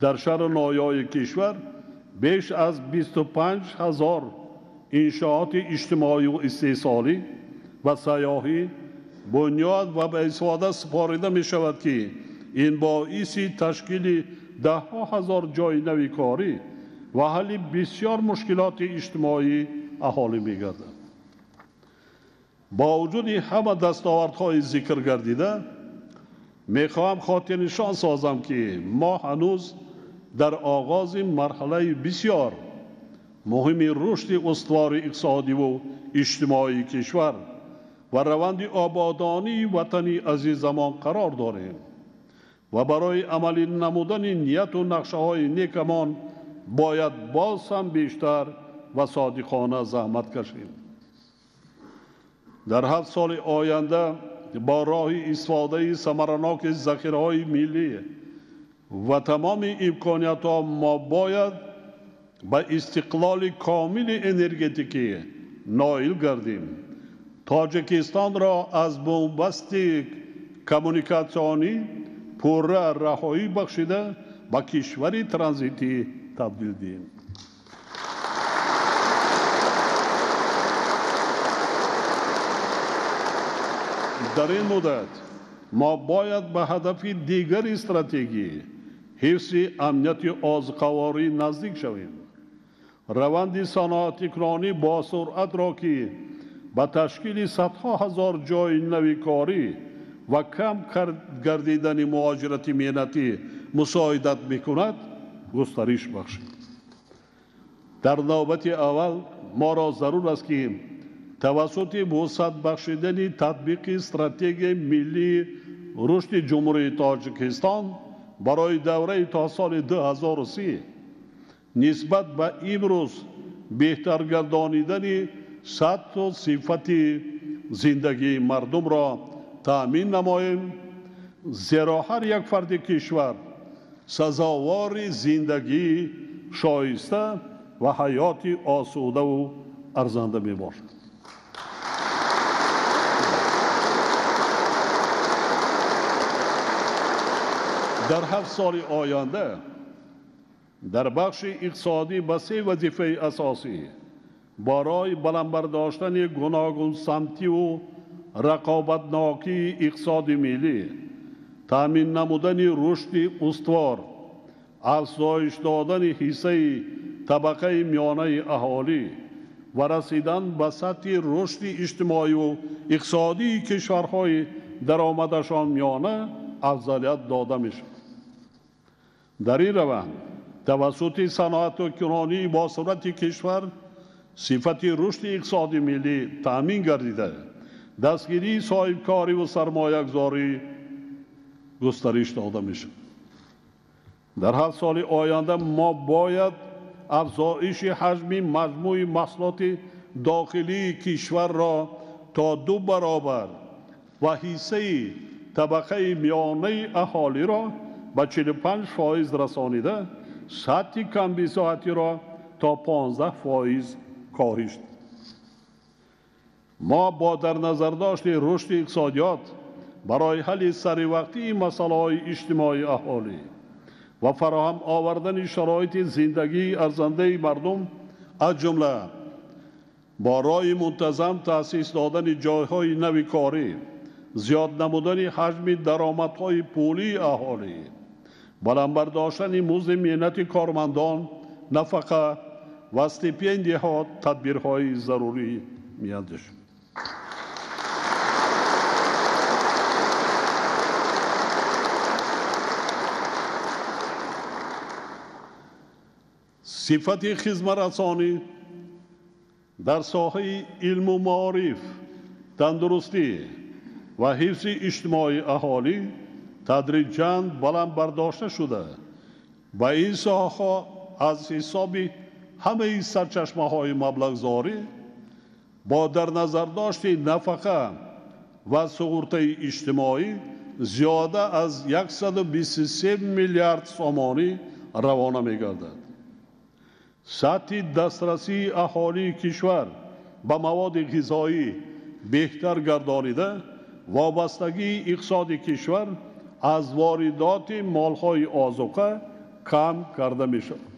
дар шаҳру ноҳияҳои кишвар беш аз 25 ҳазор иншооти иҷтимоию истеҳсолӣ ва сайёҳӣ бунёд ва ба истифода супорида мешавад, ки ин боиси ташкили даҳҳо ҳазор ҷойи нави корӣ ва ҳалли бисёр мушкилоти иҷтимоии аҳолӣ мегардад. Бо вуҷуди ҳама дастовардҳои зикр гардида, Мехоҳам хотирнишон созам, ки мо ҳанӯз дар оғози марҳалаи бисёр муҳими рушди устувори иқтисодиву иҷтимоии кишвар ва раванди ободонии ватани азизамон қарор дорем ва барои амалӣ намудани нияту нақшаҳои некамон бояд боз ҳам бештар ва содиқона заҳмат кашем. Дар 7 соли оянда бо роҳи истифодаи самараноки захираҳои миллӣ ва тамоми имкониятҳо мо бояд ба истиқлоли комили энергетикӣ ноил гардем. Тоҷикистонро аз бунбасти коммуникатсионӣ пурра раҳоӣ бахшида ба кишвари транзитӣ табдил диҳем. Дар ин муддат мо бояд ба ҳадафи дигари стратегӣ ҳифзи амнияти озуқаворӣ наздик шавем. Раванди саноатикунонӣ бо суръатро, ки ба ташкили садҳо ҳазор ҷойи нави корӣ ва кам гардидани муҳоҷирати меҳнатӣ мусоидат мекунад, густариш бахшид. Дар навбати аввал моро зарур аст, ки тавассути вусъат бахшидани татбиқи стратегияи миллии рушди Ҷумҳурии Тоҷикистон барои давраи то соли 2030 нисбат ба имрӯз беҳтар гардонидани сатҳу сифати зиндагии мардумро таъмин намоем, зеро ҳар як фарди кишвар сазовори зиндагии шоиста ва ҳаёти осудаву арзанда мебошад. Дар 7 соли оянда дар бахши иқтисодӣ ба 3 вазифаи асосӣ барои баланд бардоштани гуногунсамтиву рақобатнокии иқтисоди миллӣ, таъмин намудани рушди устувор, афзоиш додани ҳиссаи табақаи миёнаи аҳолӣ ва расидан ба сатҳи рушди иҷтимоиву иқтисодии кишварҳои даромадашон миёна афзалият дода мешавад. Дар ин раванд тавассути саноатикунонии босуръати кишвар сифати рушди иқтисоди миллӣ таъмин гардида, дастгирии соҳибкориву сармоягузорӣ густариш дода мешавад. Дар 7 соли оянда мо бояд афзоиши ҳаҷми маҷмӯи маҳсулоти дохилии кишварро то 2 баробар ва ҳиссаи табақаи миёнаи аҳолиро ба 45% расонида, сатҳи камбизоатиро то 15% коҳиш. Мо бо дар назардошти рушди иқтисодиёт барои ҳалли саривақтии масъалаҳои иҷтимоии аҳолӣ ва фароҳам овардани шароити зиндагии арзандаи мардум, аз ҷумла бо роҳи мунтазам таъсис додани ҷойҳои нави корӣ, зиёд намудани ҳаҷми даромадҳои пулии аҳолӣ, баланд бардоштани музди меҳнати кормандон, нафақа ва стипендияҳо тадбирҳои зарурӣ меандешем. Сифати хизматрасонӣ дар соҳаи илму маориф, тандурустӣ ва ҳифзи иҷтимоии аҳолӣ тадриҷан баланд бардошта шуда, ба ин соҳаҳо аз ҳисоби ҳамаи сарчашмаҳои маблағзорӣ бо дар назардошти нафақа ва суғуртаи иҷтимоӣ зиёда аз 123 миллиард сомонӣ равона мегардад. Сатҳи дастрасии аҳолии кишвар ба маводи ғизоӣ беҳтар гардонида, вобастагии иқтисоди кишвар аз воридоти молҳои озуқа кам карда мешавад.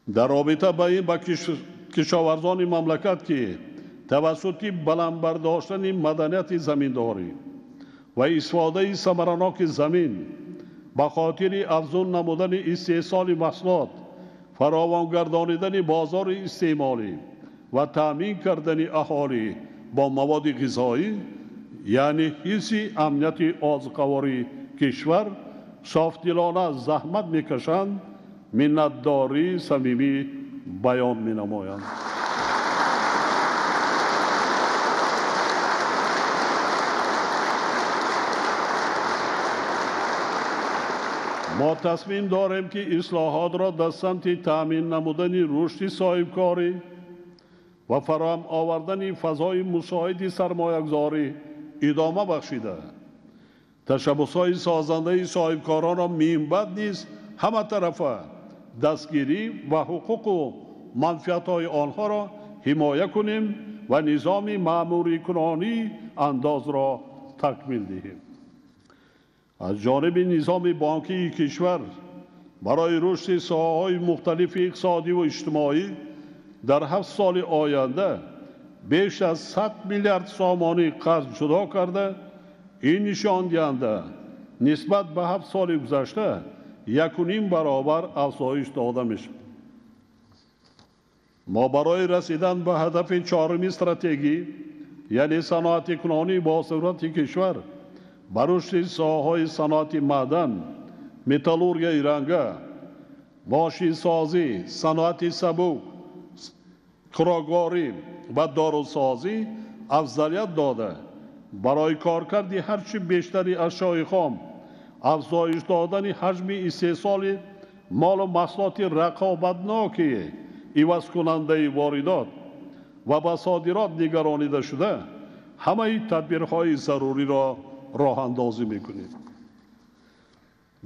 Дар робита ба ин ба кишоварзони мамлакат, ки тавассути баланд бардоштани маданияти заминдорӣ ва истифодаи самараноки замин ба хотири афзун намудани истеҳсоли маҳсулот, фаровон гардонидани бозори истеъмолӣ ва таъмин кардани аҳолӣ бо маводи ғизоӣ Яъне ҳифзи амнияти озуқавории кишвар софдилона заҳмат мекашанд, миннатдории самимӣ баён менамоянд. Мо тасмим дорем, ки ислоҳотро дар самти таъмин намудани рушди соҳибкорӣ ва фароҳам овардани фазои мусоиди сармоягузорӣ идома бахшида, ташаббусҳои созандаи соҳибкоронро минбаъд низ ҳаматарафа дастгирӣ ва ҳуқуқу манфиатҳои онҳоро ҳимоя кунем ва низоми маъмурикунонии андозро такмил диҳем. Аз ҷониби низоми бонкии кишвар барои рушди соҳаҳои мухталифи иқтисодиву иҷтимоӣ дар 7 соли оянда беш аз 100 миллиард сомонӣ қарз ҷудо карда, ин нишондиҳанда нисбат ба 7 соли гузашта 1,5 баробар афзоиш дода мешавад. Мо барои расидан ба ҳадафи чоруми стратегӣ, яъне саноатикунонии босуръати кишвар, ба рушди соҳаҳои саноати маъдан, металлургияи ранга, мошинсозӣ, саноати сабук, хӯрокворӣ ва дорусозӣ афзалият дода, барои коркарди ҳарчи бештари ашёи хом, афзоиш додани ҳаҷми истеҳсоли молу маҳсулоти рақобатноки ивазкунандаи воридот ва ба содирот нигаронида шуда, ҳамаи тадбирҳои заруриро роҳандозӣ мекунем.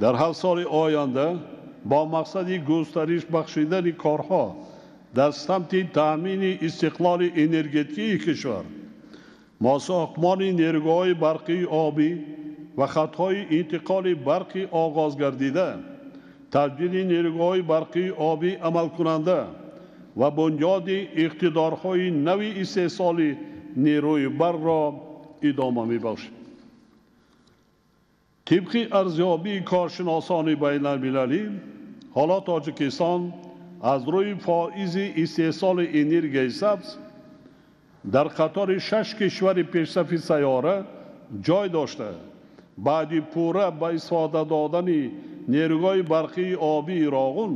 Дар 7 соли оянда бо мақсади густариш бахшидани корҳо дар самти таъмини истиқлоли энергетикии кишвар, мо сохтмони нерӯгоҳҳои барқии обӣ ва хатҳои интиқоли барқи оғоз гардида, таҷдиди нерӯгоҳҳои барқии обӣ амалкунанда ва бунёди иқтидорҳои нави истеҳсоли нерӯи барқро идома мебахшем. Тибқи арзёбии коршиносони байналмилалӣ, ҳоло Тоҷикистон аз рӯи фоизи истеҳсоли энергияи сабз дар қатори 6 кишвари пешсафи сайёра ҷой дошта, баъди пурра ба истифода додани нерӯгоҳи барқии обии Роғун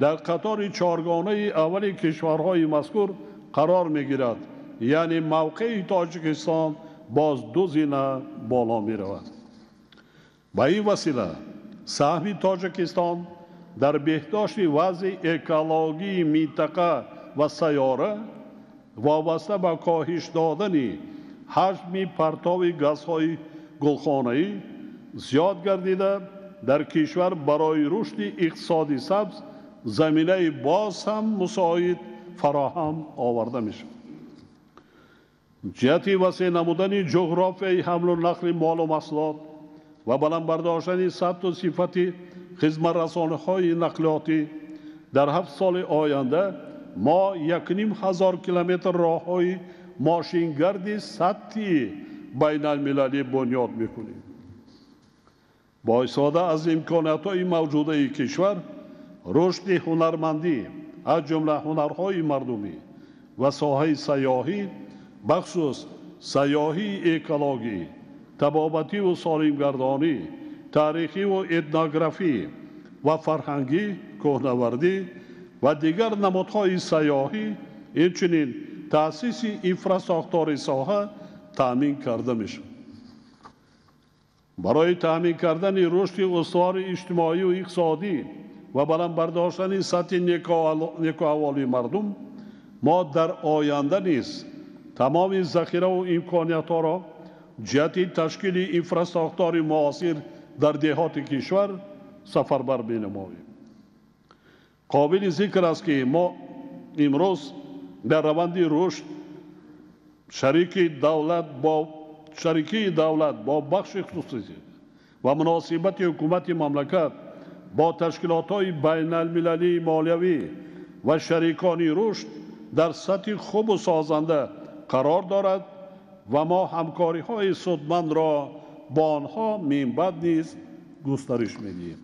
дар қатори чоргонаи аввали кишварҳои мазкур қарор мегирад, яъне мавқеи Тоҷикистон боз 2 зина боло меравад. Ба ин васила саҳми Тоҷикистон дар беҳдошти вазъи экологии минтақа ва сайёра вобаста ба коҳиш додани ҳаҷми партови газҳои гулхонаӣ зиёд гардида, дар кишвар барои рушди иқтисоди сабз заминаи боз ҳам мусоид фароҳам оварда мешавад. Ҷиҳати васеъ намудани ҷуғрофияи ҳамлу нақли молу маҳсулот ва баланд бардоштани сатҳу сифати хизматрасониҳои нақлиётӣ дар 7 соли оянда мо 1500 километр роҳҳои мошингарди сатҳи байналмилалӣ бунёд мекунем. Бо истифода аз имкониятҳои мавҷудаи кишвар, рушди ҳунармандӣ, аз ҷумла ҳунарҳои мардумӣ ва соҳаи сайёҳӣ, бахусус сайёҳии экологӣ, табобативу солимгардонӣ, таърихиву этнографӣ ва фарҳангӣ, кӯҳнавардӣ ва дигар намудҳои сайёҳӣ, инчунин таъсиси инфрасохтори соҳа таъмин карда мешавад. Барои таъмин кардани рушди устувори иҷтимоию иқтисодӣ ва баланд бардоштани сатҳи некӯаҳволии мардум, мо дар оянда низ тамоми захираву имкониятҳоро ҷиҳати ташкили инфрасохтори муосир дар деҳоти кишвар сафарбар менамоем. Қобили зикр аст, ки мо имрӯз дар раванди рушд шарикии давлат бо бахши хусусӣ ва муносибати ҳукумати мамлакат бо ташкилотҳои байналмилалии молиявӣ ва шарикони рушд дар сатҳи хубу созанда қарор дорад ва мо ҳамкориҳои судмандро бо онҳо минбаъд низ густариш медиҳем.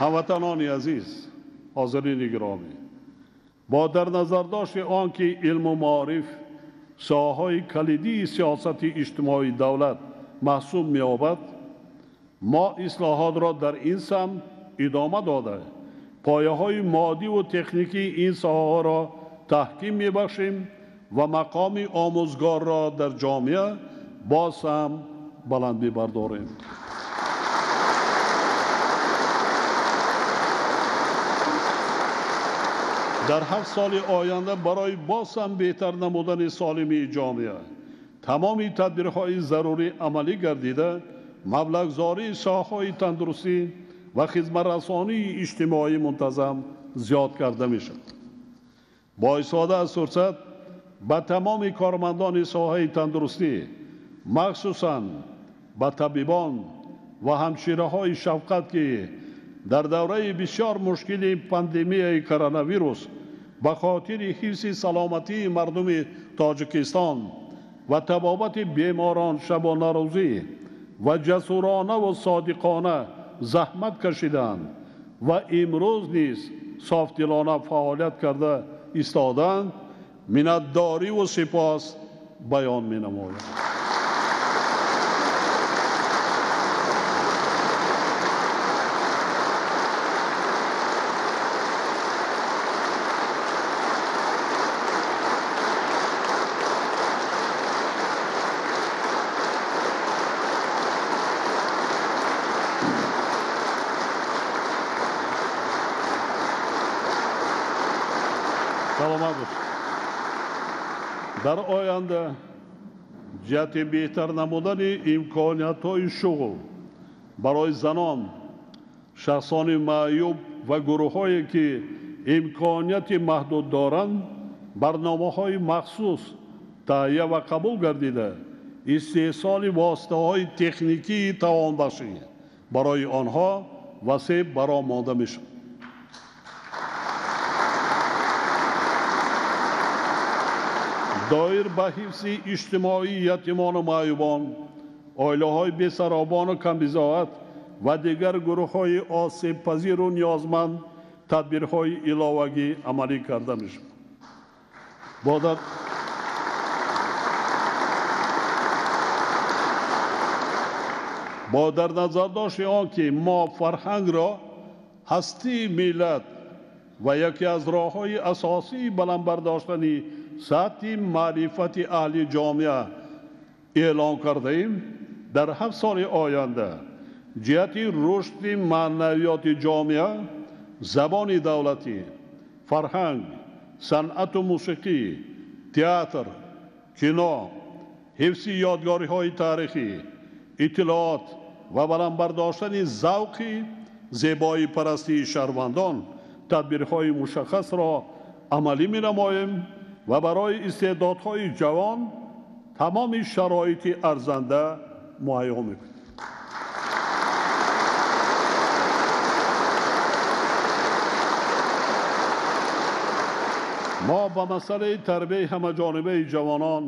Ҳамватанони азиз, Ҳозирини гиромӣ, бо дар назардошти он ки илму маориф соҳаҳои калидии сиёсати иҷтимоии давлат маҳсуб меёбад, мо ислоҳотро дар ин самт идома дода, пояҳои моддиву техникии ин соҳаҳоро таҳким мебахшем ва мақоми омӯзгорро дар ҷомеа боз ҳам баланд мебардорем. Дар 7 соли оянда барои боз ҳам беҳтар намудани солимии ҷомеа тамоми тадбирҳои зарурӣ амалӣ гардида, маблағгузории соҳаҳои тандурустӣ ва хизматрасонии иҷтимоӣ мунтазам зиёд карда мешавад. Бо истифода аз фурсат ба тамоми кормандони соҳаи тандурустӣ, махсусан ба табибон ва ҳамшираҳои шафқат, ки дар давраи бисёр мушкили пандемияи коронавирус ба хотири ҳифзи саломатии мардуми Тоҷикистон ва табобати беморон шабонарӯзӣ ва ҷасуронаву содиқона заҳмат кашиданд ва имрӯз низ софдилона фаъолият карда истоданд, миннатдориву сипос баён менамоям. Дар оянда ҷиҳати беҳтар намудани имкониятҳои шуғл барои занон, шахсони маъюб ва гурӯҳҳое ки имконияти маҳдуд доранд, барномаҳои махсус таҳия ва қабул гардида, истеҳсоли воситаҳои техникии тавонбахшӣ барои онҳо васеъ бароҳ монда мешавад. Доир ба ҳифзи иҷтимоии ятимону маъюбон, оилаҳои бесаробону камбизоат ва дигар гурӯҳҳои осебпазиру ниёзманд тадбирҳои иловагӣ амалӣ карда мешавад. Бо дар назардошти он ки мо фарҳангро ҳастии миллат ва яке аз роҳҳои асосии баланд бардоштани сатҳи маърифати аҳли ҷомеа эълон кардаем, дар 7 соли оянда ҷиҳати рушди маънавиёти ҷомеа, забони давлатӣ, фарҳанг, санъату мусиқӣ, театр, кино, ҳифзи ёдгориҳои таърихӣ, иттилоот ва баланд бардоштани завқи зебоипарастии шаҳрвандон тадбирҳои мушаххасро амалӣ менамоем ва барои истеъдодҳои ҷавон тамоми шароити арзанда муҳайё мекунем. Мо ба масъалаи тарбияи ҳамаҷонибаи ҷавонон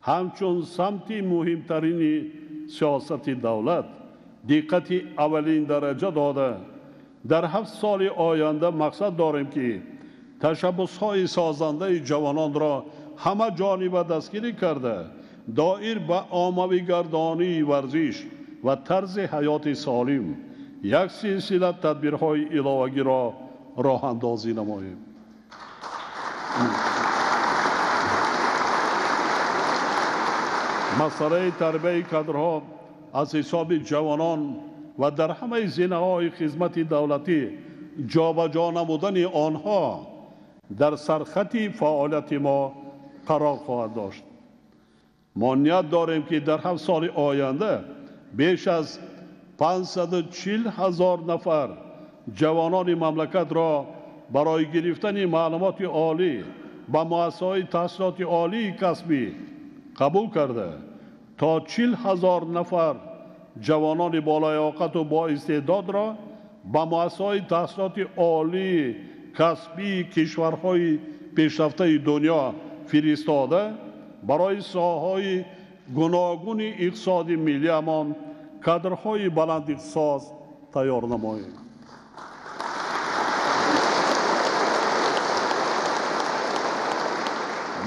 ҳамчун самти муҳимтарини сиёсати давлат диққати аввалин дараҷа дода, дар 7 соли оянда мақсад дорем ки ташаббусҳои созандаи ҷавононро ҳама ҷониба дастгирӣ карда, доир ба оммавигардонии варзиш ва тарзи ҳаёти солим як силсила тадбирҳои иловагиро роҳандозӣ намоем. Масъалаи тарбияи кадрҳо аз ҳисоби ҷавонон ва дар ҳамаи зинаҳои хизмати давлатӣ ҷобаҷо намудани онҳо дар сархати фаъолияти мо қарор хоҳад дошт. Мо ният дорем ки дар 7 соли оянда беш аз 540 000 нафар ҷавонони мамлакатро барои гирифтани маълумоти олӣ ба муассисаҳои таҳсилоти олии касбӣ қабул карда, то 40 000 нафар ҷавонони болаёқату боистеъдодро ба муассисаҳои таҳсилоти олии касбии кишварҳои пешрафтаи дунё фиристода, барои соҳаҳои гуногуни иқтисоди миллиамон кадрҳои баландихтисос тайёр намоем.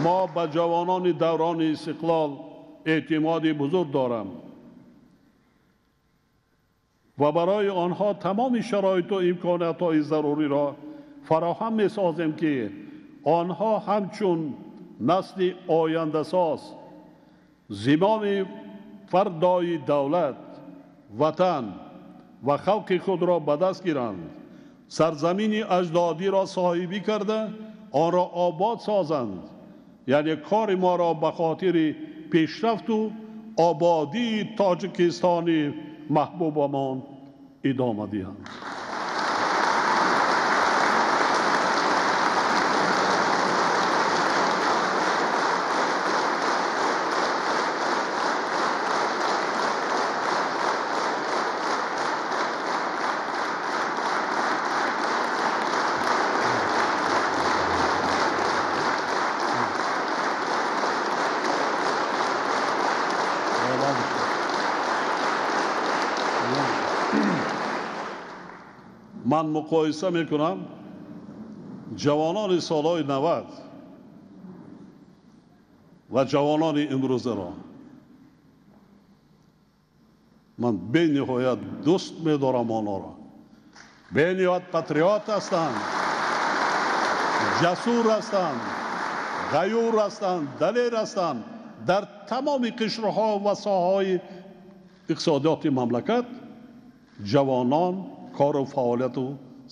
Мо ба ҷавонони даврони истиқлол эътимоди бузург дорам ва барои онҳо тамоми шароиту имкониятҳои заруриро фароҳам месозем, ки онҳо ҳамчун насли ояндасоз зимоми фардои давлат, ватан ва халқи худро ба даст гиранд, сарзамини аҷдодиро соҳибӣ карда, онро обод созанд. Яъне кори моро ба хотири пешрафту ободии Тоҷикистони маҳбубамон идома диҳанд. Ман муқоиса мекунам ҷавонони солҳои 90 ва ҷавонони имрӯзаро. Ман бениҳоят дӯст медорам онҳоро. Бениҳоят патриот ҳастанд, ҷасур ҳастанд, ғаюр ҳастанд, далер ҳастанд. Дар тамоми қишрҳо ва соҳаҳои иқтисодиёти мамлакат ҷавонон кору фаъолияту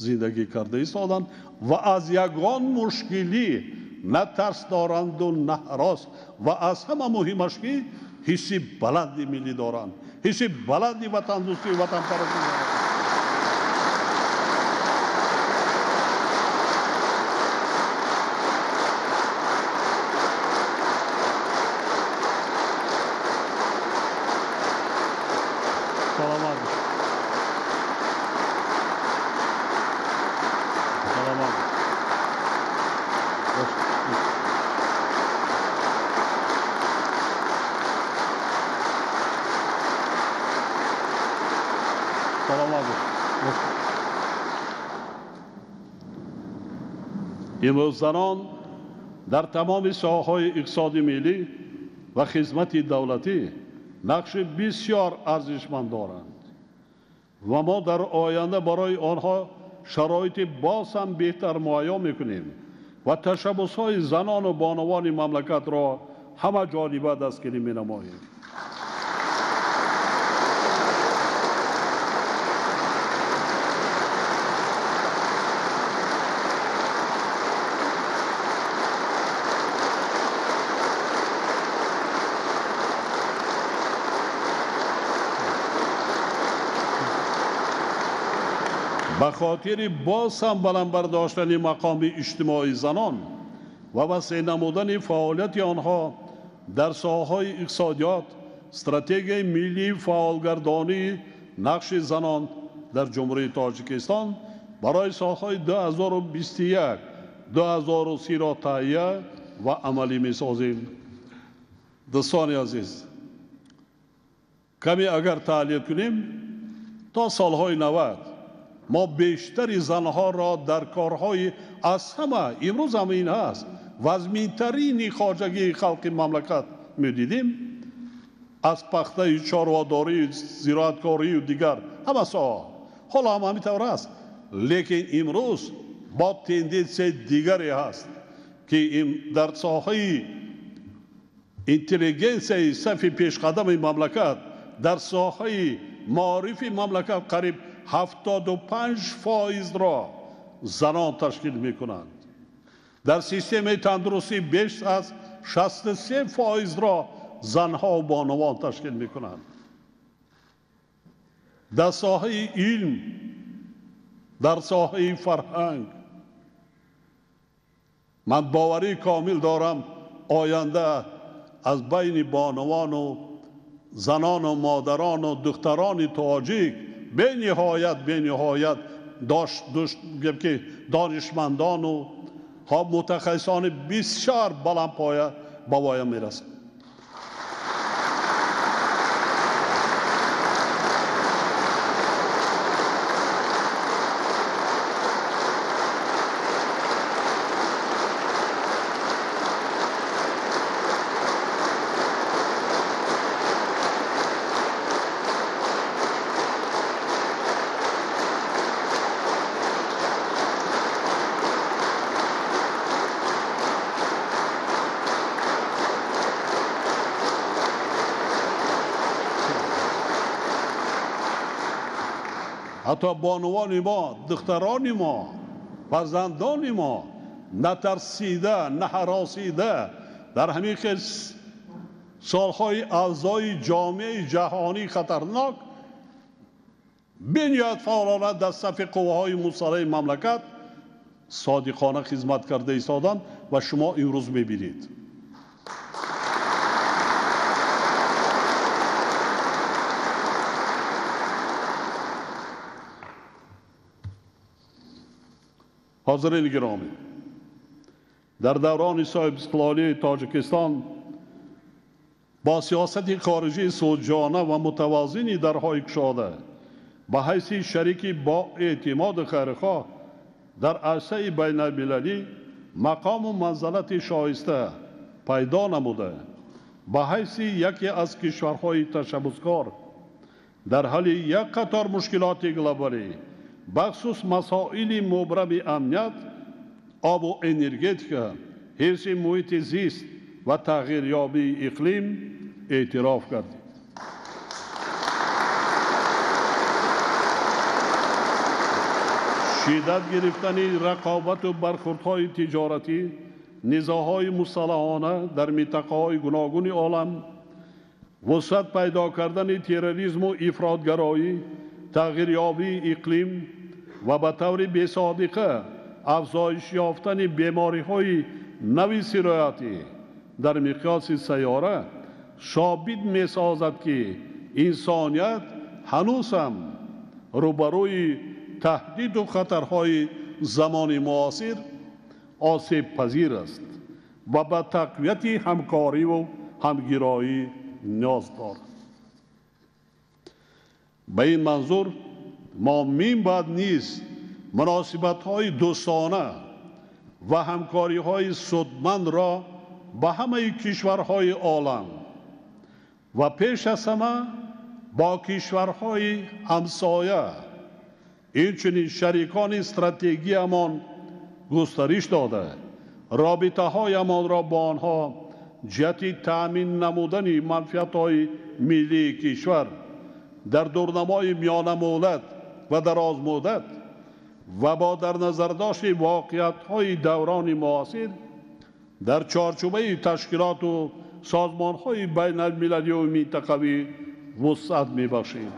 зиндагӣ карда истоданд ва аз ягон мушкилӣ на тарс доранду на ҳарос, ва аз ҳама муҳимаш ки ҳисси баланди миллӣ доранд, ҳисси баланди ватандӯстию ватанпарастӣ доранд. Саломат бошед. Саломат бошед. Саломат бошед. Имрӯз занон дар тамоми соҳаҳои иқтисоди миллӣ ва хизмати давлатӣ нақши бисёр арзишманд доранд ва мо дар оянда барои онҳо шароити боз ҳам беҳтар муҳайё мекунем ва ташаббусҳои занону бонувони мамлакатро ҳама ҷониба дастгирӣ менамоем. Ба хотири боз ҳам баланд бардоштани мақоми иҷтимоии занон ва васеъ намудани фаъолияти онҳо дар соҳаҳои иқтисодиёт, стратегияи миллии фаъолгардонии нақши занон дар Ҷумҳурии Тоҷикистон барои солҳои 2021-2030-ро таҳия ва амалӣ месозем. Дӯстони азиз, каме агар таҳлил кунем, то солҳои 90 мо бештари занҳоро дар корҳои аз ҳама имрӯз ҳам ин ҳаст вазминтарини хоҷагии халқи мамлакат медидем, аз пахтаи чорводорию зироаткорию дигар ҳама соҳа. Ҳоло ҳам ҳамин тавр аст, лекин имрӯз бо тенденсияи дигаре ҳаст, ки дар соҳаи интеллигенсияи сафи пешқадами мамлакат, дар соҳаи маорифи мамлакат қариб 75%-ро занон ташкил мекунанд. Дар системаи тандурустӣ беш аз 63%-ро занҳо бонувон ташкил мекунанд. Дар соҳаи илм, дар соҳаи фарҳанг ман боварии комил дорам, оянда аз байни бонувану занону модарону духтарони тоҷик бениҳоят ки донишмандону мутахассисони бисёр баландпоя ба воя мерасанд. Ҳатто бонувони мо, духтарони мо, фарзандони мо натарсида, наҳаросида дар ҳамин хел солҳои авзои ҷомеаи ҷаҳонӣ хатарнок бениҳоят фаъолона дар сафи қувваҳои мусаллаҳи мамлакат содиқона хизмат карда истоданд ва шумо имрӯз мебинед. Ҳозирини гиромӣ, дар даврони соҳибистиқлолии Тоҷикистон бо сиёсати хориҷии сулҳҷӯёна ва мутавозини дарҳои кушода ба ҳайси шарики боэътимоду хайрхоҳ дар арсаи байналмилалӣ мақому манзалати шоиста пайдо намуда, ба ҳайси яке аз кишварҳои ташаббускор дар ҳалли як қатор мушкилоти глобалӣ, бахусус масоили мубрами амният, обу энергетика, ҳифзи муҳити зист ва тағйирёбии иқлим эътироф гардид. Шиддат гирифтани рақобату бархӯрдҳои тиҷоратӣ, низоъҳои мусаллаҳона дар минтақаҳои гуногуни олам, вусъат пайдо кардани терроризму ифротгароӣ, тағйирёбии иқлим ва ба таври бесобиқа афзоиш ёфтани бемориҳои нави сироятӣ дар миқёси сайёра собит месозад, ки инсоният ҳанӯз ҳам рӯбарӯи таҳдиду хатарҳои замони муосир осебпазир аст ва ба тақвияти ҳамкориву ҳамгироӣ ниёз дорад. Ба ин манзур мо минбаъд низ муносибатҳои дӯстона ва ҳамкориҳои судмандро ба ҳамаи кишварҳои олам ва пеш аз ҳама бо кишварҳои ҳамсоя, инчунин шарикони стратегиямон густариш дода, робитаҳоямонро бо онҳо ҷиҳати таъмин намудани манфиатҳои миллии кишвар дар дурнамои миёнамуҳлат ва дарозмуддат ва бо дар назардошти воқеиятҳои даврони муосир дар чорчӯбаи ташкилоту созмонҳои байналмилалию минтақавӣ вусъат мебахшем.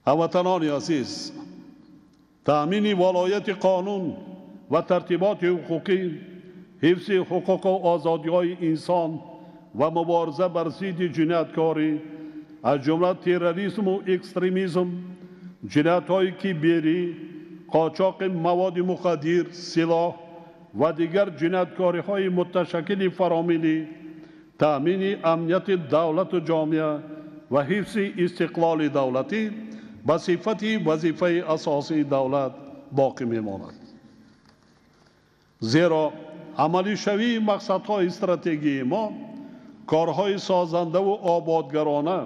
Ҳамватанони азиз, таъмини волояти қонун ва тартиботи ҳуқуқӣ, ҳифзи ҳуқуқу озодиҳои инсон ва мубориза бар зидди ҷинояткорӣ, аз ҷумла терроризму экстремизм, ҷиноятҳои киберӣ, қочоқи маводи мухаддир, силоҳ ва дигар ҷинояткориҳои муташаккили фаромиллӣ, таъмини амнияти давлату ҷомеа ва ҳифзи истиқлоли давлатӣ ба сифати вазифаи асосии давлат боқӣ мемонад. Зеро амалишавии мақсадҳои стратегии мо корҳои созандаву ободгарона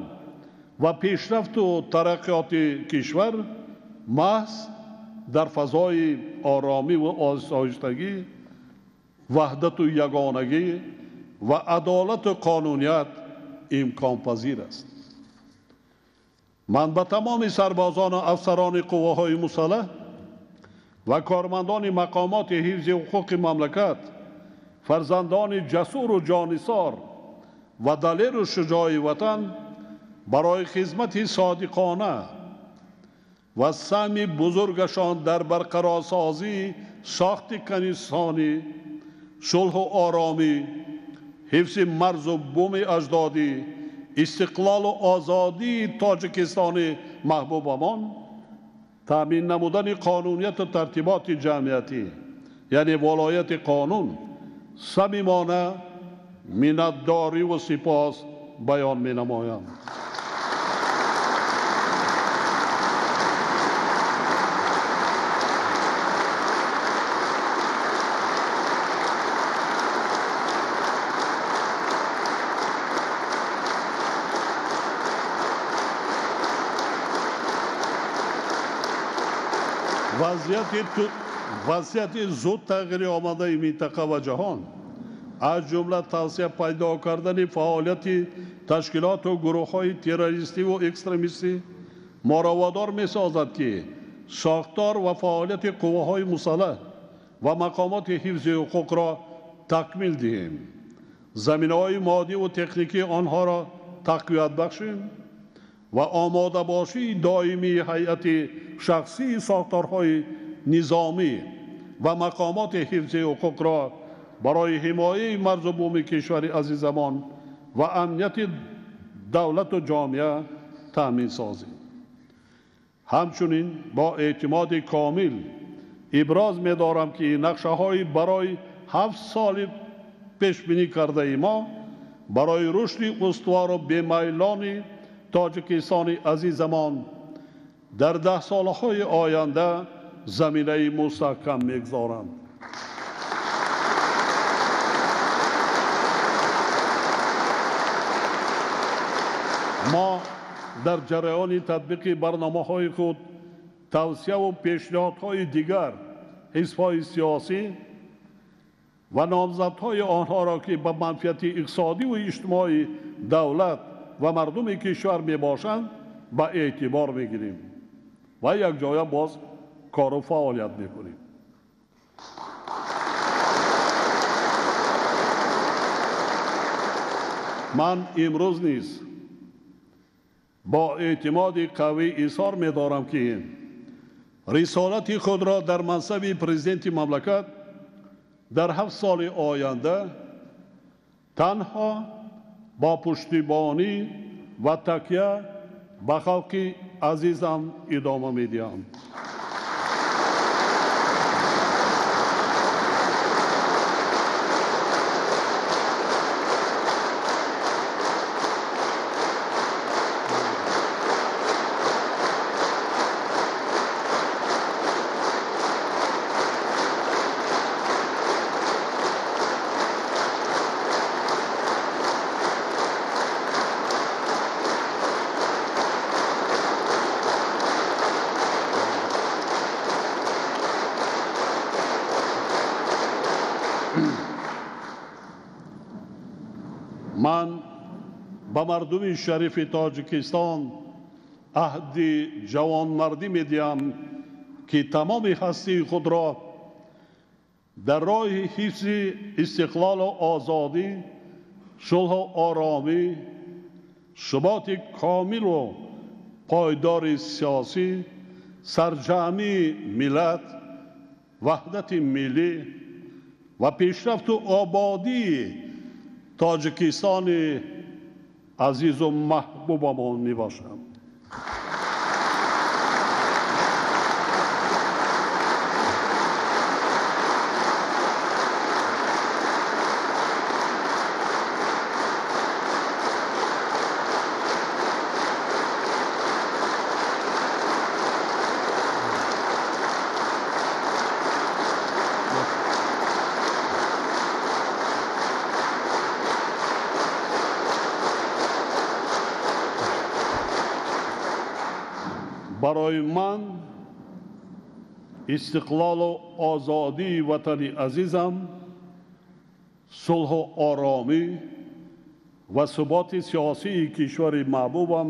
ва пешрафту тараққиёти кишвар маҳз дар фазои оромиву осоиштагӣ, ваҳдату ягонагӣ ва адолату қонуният имконпазир аст. Ман ба тамоми сарбозону афсарони қувваҳои мусаллаҳ ва кормандони мақомоти ҳифзи ҳуқуқи мамлакат, фарзандони ҷасуру ҷонисор ва далеру шуҷои ватан барои хизмати содиқона ва саҳми бузургашон дар барқарорсозии сохти канисонӣ, сулҳу оромӣ, ҳифзи марзу буми аҷдодӣ, истиқлолу озодии Тоҷикистони маҳбубамон, таъмин намудани қонунияту тартиботи ҷамъиятӣ, яъне волояти қонун, самимона миннатдориву сипос баён менамоям. Вазъияти зуд тағйири омадаи минтақа ва ҷаҳон, аз ҷумла тавсия пайдо кардани фаъолияти ташкилоту гурӯҳҳои террористиву экстремистӣ, Моро водор месозад, ки сохтор ва фаъолияти қувваҳои мусаллаҳ ва мақомоти ҳифзи ҳуқуқро такмил диҳем, заминаҳои моддиву техникии онҳоро тақвият бахшем ва омодабошии доимии ҳайати шахсии сохторҳои низомӣ ва мақомоти ҳифзи ҳуқуқро барои ҳимояи марзу буми кишвари азизамон ва амнияти давлату ҷомеа таъмин созем. Ҳамчунин бо эътимоди комил иброз медорам, ки нақшаҳои барои 7 соли пешбинӣ кардаи мо барои рушди устувору бемайлони Тоҷикистони азизамон дар даҳсолаҳои оянда заминаи мустаҳкам мегузоранд. Мо дар ҷараёни татбиқи барномаҳои худ тавсияву пешниҳодҳои дигар ҳизбҳои сиёсӣ ва номзадҳои онҳоро, ки ба манфиати иқтисодиву иҷтимоии давлат ва мардуми кишвар мебошанд, ба эътибор мегирем ва якҷоя боз кору фаъолият мекунем. Ман имрӯз низ бо эътимоди қавӣ изҳор медорам, ки рисолати худро дар мансаби президенти мамлакат дар 7 соли оянда танҳо бо пуштибонӣ ва такя ба халқи азизам идома медиҳам. Ман ба мардуми шарифи Тоҷикистон аҳди ҷавонмардӣ медиҳам, ки тамоми ҳастии худро дар роҳи ҳифзи истиқлолу озодӣ, сулҳу оромӣ, суботи комилу пойдори сиёсӣ, сарҷамъии миллат, ваҳдати миллӣ ва пешрафту ободии Тоҷикистони азизу маҳбубамон мебошам. Барои ман истиқлолу озодии ватани азизам, сулҳу оромӣ ва суботи сиёсии кишвари маҳбубам,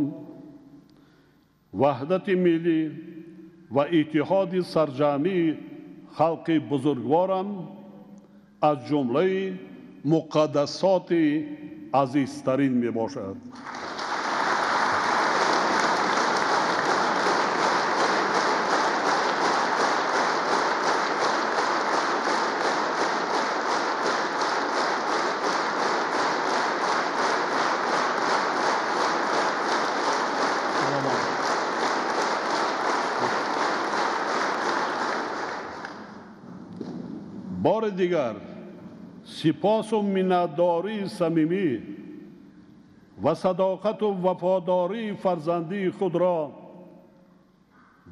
ваҳдати миллӣ ва иттиҳоди сарҷамъии халқи бузургворам аз ҷумлаи муқаддасоти азизтарин мебошад. Бори дигар сипосу миннатдории самимӣ ва садоқату вафодории фарзандии худро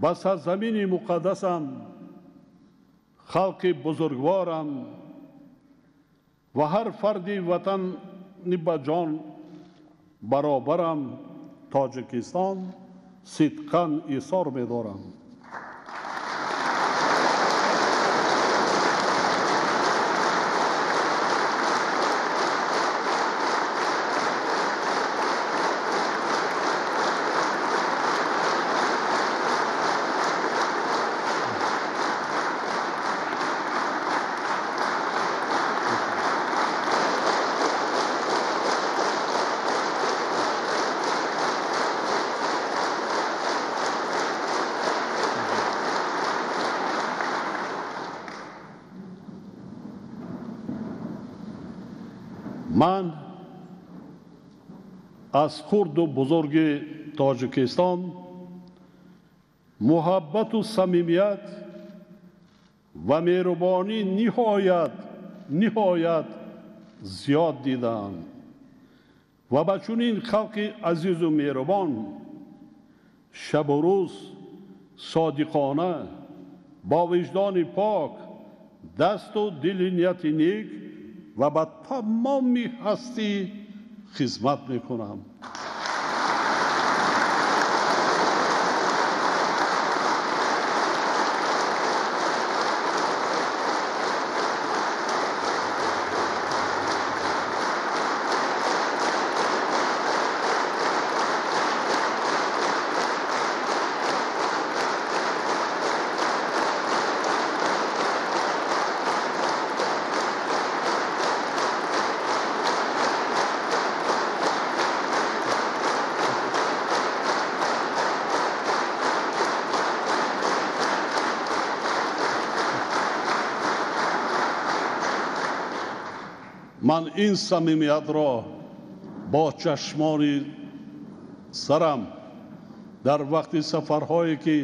ба сарзамини муқаддасам, халқи бузургворам ва ҳар фарди ватани ба ҷон баробарам Тоҷикистон сидқан изҳор медорам. Ман аз хурду бузурги Тоҷикистон муҳаббату самимият ва меҳрубонӣ ниҳоят зиёд дидам ва ба чунин халқи азизу меҳрубон шабу рӯз содиқона бо виҷдони пок дасту дили нияти нек ва ба тамоми ҳастӣ хизмат мекунам. Ман ин самимиятро бо чашмони сарам дар вақти сафарҳое ки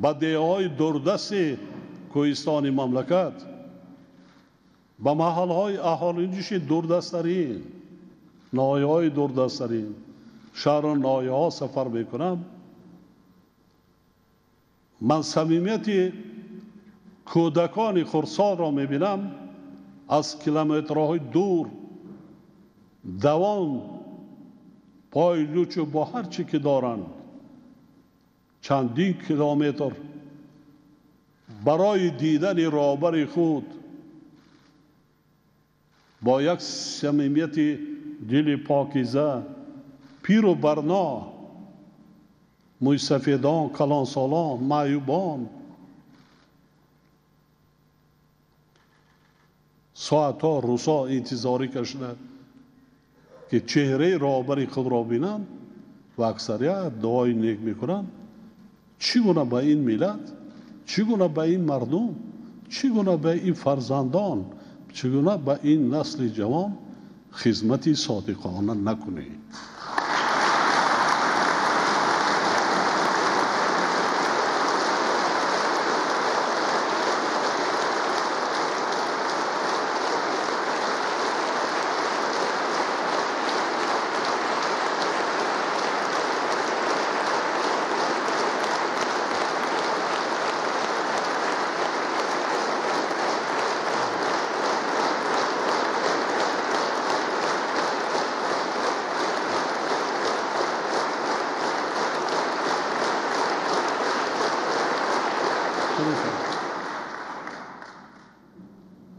ба деҳаҳои дурдасти кӯҳистони мамлакат, ба маҳалҳои аҳолиниши дурдасттарин, ноҳияҳои дурдасттарин, шаҳру ноҳияҳо сафар мекунам, ман самимияти кӯдакони хурдсолро мебинам аз километрҳои дур давон пой лучу бо ҳар чӣ ки доранд чандин километр барои дидани роҳбари худ бо як самимияти дили покиза, пиру барно, мӯйсафедон, калонсолон, маъюбон соатҳо рӯзҳо интизорӣ кашида ки чеҳраи роҳбари худро бинанд ва аксарият дуои нек мекунанд. Чӣ гуна ба ин миллат, чӣ гуна ба ин мардум, чӣ гуна ба ин фарзандон, чӣ гуна ба ин насли ҷавон хизмати содиқона накунӣ?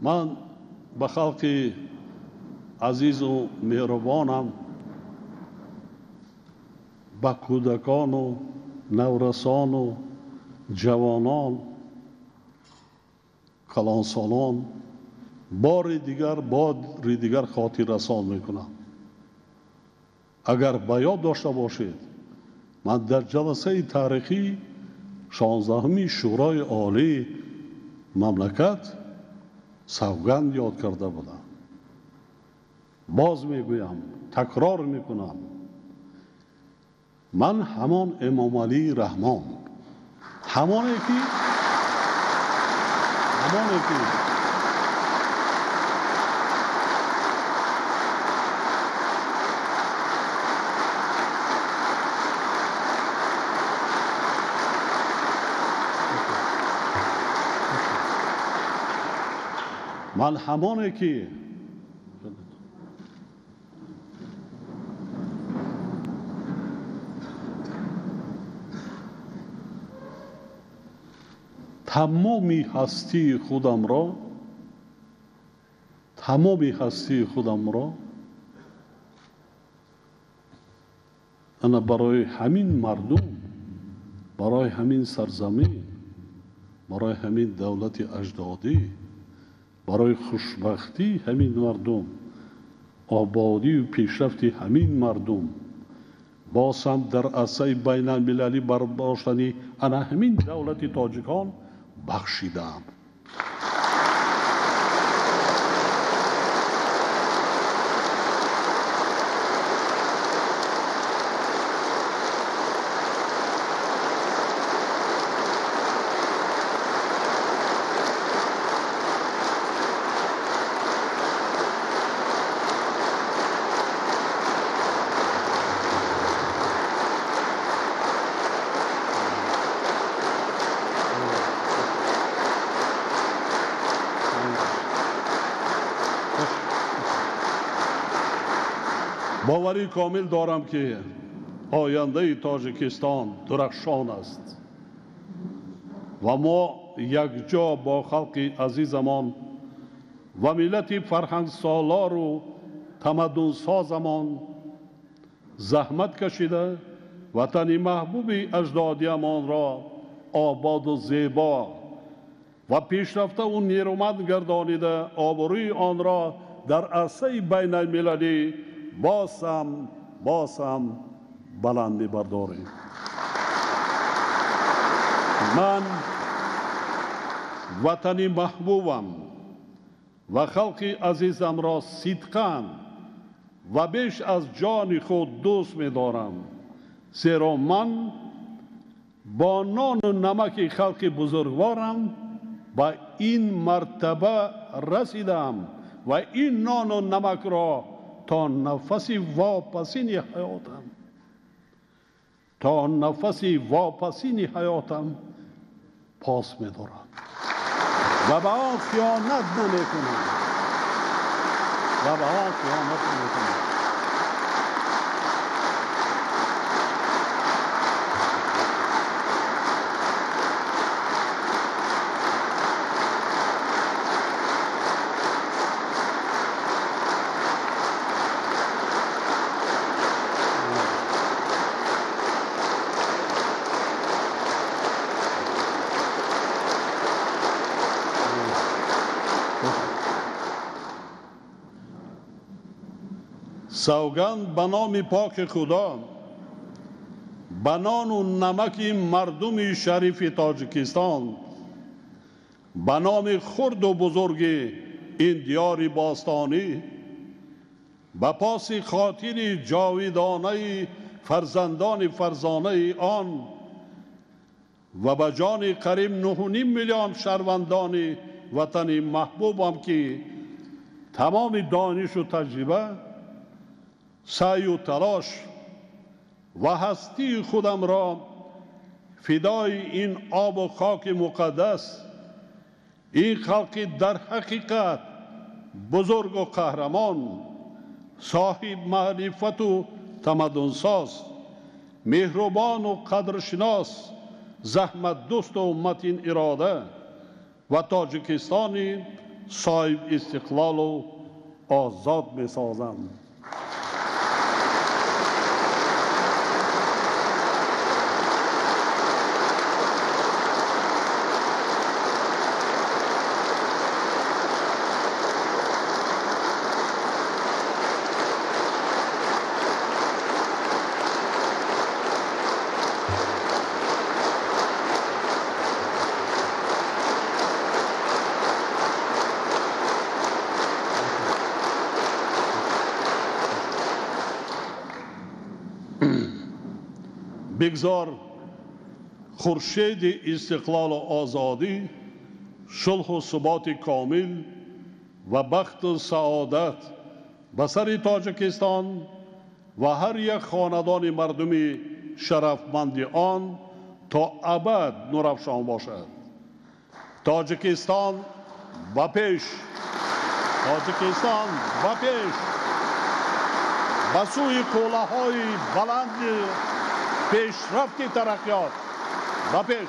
Ман ба халқи азизу меҳрубонам, ба кӯдакону наврасону ҷавонон, калонсолон бори дигар хотиррасон мекунам. Агар ба ёд дошта бошед, ман дар ҷаласаи таърихӣ 16-уми Шӯрои Олии мамлакат савганд ёд карда будам. Боз мегӯям, такрор мекунам, ман ҳамон Эмомалӣ Раҳмон, ҳамоне ки ман ҳамоне ки тамоми ҳастии худамро ана барои ҳамин мардум, барои ҳамин сарзамин, барои ҳамин давлати аҷдодӣ, барои хушбахтии ҳамин мардум, ободию пешрафти ҳамин мардум, боз ҳам дар арсаи байналмилалӣ бардоштани ана ҳамин давлати тоҷикон бахшидаам. Боварии комил дорам, ки ояндаи Тоҷикистон дурахшон аст ва мо якҷо бо халқи азизамон ва миллати фарҳангсолору тамаддунсозамон заҳмат кашида ватани маҳбуби аҷдодиамонро ободу зебо ва пешрафтаву нерӯманд гардонида обрӯи онро дар арсаи байналмилалӣ боз ҳам баланд мебардорем. Ман ватани маҳбубам ва халқи азизамро сидқан ва беш аз ҷони худ дӯст медорам, зеро ман бо нону намаки халқи бузургворам ба ин мартаба расидам ва ин нону намакро то нафаси вопасини ҳаётам пос медорам ва ба он хиёнат намекунам. Савганд ба номи поки Худо, ба нону намаки мардуми шарифи Тоҷикистон, ба номи хурду бузурги ин диёри бостонӣ, ба поси хотири ҷовидонаи фарзандони фарзонаи он ва ба ҷони қариб 9.5 миллион шаҳрвандони ватани маҳбубам, ки тамоми донишу таҷриба, саъю талош ва ҳастии худамро фидои ин обу хоки муқаддас, ин халқи дар ҳақиқат бузургу қаҳрамон, соҳиб маърифату тамаддунсоз, меҳрубону қадршинос, заҳматдӯсту матин ирода ва Тоҷикистони соҳиб истиқлолу озод месозам. Бигзор хуршеди истиқлолу озодӣ, сулҳу суботи комил ва бахту саодат ба сари Тоҷикистон ва ҳар як хонадони мардуми шарафманди он то абад нурафшон бошад. Тоҷикистон ба пеш! Тоҷикистон ба пеш! Ба сӯи қуллаҳои баланди пешрафти тараққиёт ба пеш!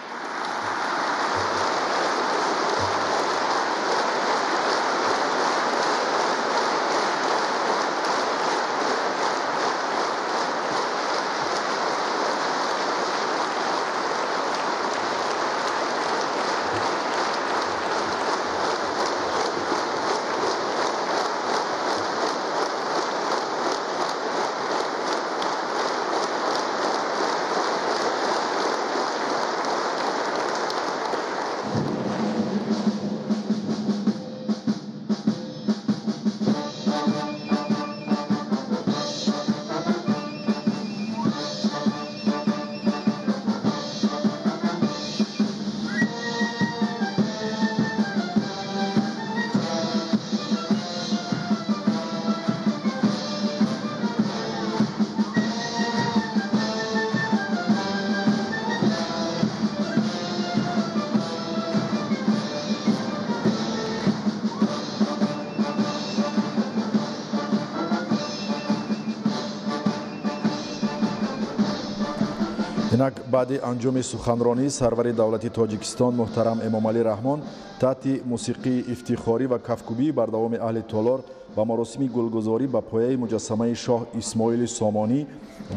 Инак баъди анҷоми суханронӣ сарвари давлати Тоҷикистон муҳтарам Эмомалӣ Раҳмон таҳти мусиқии ифтихорӣ ва кафкӯбии бардавоми аҳли толор ба маросими гулгузорӣ ба пояи муҷассамаи шоҳ Исмоили Сомонӣ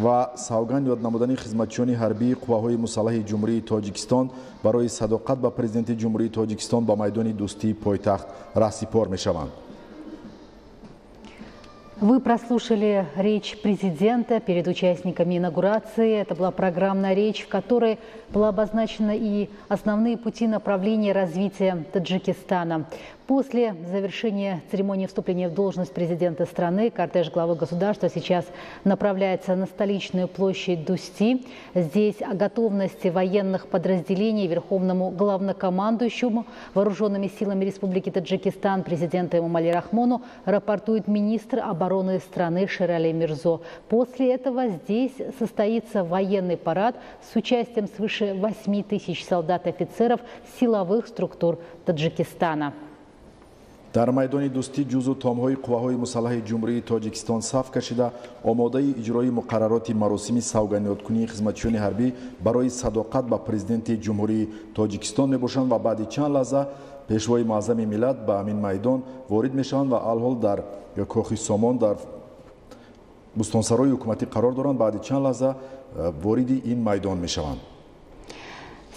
ва савганд ёд намудани хизматчиёни ҳарбии қувваҳои мусаллаҳи Ҷумҳурии Тоҷикистон барои садоқат ба президенти Ҷумҳурии Тоҷикистон ба майдони Дӯстии пойтахт раҳсипор мешаванд. Вы прослушали речь президента перед участниками инаугурации. Это была программная речь, в которой была обозначена и основные пути направления развития Таджикистана. После завершения церемонии вступления в должность президента страны кортеж главы государства сейчас направляется на столичную площадь Дусти. Здесь о готовности военных подразделений верховному главнокомандующему вооруженными силами Республики Таджикистан президенту Эмомали Рахмону рапортует министр обороны страны Шерали Мирзо. После этого здесь состоится военный парад с участием свыше 8 тысяч солдат и офицеров силовых структур Таджикистана. Дар майдони Дӯстӣ ҷузу томҳои қувваҳои мусаллаҳи Ҷумҳурии Тоҷикистон саф кашида омодаи иҷрои муқаррароти маросими савгандёдкунии хизматчиёни ҳарбӣ барои садоқат ба президенти Ҷумҳурии Тоҷикистон мебошанд ва баъди чанд лаҳза пешвои муаззами миллат ба ҳамин майдон ворид мешаванд ва алҳол дар кохи Сомон дар бӯстонсарои ҳукуматӣ қарор доранд. Баъди чанд лаҳза вориди ин майдон мешаванд.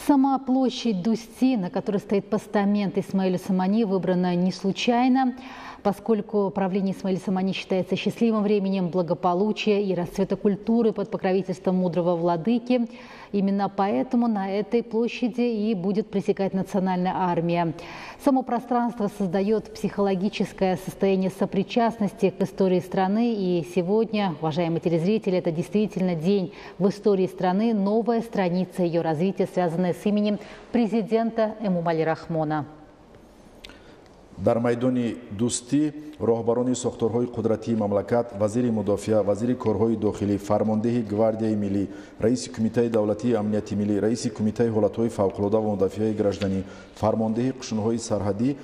Сама площадь Дусти, на которой стоит постамент Исмаиля Сомони, выбрана не случайно, поскольку правление Исмаиля Сомони считается счастливым временем благополучия и расцвета культуры под покровительством мудрого владыки. Именно поэтому на этой площади и будет пресекать национальная армия. Само пространство создает психологическое состояние сопричастности к истории страны. И сегодня, уважаемые телезрители, это действительно день в истории страны, новая страница ее развития, связанная с именем президента Эмомали Рахмона. Дар майдони Дӯстӣ роҳбарони сохторҳои қудратии мамлакат, вазири мудофиа, вазири корҳои дохилӣ, фармондеҳи гвардияи миллӣ, раиси кумитаи давлатии амнияти миллӣ, раиси кумитаи ҳолатҳои фавқулода ва мудофиаи гражданӣ, фармондеҳи қушунҳои сарҳадӣ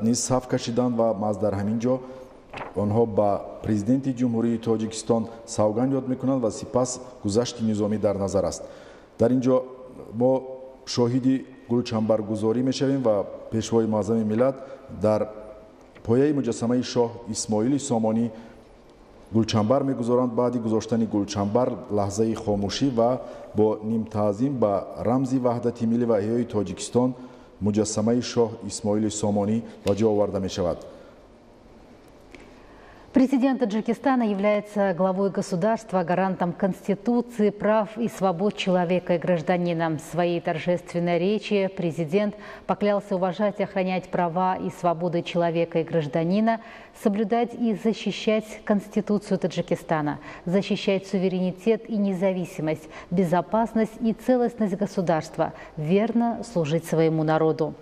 низ саф кашиданд ва маҳз дар ҳамин ҷо онҳо ба президенти Ҷумҳурии Тоҷикистон савганд ёд мекунанд ва сипас гузашти низомӣ дар назар аст. Дар ин ҷо мо шоҳиди гулчамбаргузорӣ мешавем ва пешвои муаззами миллат дар пояи муҷассамаи шоҳ Исмоили Сомонӣ гулчамбар мегузоранд. Баъди гузоштани гулчамбар лаҳзаи хомӯшӣ ва бо нимтаъзим ба рамзи ваҳдати миллӣ ва эҳёи Тоҷикистон муҷассамаи шоҳ Исмоили Сомонӣ ба ҷо оварда мешавад. Президент Таджикистана является главой государства, гарантом Конституции, прав и свобод человека и гражданина. В своей торжественной речи президент поклялся уважать и охранять права и свободы человека и гражданина, соблюдать и защищать Конституцию Таджикистана, защищать суверенитет и независимость, безопасность и целостность государства, верно служить своему народу.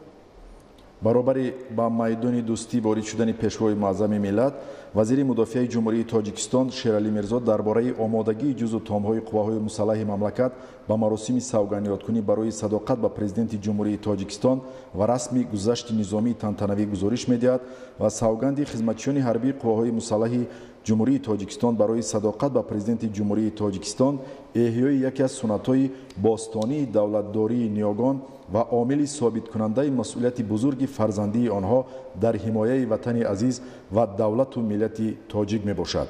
Баробари ба майдони Дӯстӣ ворид шудани пешвои муаззами миллат, вазири мудофиаи Ҷумҳурии Тоҷикистон Шералӣ Мирзо дар бораи омодагии ҷузу томҳои қувваҳои мусаллаҳи мамлакат ба маросими савгандёдкунӣ барои садоқат ба президенти Ҷумҳурии Тоҷикистон ва расми гузашти низомии тантанавӣ гузориш медиҳад ва савганди хизматчиёни ҳарбии қувваҳои мусаллаҳи Ҷумҳурии Тоҷикистон барои садоқат ба президенти Ҷумҳурии Тоҷикистон эҳёи яке аз суннатҳои бостонии давлатдории ниёгон ва омили собиткунандаи масъулияти бузурги фарзандии онҳо дар ҳимояи ватани азиз ва давлату миллати тоҷик мебошад.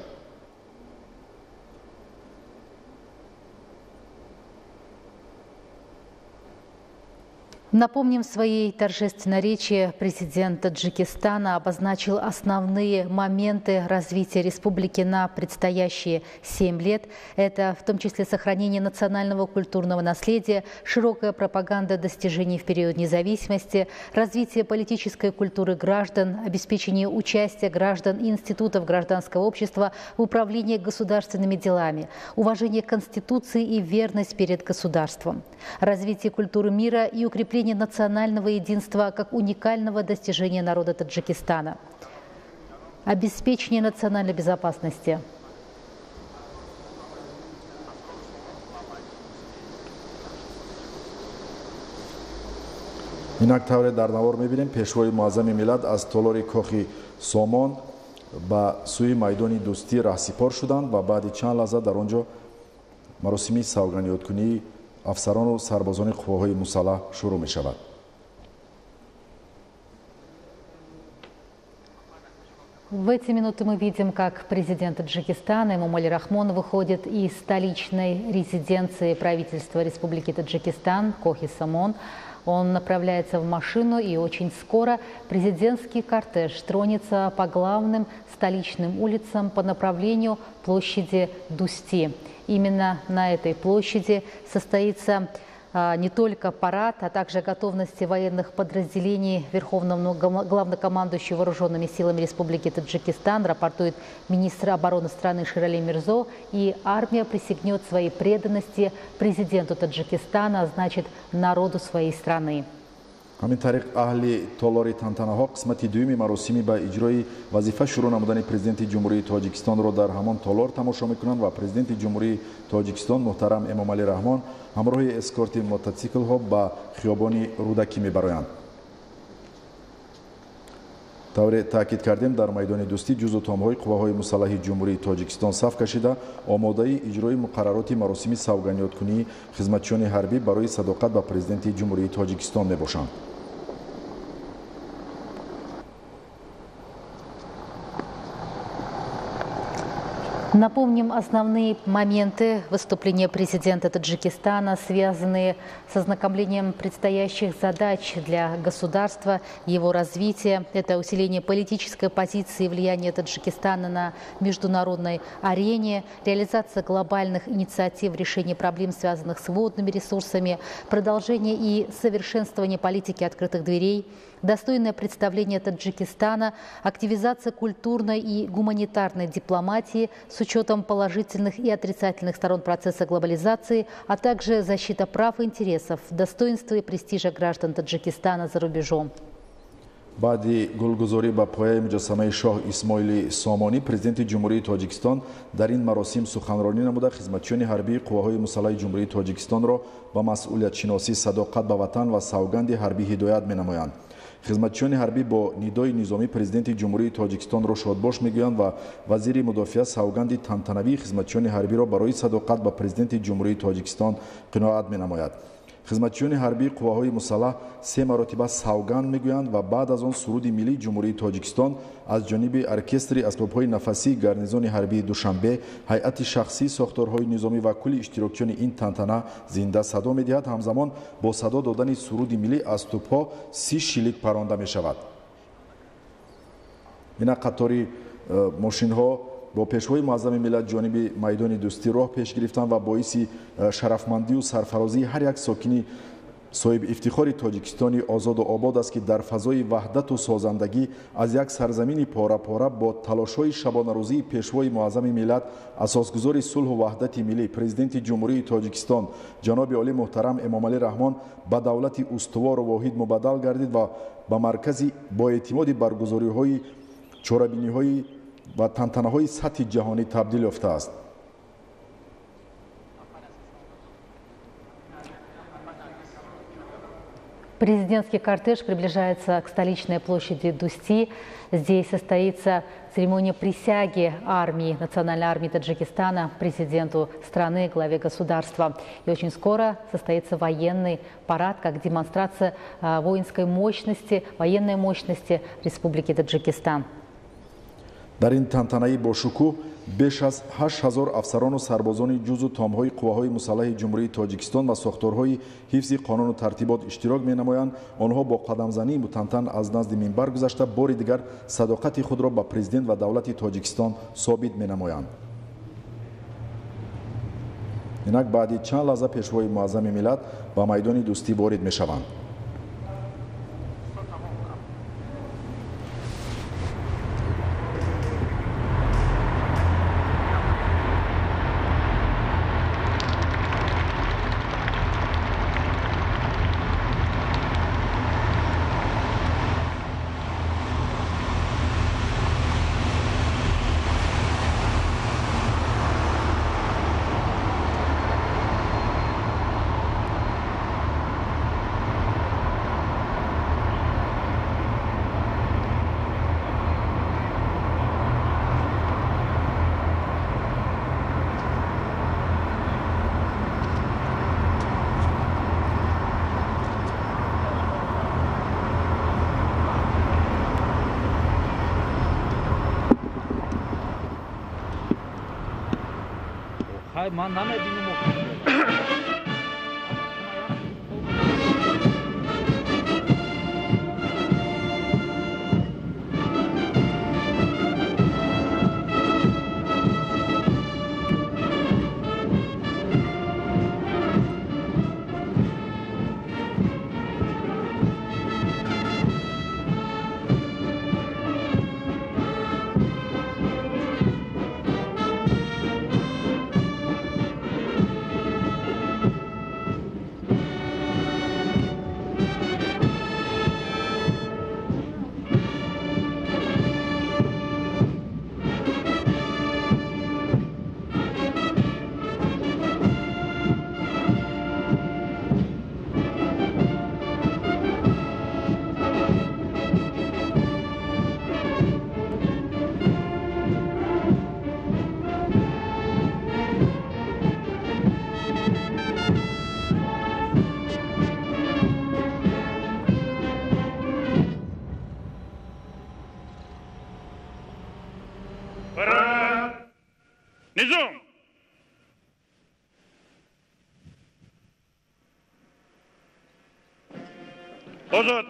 Напомним, в своей торжественной речи президент Таджикистана обозначил основные моменты развития республики на предстоящие 7 лет. Это в том числе сохранение национального культурного наследия, широкая пропаганда достижений в период независимости, развитие политической культуры граждан, обеспечение участия граждан и институтов гражданского общества в управлении государственными делами, уважение Конституции и верность перед государством, развитие культуры мира и укрепление национального единства как уникального достижения народа Таджикистана, обеспечение национальной безопасности. Инак тавре дар навор мебинем, пешвои муаззами миллат аз толори кохи Сомон ба сӯи майдони Дӯстӣ раҳсипор шуданд ва баъди чанд лаҳза дар он ҷо маросими савгандёдкунии Афсарону сарбозони қувваҳои мусаллаҳ шурӯъ мешавад. В эти минуты мы видим, как президент Таджикистана Эмомали Рахмон выходит из столичной резиденции правительства Республики Таджикистан Кохи Самон. Он направляется в машину, и очень скоро президентский кортеж тронется по главным столичным улицам по направлению площади Дусти. Именно на этой площади состоится не только парад, а также готовности военных подразделений Верховного главнокомандующего Вооруженными силами Республики Таджикистан, рапортует министр обороны страны Ширали Мирзо, и армия присягнет своей преданности президенту Таджикистана, а значит, народу своей страны. Ҳамин тариқ, аҳли толори тантанаҳо қисмати дуюми маросими ба иҷрои вазифа шурӯъ намудани Президенти Ҷумҳурии Тоҷикистонро дар ҳамон толор тамошо мекунанд ва Президенти Ҷумҳурии Тоҷикистон муҳтарам Эмомалӣ Раҳмон ҳамроҳи эскорти мотоциклҳо ба хиёбони Рӯдакӣ мебароянд. Тавре таъкид кардем, дар майдони Дӯстӣ ҷузу томҳои қувваҳои мусаллаҳи Ҷумҳурии Тоҷикистон саф кашида, омодаи иҷрои муқаррароти маросими савганёдкунии хизматчиёни ҳарбӣ барои садоқат ба Президенти Ҷумҳурии Тоҷикистон мебошанд. Напомним основные моменты выступления президента Таджикистана, связанные с ознакомлением предстоящих задач для государства, его развития. Это усиление политической позиции и влияния Таджикистана на международной арене, реализация глобальных инициатив в решении проблем, связанных с водными ресурсами, продолжение и совершенствование политики открытых дверей, достойное представление Таджикистана, активизация культурной и гуманитарной дипломатии с учетом положительных и отрицательных сторон процесса глобализации, а также защита прав и интересов, достоинства и престижа граждан Таджикистана за рубежом. Баъди гулгузорӣ ба пояи муҷассамаи шоҳ Исмоили Сомонӣ, Президенти Ҷумҳурии Тоҷикистон дар ин маросим суханронӣ намуда, хизматчиёни ҳарбии қувваҳои мусаллаҳи Ҷумҳурии Тоҷикистонро ба масъулиятшиносӣ, садоқат ба ватан ва савганди ҳарбӣ ҳидоят менамоянд. Хизматчиёни ҳарбӣ бо нидои низомӣ Президенти Ҷумҳурии Тоҷикистонро шодбош мегӯянд ва вазири мудофиа савганди тантанавии хизматчиёни ҳарбиро барои садоқат ба Президенти Ҷумҳурии Тоҷикистон қиноат менамояд. Хизматчиёни ҳарбии қувваҳои мусаллаҳ се маротиба савганд мегӯянд ва баъд аз он суруди миллии Ҷумҳурии Тоҷикистон аз ҷониби оркестри асбобҳои нафасии гарнизони ҳарбии Душанбе, ҳайати шахсии сохторҳои низомӣ ва кулли иштирокчиёни ин тантана зинда садо медиҳад. Ҳамзамон бо садо додани суруди миллӣ аз тӯбҳо 30 шилик паронда мешавад. Ина қатори мошинҳо бо пешвои муаззами миллат ҷониби майдони Дӯстӣ роҳ пеш гирифтанд ва боиси шарафмандию сарфарозии ҳар як сокини соҳиби ифтихори Тоҷикистони озоду обод аст, ки дар фазои ваҳдату созандагӣ аз як сарзамини пора-пора бо талошҳои шабонарӯзии пешвои муаззами миллат, асосгузори сулҳу ваҳдати миллӣ, Президенти Ҷумҳурии Тоҷикистон ҷаноби олӣ муҳтарам Эмомалӣ Раҳмон ба давлати устувору воҳид мубаддал гардид ва ба маркази боэътимоди баргузориҳои чорабиниҳои ва тантанаҳои сатҳи ҷаҳонӣ табдил ёфтааст. Президентский кортеж приближается к столичной площади Дусти. Здесь состоится церемония присяги армии, Национальной армии Таджикистана, президенту страны, главе государства. И очень скоро состоится военный парад, как демонстрация воинской мощности, военной мощности Республики Таджикистан. Дар ин тантанаи бошукӯҳ беш аз 8000 афсарону сарбозони ҷузу томҳои қувваҳои мусаллаҳи Ҷумҳурии Тоҷикистон ва сохторҳои ҳифзи қонуну тартибот иштирок менамоянд. Онҳо бо қадамзании мутантан аз назди минбар гузашта, бори дигар садоқати худро ба президент ва давлати Тоҷикистон собит менамоянд. Инак баъди чанд лаҳза пешвои муаззами миллат ба майдони Дӯстӣ ворид мешаванд. Ман намебинам. Низом! Озод!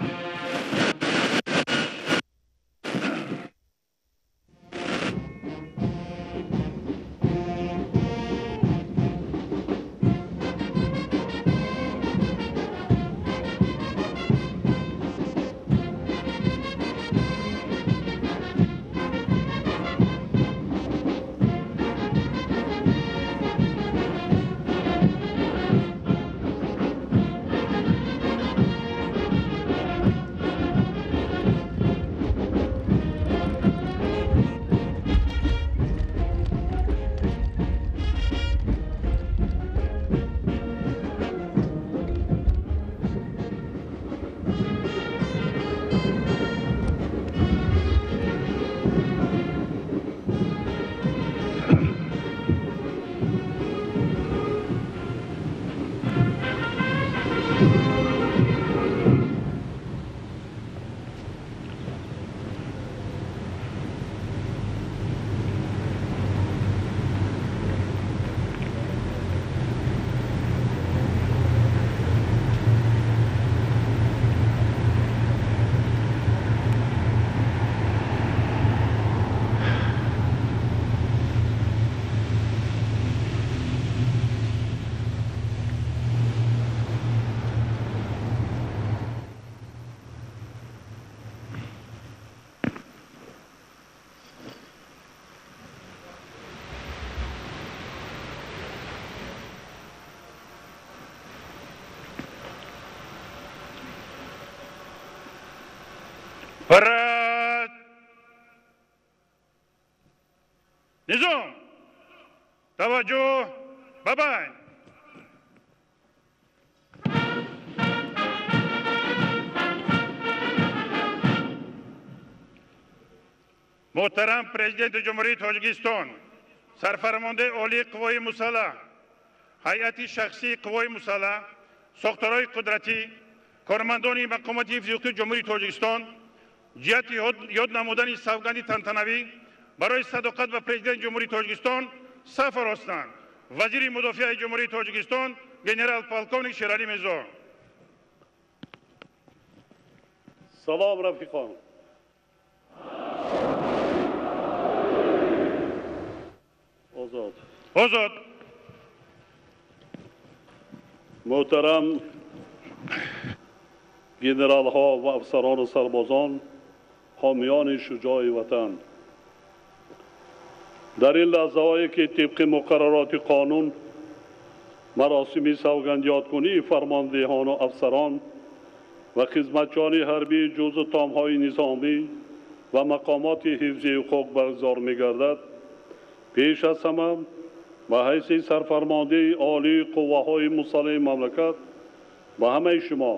Парад! Низом! Таваҷҷӯҳ! Бабай! Муҳтарам Президенти Ҷумҳурии Тоҷикистон, сарфармондаи олии қувваи мусаллаҳ, ҳайати шахсии қувваи мусаллаҳ, сохторҳои қудратӣ, кормандони мақомоти ҳифзи ҳуқуқи Ҷумҳурии Тоҷикистон ҷиҳати ёд намудани савганди тантанавӣ барои садоқат ба Президенти Ҷумҳурии Тоҷикистон саф оростанд. Вазири мудофиаи Ҷумҳурии Тоҷикистон генерал-полковник Шералӣ Мирзо. Салом, рафиқон. Озод. Озод. Муҳтарам генералҳо ва афсарону сарбозон, ҳомиёни шуҷои ватан, дар ин лаҳзаҳое ки тибқи муқаррароти қонун маросими савгандёдкунии фармондеҳону афсарон ва хизматчиёни ҳарбии ҷузъу томҳои низомӣ ва мақомоти ҳифзи ҳуқуқ баргузор мегардад, пеш аз ҳама ба ҳайси сарфармондеҳи олии қувваҳои мусаллаҳи мамлакат ба ҳамаи шумо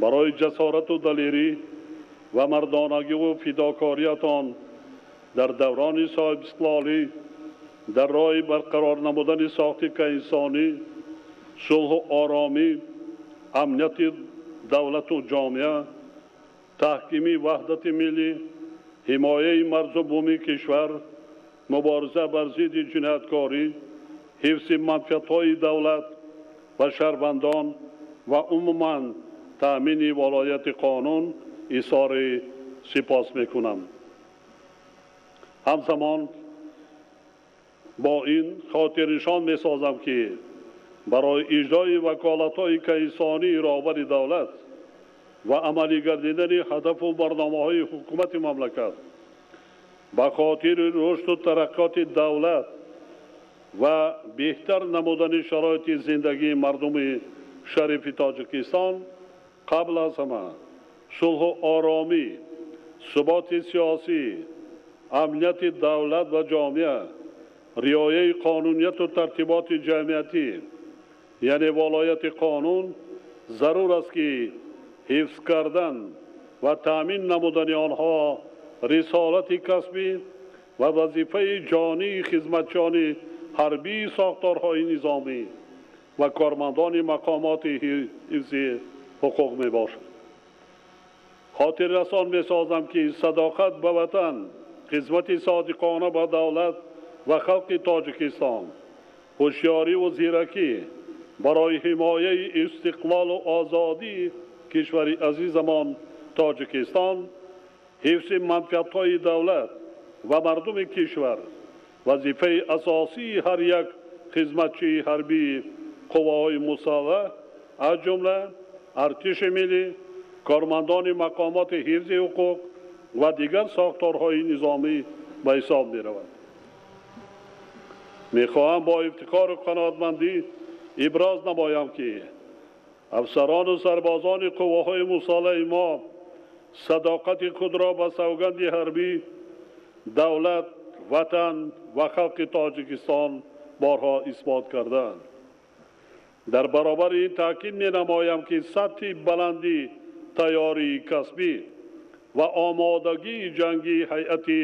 барои ҷасорату далерӣ ва мардонагиву фидокориятон дар даврони соҳибистиқлолӣ дар роҳи барқарор намудани сохти инсонӣ, сулҳу оромӣ, амнияти давлату ҷомеа, таҳкими ваҳдати миллӣ, ҳимояи марзу бумии кишвар, мубориза бар зидди ҷинояткорӣ ҳифзи манфиатҳои давлат ва шаҳрвандон ва умуман таъмини волояти қонун изҳори сипос мекунам. Ҳамзамон бо ин хотирнишон месозам, ки барои иҷрои ваколатҳои кайсонии роҳбари давлат ва амалӣ гардидани ҳадафу барномаҳои ҳукумати мамлакат ба хотири рушду тараққиёти давлат ва беҳтар намудани шароити зиндагии мардуми шарифи Тоҷикистон қабл аз ҳама сулҳу оромӣ, суботи сиёсӣ, амнияти давлат ва ҷомеа, риояи қонунияту тартиботи ҷамъиятӣ, яъне волояти қонун зарур аст, ки ҳифз кардан ва таъмин намудани онҳо рисолати касбӣ ва вазифаи ҷонии хизматчиёни ҳарбии сохторҳои низомӣ ва кормандони мақомоти ҳифзи ҳуқуқ мебошад. Хотиррасон месозам, ки садоқат ба ватан, хизмати содиқона ба давлат ва халқи Тоҷикистон, ҳушёриву зиракӣ барои ҳимояи истиқлолу озодии кишвари азизамон Тоҷикистон, ҳифзи манфиатҳои давлат ва мардуми кишвар вазифаи асосии ҳар як хизматчии ҳарбии қувваҳои мусаллаҳ, аз ҷумла артиши миллӣ, кормандони мақомоти ҳифзи ҳуқуқ ва дигар сохторҳои низомӣ ба ҳисоб меравад. Мехоҳам бо ифтихору қаноатмандӣ иброз намоям, ки афсарону сарбозони қувваҳои мусаллаҳи мо садоқати худро ба савганди ҳарбӣ, давлат, ватан ва халқи Тоҷикистон борҳо исбот кардаанд. Дар баробари ин таъкид менамоям, ки сатҳи баланди тайёрии касбӣ ва омодагии ҷангии ҳайати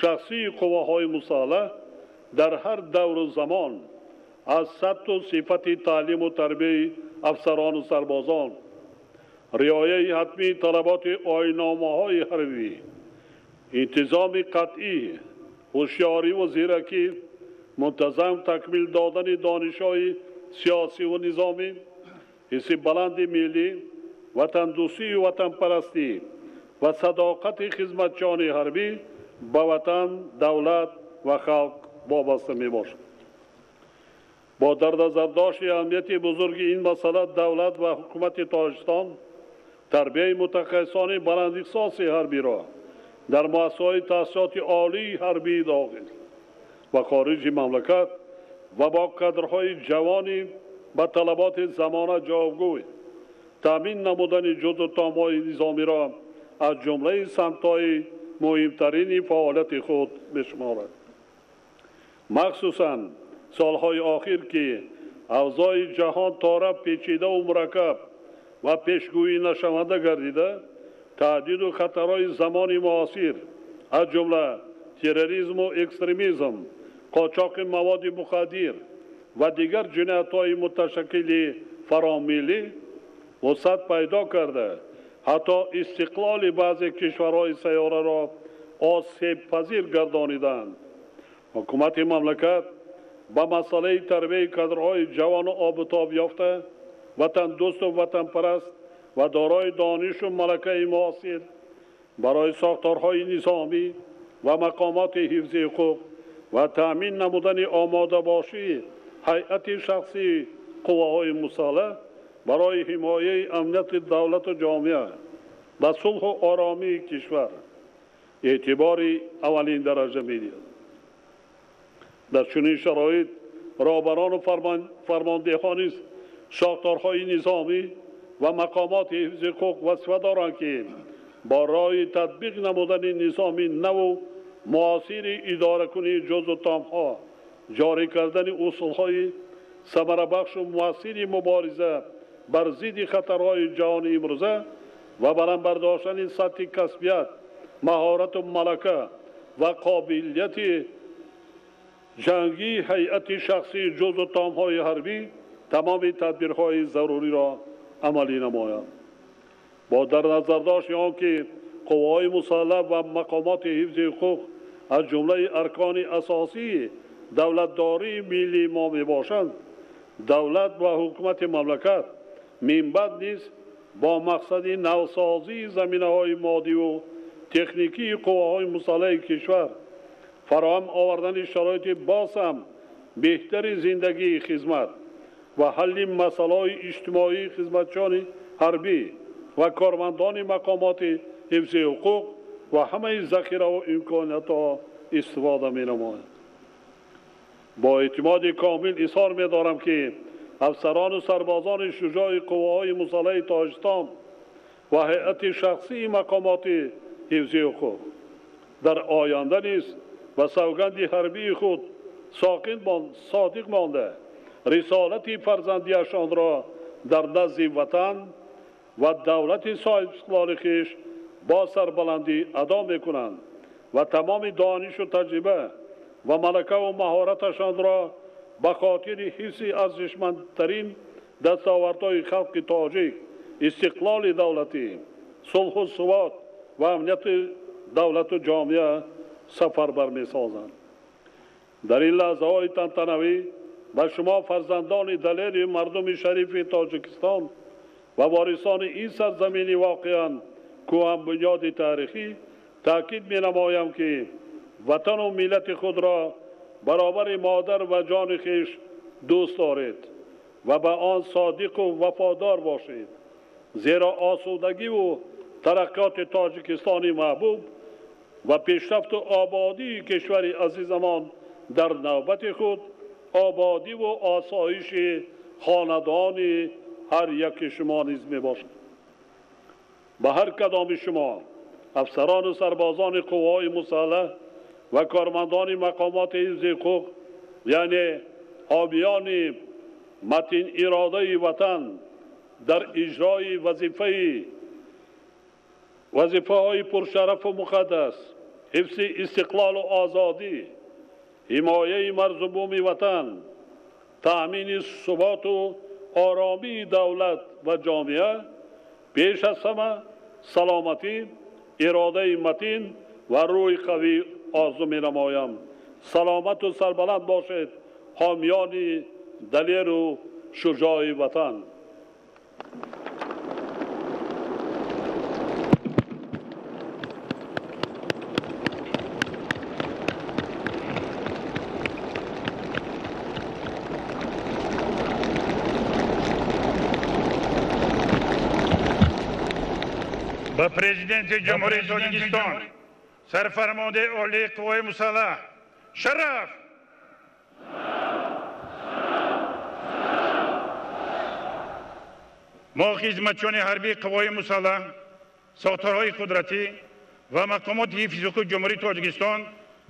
шахсии қувваҳои мусаллаҳ дар ҳар давру замон аз сатҳу сифати таълиму тарбияи афсарону сарбозон, риояи ҳатмии талаботи оинномаҳои ҳарбӣ, интизоми қатъӣ, ҳушёриву зиракӣ, мунтазам такмил додани донишҳои сиёсиву низомӣ, ҳисси баланди миллӣ, ватандӯстию ватанпарастӣ ва садоқати хизматчиёни ҳарбӣ ба ватан, давлат ва халқ вобаста мебошад. Бо дар назардошти аҳамияти бузурги ин масъала давлат ва ҳукумати Тоҷикистон тарбияи мутахассисони баландихтисоси ҳарбиро дар муассисаҳои таҳсилоти олии ҳарбии дохил ва хориҷи мамлакат ва бо кадрҳои ҷавони ба талаботи замона ҷавобгӯй таъмин намудани ҷузъу томҳои низомиро аз ҷумлаи самтҳои муҳимтарини фаъолияти худ мешуморад. Махсусан солҳои охир, ки авзои ҷаҳон тора печидаву мураккаб ва пешгӯӣ нашаванда гардида, таҳдиду хатарҳои замони муосир, аз ҷумла терроризму экстремизм, қочоқи маводи мухаддир ва дигар ҷиноятҳои муташаккили фаромиллӣ вусъат пайдо карда, ҳатто истиқлоли баъзе кишварҳои сайёраро осебпазир гардониданд. Ҳукумати мамлакат ба масъалаи тарбияи кадрҳои ҷавону обутоб ёфта, ватандӯсту ватанпараст ва дорои донишу малакаи муосир барои сохторҳои низомӣ ва мақомоти ҳифзи ҳуқуқ ва таъмин намудани омодабошии ҳайати шахсии қувваҳои мусаллаҳ барои ҳимояи амнияти давлату ҷомеа ба сулҳу оромии кишвар эътибори аввалин дараҷа медиҳад. Дар чунин шароит роҳбарону фармондеҳони сохторҳои низомӣ ва мақомоти ҳифзи ҳуқуқ вазифа доранд, ки бо роҳи татбиқ намудани низоми наву муосири идоракунии ҷузъу томҳо, ҷорӣ кардани усулҳои самарабахшу муассири мубориза бар зидди хатарҳои ҷаҳони имрӯза ва баланд бардоштани сатҳи касбият, маҳорату малака ва қобилияти ҷангии ҳайати шахсии ҷузъу томҳои ҳарбӣ тамоми тадбирҳои заруриро амалӣ намоянд. Бо дар назардошти он ки қувваҳои мусаллаҳ ва мақомоти ҳифзи ҳуқуқ аз ҷумлаи аркони асосии Давлатдории миллии мо мебошанд, давлат ва ҳукумати мамлакат минбаъд низ бо мақсади навсозии заминаҳои моддиву техникии қувваҳои мусаллаҳи кишвар, фароҳам овардани шароити боз ҳам беҳтари зиндагии хизмат ва ҳалли масъалаҳои иҷтимоии хизматчиёни ҳарбӣ ва кормандони мақомоти ҳифзи ҳуқуқ ва ҳамаи захираву имкониятҳо истифода менамояд. Бо эътимоди комил изҳор медорам, ки афсарону сарбозони шуҷои қувваҳои мусаллаҳи Тоҷикистон ва ҳайати шахсии мақомоти ҳифзи ҳуқуқ дар оянда низ ба савганди ҳарбии худ содиқ монда, рисолати фарзандиашонро дар назди ватан ва давлати соҳибистиқлоли хеш бо сарбаландӣ адо мекунанд ва тамоми донишу таҷриба ва малакаву маҳораташонро ба хотири ҳифзи арзишмандтарин дастовардҳои халқи тоҷик, истиқлоли давлатӣ, сулҳу субот ва амнияти давлату ҷомеа сафарбар месозанд. Дар ин лаҳзаҳои тантанавӣ ба шумо, фарзандони далери мардуми шарифи Тоҷикистон ва ворисони ин сарзамини воқеан кӯҳанбунёди таърихӣ, таъкид менамоям, ки ватану миллати худро баробари модар ва ҷони хеш дӯст доред ва ба он содиқу вафодор бошед, зеро осудагиву тараққиёти Тоҷикистони маҳбуб ва пешрафту ободии кишвари азизамон дар навбати худ ободиву осоиши хонадони ҳар яки шумо низ мебошад. Ба ҳар кадоми шумо, афсарону сарбозони қувваҳои мусаллаҳ ва кормандони мақомоти ҳифзи ҳуқуқ, яъне ҳомиёни матин иродаи ватан, дар иҷрои вазифаҳои пуршарафу муқаддас, ҳифзи истиқлолу озодӣ, ҳимояи марзу буми ватан, таъмини суботу оромии давлат ва ҷомеа, пеш аз ҳама саломатӣ, иродаи матин ва рӯҳи қавӣ орзу менамоям. Саломату сарбаланд бошед, ҳомиёни далеру шуҷои ватан. Ба президенти Ҷумҳурии Тоҷикистон, сарфармондаи олии қувваҳои мусаллаҳ, шараф! Мо, хизматчиёни ҳарбии қувваҳои мусаллаҳ, сохторҳои қудратӣ ва мақомоти ҳифзи ҳуқуқи Ҷумҳурии Тоҷикистон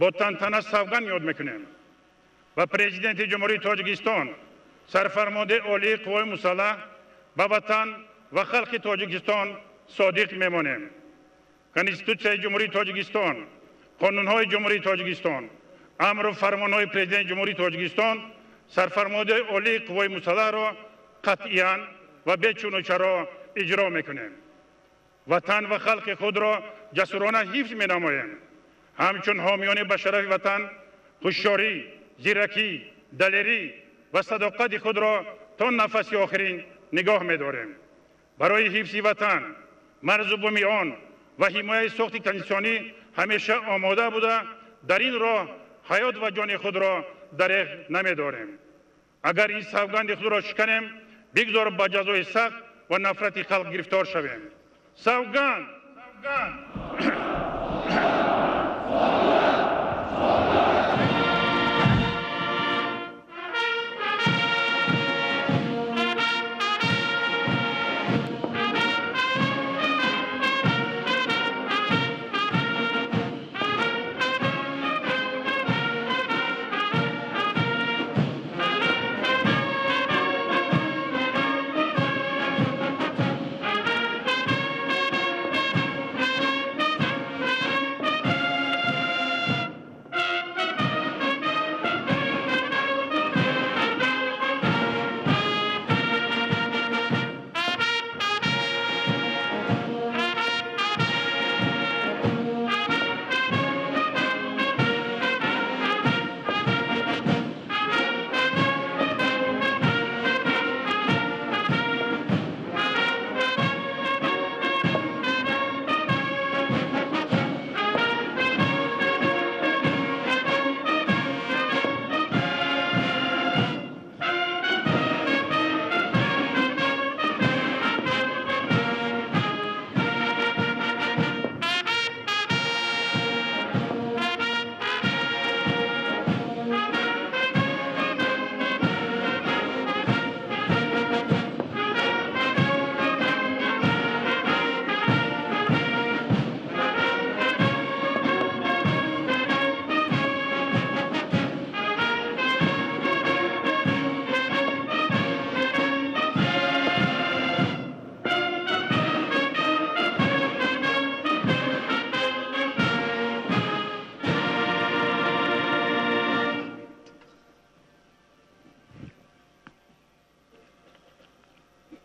бо тантана савганд ёд мекунем. Ба президенти Ҷумҳурии Тоҷикистон, сарфармондаи олии қувваҳои мусаллаҳ, ба ватан ва халқи Тоҷикистон содиқ мемонем. Конститутсияи Ҷумҳурии Тоҷикистон, қонунҳои Ҷумҳурии Тоҷикистон, амру фармонҳои президенти Ҷумҳурии Тоҷикистон, сарфармондаи олии қувваҳои мусаллаҳро қатъиян ва бечунучаро иҷро мекунем. Ватан ва халқи худро ҷасурона ҳифз менамоем. Ҳамчун ҳомиёни ба шарафи ватан, ҳушёрӣ, зиракӣ, далерӣ ва садоқати худро то нафаси охирин нигоҳ медорем. Барои ҳифзи ватан, марзу буми он ва ҳимояи сохти конститутсионӣ ҳамеша омода буда, дар ин роҳ ҳаёт ва ҷони худро дареғ намедорем. Агар ин савганди худро шиканем, бигзор ба ҷазои сахт ва нафрати халқ гирифтор шавем. Савганд!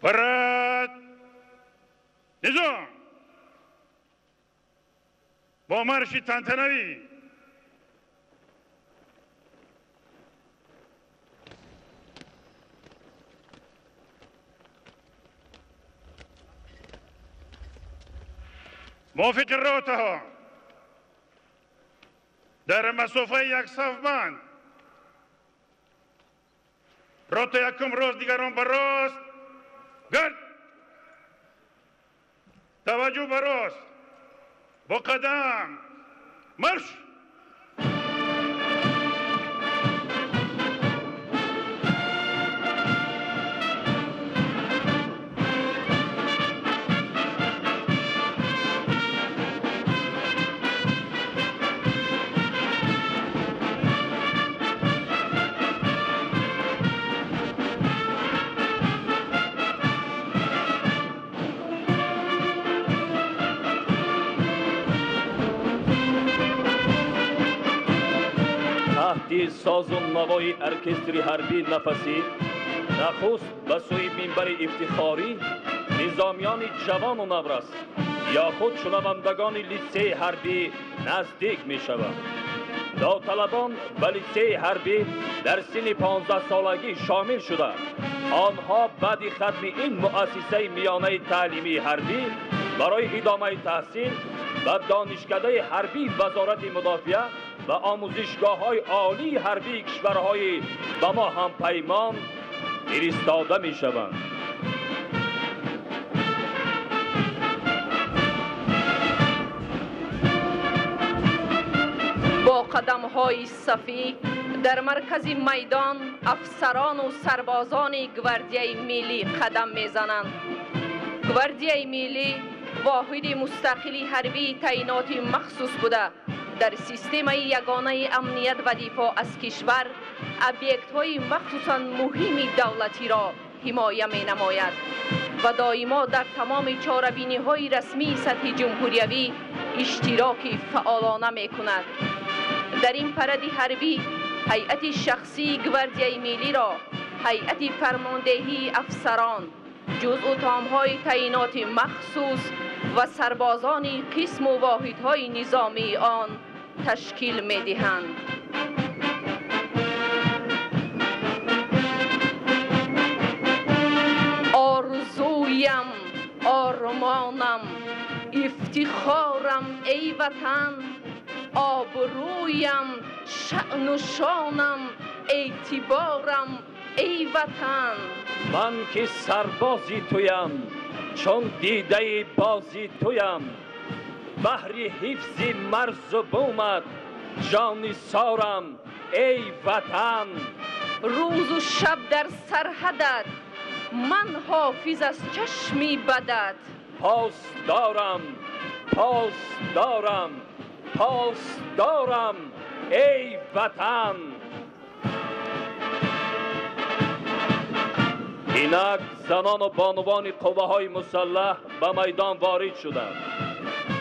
Парад! Низом! Бо марши тантанавӣ! Мувофиқи ротаҳо дар масофаи як сафбанд рота якум рост, дигарон ба рост, гард, таваҷҷӯҳ ба рост, бо қадам марш! Таҳти созу навои оркестри ҳарбии нафасӣ нахуст ба сӯи минбари ифтихорӣ низомиёни ҷавону наврас ё худ шунавандагони литсеи ҳарбӣ наздик мешаванд. Довталабон ба литсеи ҳарбӣ дар синни 15-солагӣ шомил шуда, онҳо баъди хатми ин муассисаи миёнаи таълимии ҳарбӣ барои идомаи таҳсил ба донишкадаи ҳарбии Вазорати мудофиа ва омӯзишгоҳҳои олии ҳарбии кишварҳои ба мо ҳампаймон фиристода мешаванд. Бо қадамҳои сафӣ дар маркази майдон афсарону сарбозони Гвардияи миллӣ қадам мезананд. Гвардияи миллӣ воҳиди мустақили ҳарбии таъиноти махсус буда, дар системаи ягонаи амният ва дифоъ аз кишвар объектҳои махсусан муҳими давлатиро ҳимоя менамояд ва доимо дар тамоми чорабиниҳои расмии сатҳи ҷумҳуриявӣ иштироки фаъолона мекунад. Дар ин паради ҳарбӣ ҳайати шахсии Гвардияи миллиро ҳайати фармондеҳии афсарон, ҷузъу томҳои таъиноти махсус ва сарбозони қисму воҳидҳои низомии он ташкил медиҳанд. Орзуям, ормонам, ифтихорам, эй ватан, обрӯям, шаъну шонам, эътиборам, эй ватан. Ман ки сарбози туям, чун дидаи бози туям, баҳри ҳифзи марзу бумат ҷони сорам, эй ватан. Рӯзу шаб дар сарҳадат ман ҳофиз аз чашми бадат. Пос дорам, пос дорам, пос дорам, эй ватан. Инак занону бонувони қувваҳои мусаллаҳ ба майдон ворид шуданд.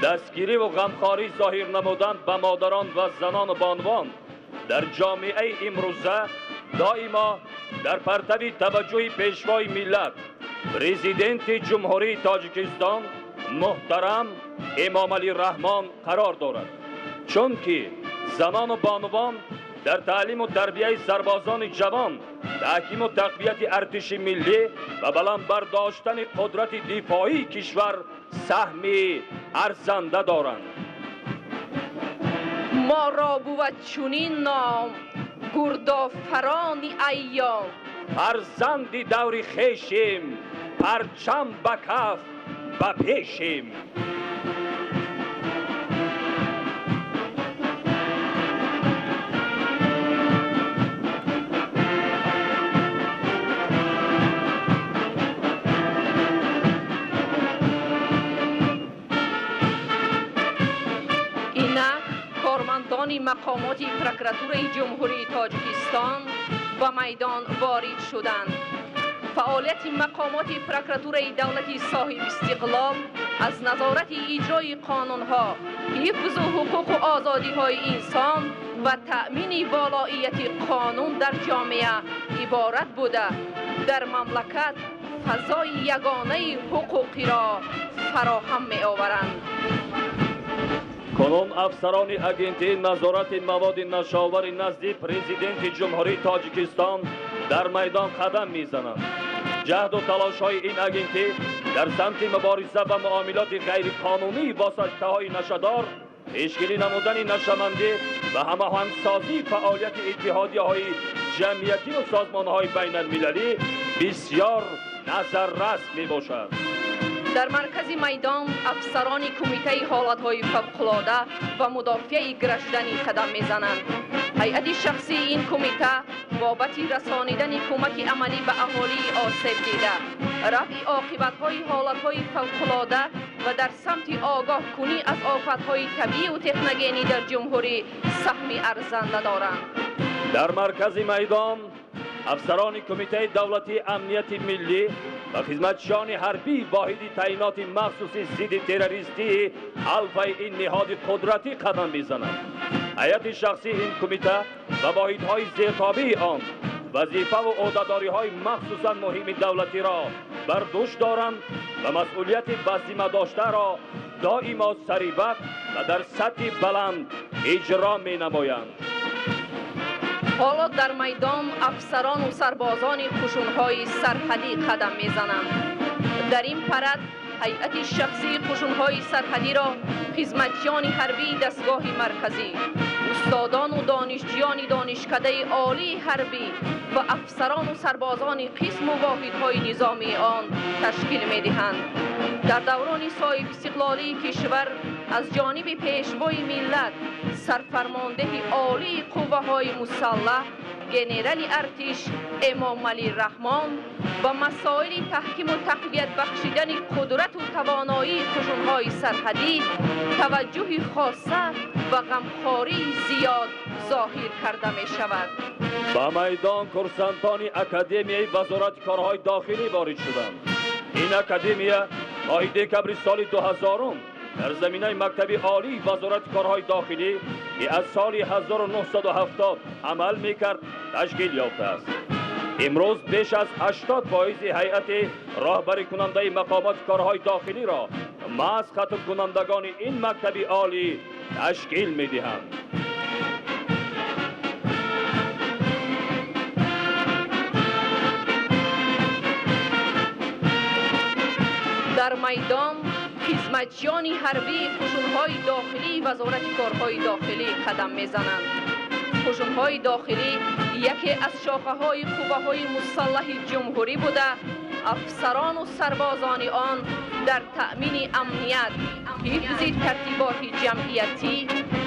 Дастгириву ғамхорӣ зоҳир намудан ба модарон ва занону бонувон дар ҷомеаи имрӯза доимо дар партави таваҷҷӯҳи пешвои миллат, президенти Ҷумҳурии Тоҷикистон муҳтарам Эмомалӣ Раҳмон қарор дорад. Чунки занону бонувон дар таълиму тарбияи сарбозони ҷавон, таҳкиму тақвияти артиши миллӣ ва баланд бардоштани қудрати дифоии кишвар саҳми арзанда доранд. Моро бувад чунин ном, гурдофарони айём. Фарзанди даври хешем, парчам ба каф ба пешем. Инак кормандони мақомоти прокуратураи Ҷумҳурии Тоҷикистон ба майдон ворид шуданд. Фаъолияти мақомоти прокуратураи давлати соҳибистиқлол аз назорати иҷрои қонунҳо, ҳифзу ҳуқуқу озодиҳои инсон ва таъмини волоияти қонун дар ҷомеа иборат буда, дар мамлакат фазои ягонаи ҳуқуқиро фароҳам меоваранд. Кунун афсарони агентии назорати маводи нашовари назди президенти Ҷумҳурии Тоҷикистон дар майдон қадам мезананд. Ҷаҳду талошҳои ин агентӣ дар самти мубориза ба муомилоти ғайриқонунии воситаҳои нашадор, пешгирӣ намудани нашамандӣ ва ҳамоҳангсозии фаъолияти иттиҳодияҳои ҷамъиятию созмонҳои байналмилалӣ бисёр назаррас мебошад. Дар маркази майдон афсарони кумитаи ҳолатҳои фавқулода ва мудофиаи гражданӣ қадам мезананд. Ҳайати шахсии ин кумита бобати расонидани кӯмаки амалӣ ба аҳолии осебдида, рафъи оқибатҳои ҳолатҳои фавқулода ва дар самти огоҳкунӣ аз офатҳои табиию техногенӣ дар ҷумҳурӣ саҳми арзанда доранд. Дар маркази майдон афсарони кумитаи давлатии амнияти миллӣ ва хизматчиёни ҳарбии воҳиди таъиноти махсуси зидди террористии алфаи ин ниҳоди қудратӣ қадам мезананд. Ҳайати шахсии ин кумита ва воҳидҳои зертобии он вазифаву ӯҳдадориҳои махсусан муҳими давлатиро бар дӯш доранд ва масъулияти ба зимма доштаро доимо саривақт ва дар сатҳи баланд иҷро менамоянд. Ҳоло дар майдон афсарону сарбозони қушунҳои сарҳадӣ қадам мезананд. Дар ин парад ҳайати шахсии қушунҳои сарҳадиро хизматчиёни ҳарбии дастгоҳи марказӣ, устодону донишҷӯёни донишкадаи олии ҳарбӣ ва афсарону сарбозони қисму воҳидҳои низомии он ташкил медиҳанд. Дар даврони соҳибистиқлолии кишвар аз ҷониби пешвои миллат, сарфармондеҳи олии қувваҳои мусаллаҳ, генерали артиш Эмомалӣ Раҳмон ба масоили таҳкиму тақвият бахшидани қудрату тавоноии қушунҳои сарҳадӣ таваҷҷӯҳи хоса ва ғамхории зиёд зоҳир карда мешавад. Ба майдон курсантони Академияи Вазорати корҳои дохилӣ ворид шуданд. Ин академия моҳи декабри соли 2000 дар заминаи мактаби олии Вазорати корҳои дохилӣ, ки аз соли 1970 амал мекард, ташкил ёфтааст. Имрӯз беш аз 80% ҳайати роҳбарикунандаи мақомоти корҳои дохилиро маҳз хатмкунандагони ин мактаби олӣ ташкил медиҳанд. Дар майдон хизматчиёни ҳарбии қушунҳои дохилии Вазорати корҳои дохилӣ қадам мезананд. Қушунҳои дохилӣ яке аз шохаҳои қувваҳои мусаллаҳи ҷумҳурӣ буда, афсарону сарбозони он дар таъмини амният, ҳифзи тартиботи ҷамъиятӣ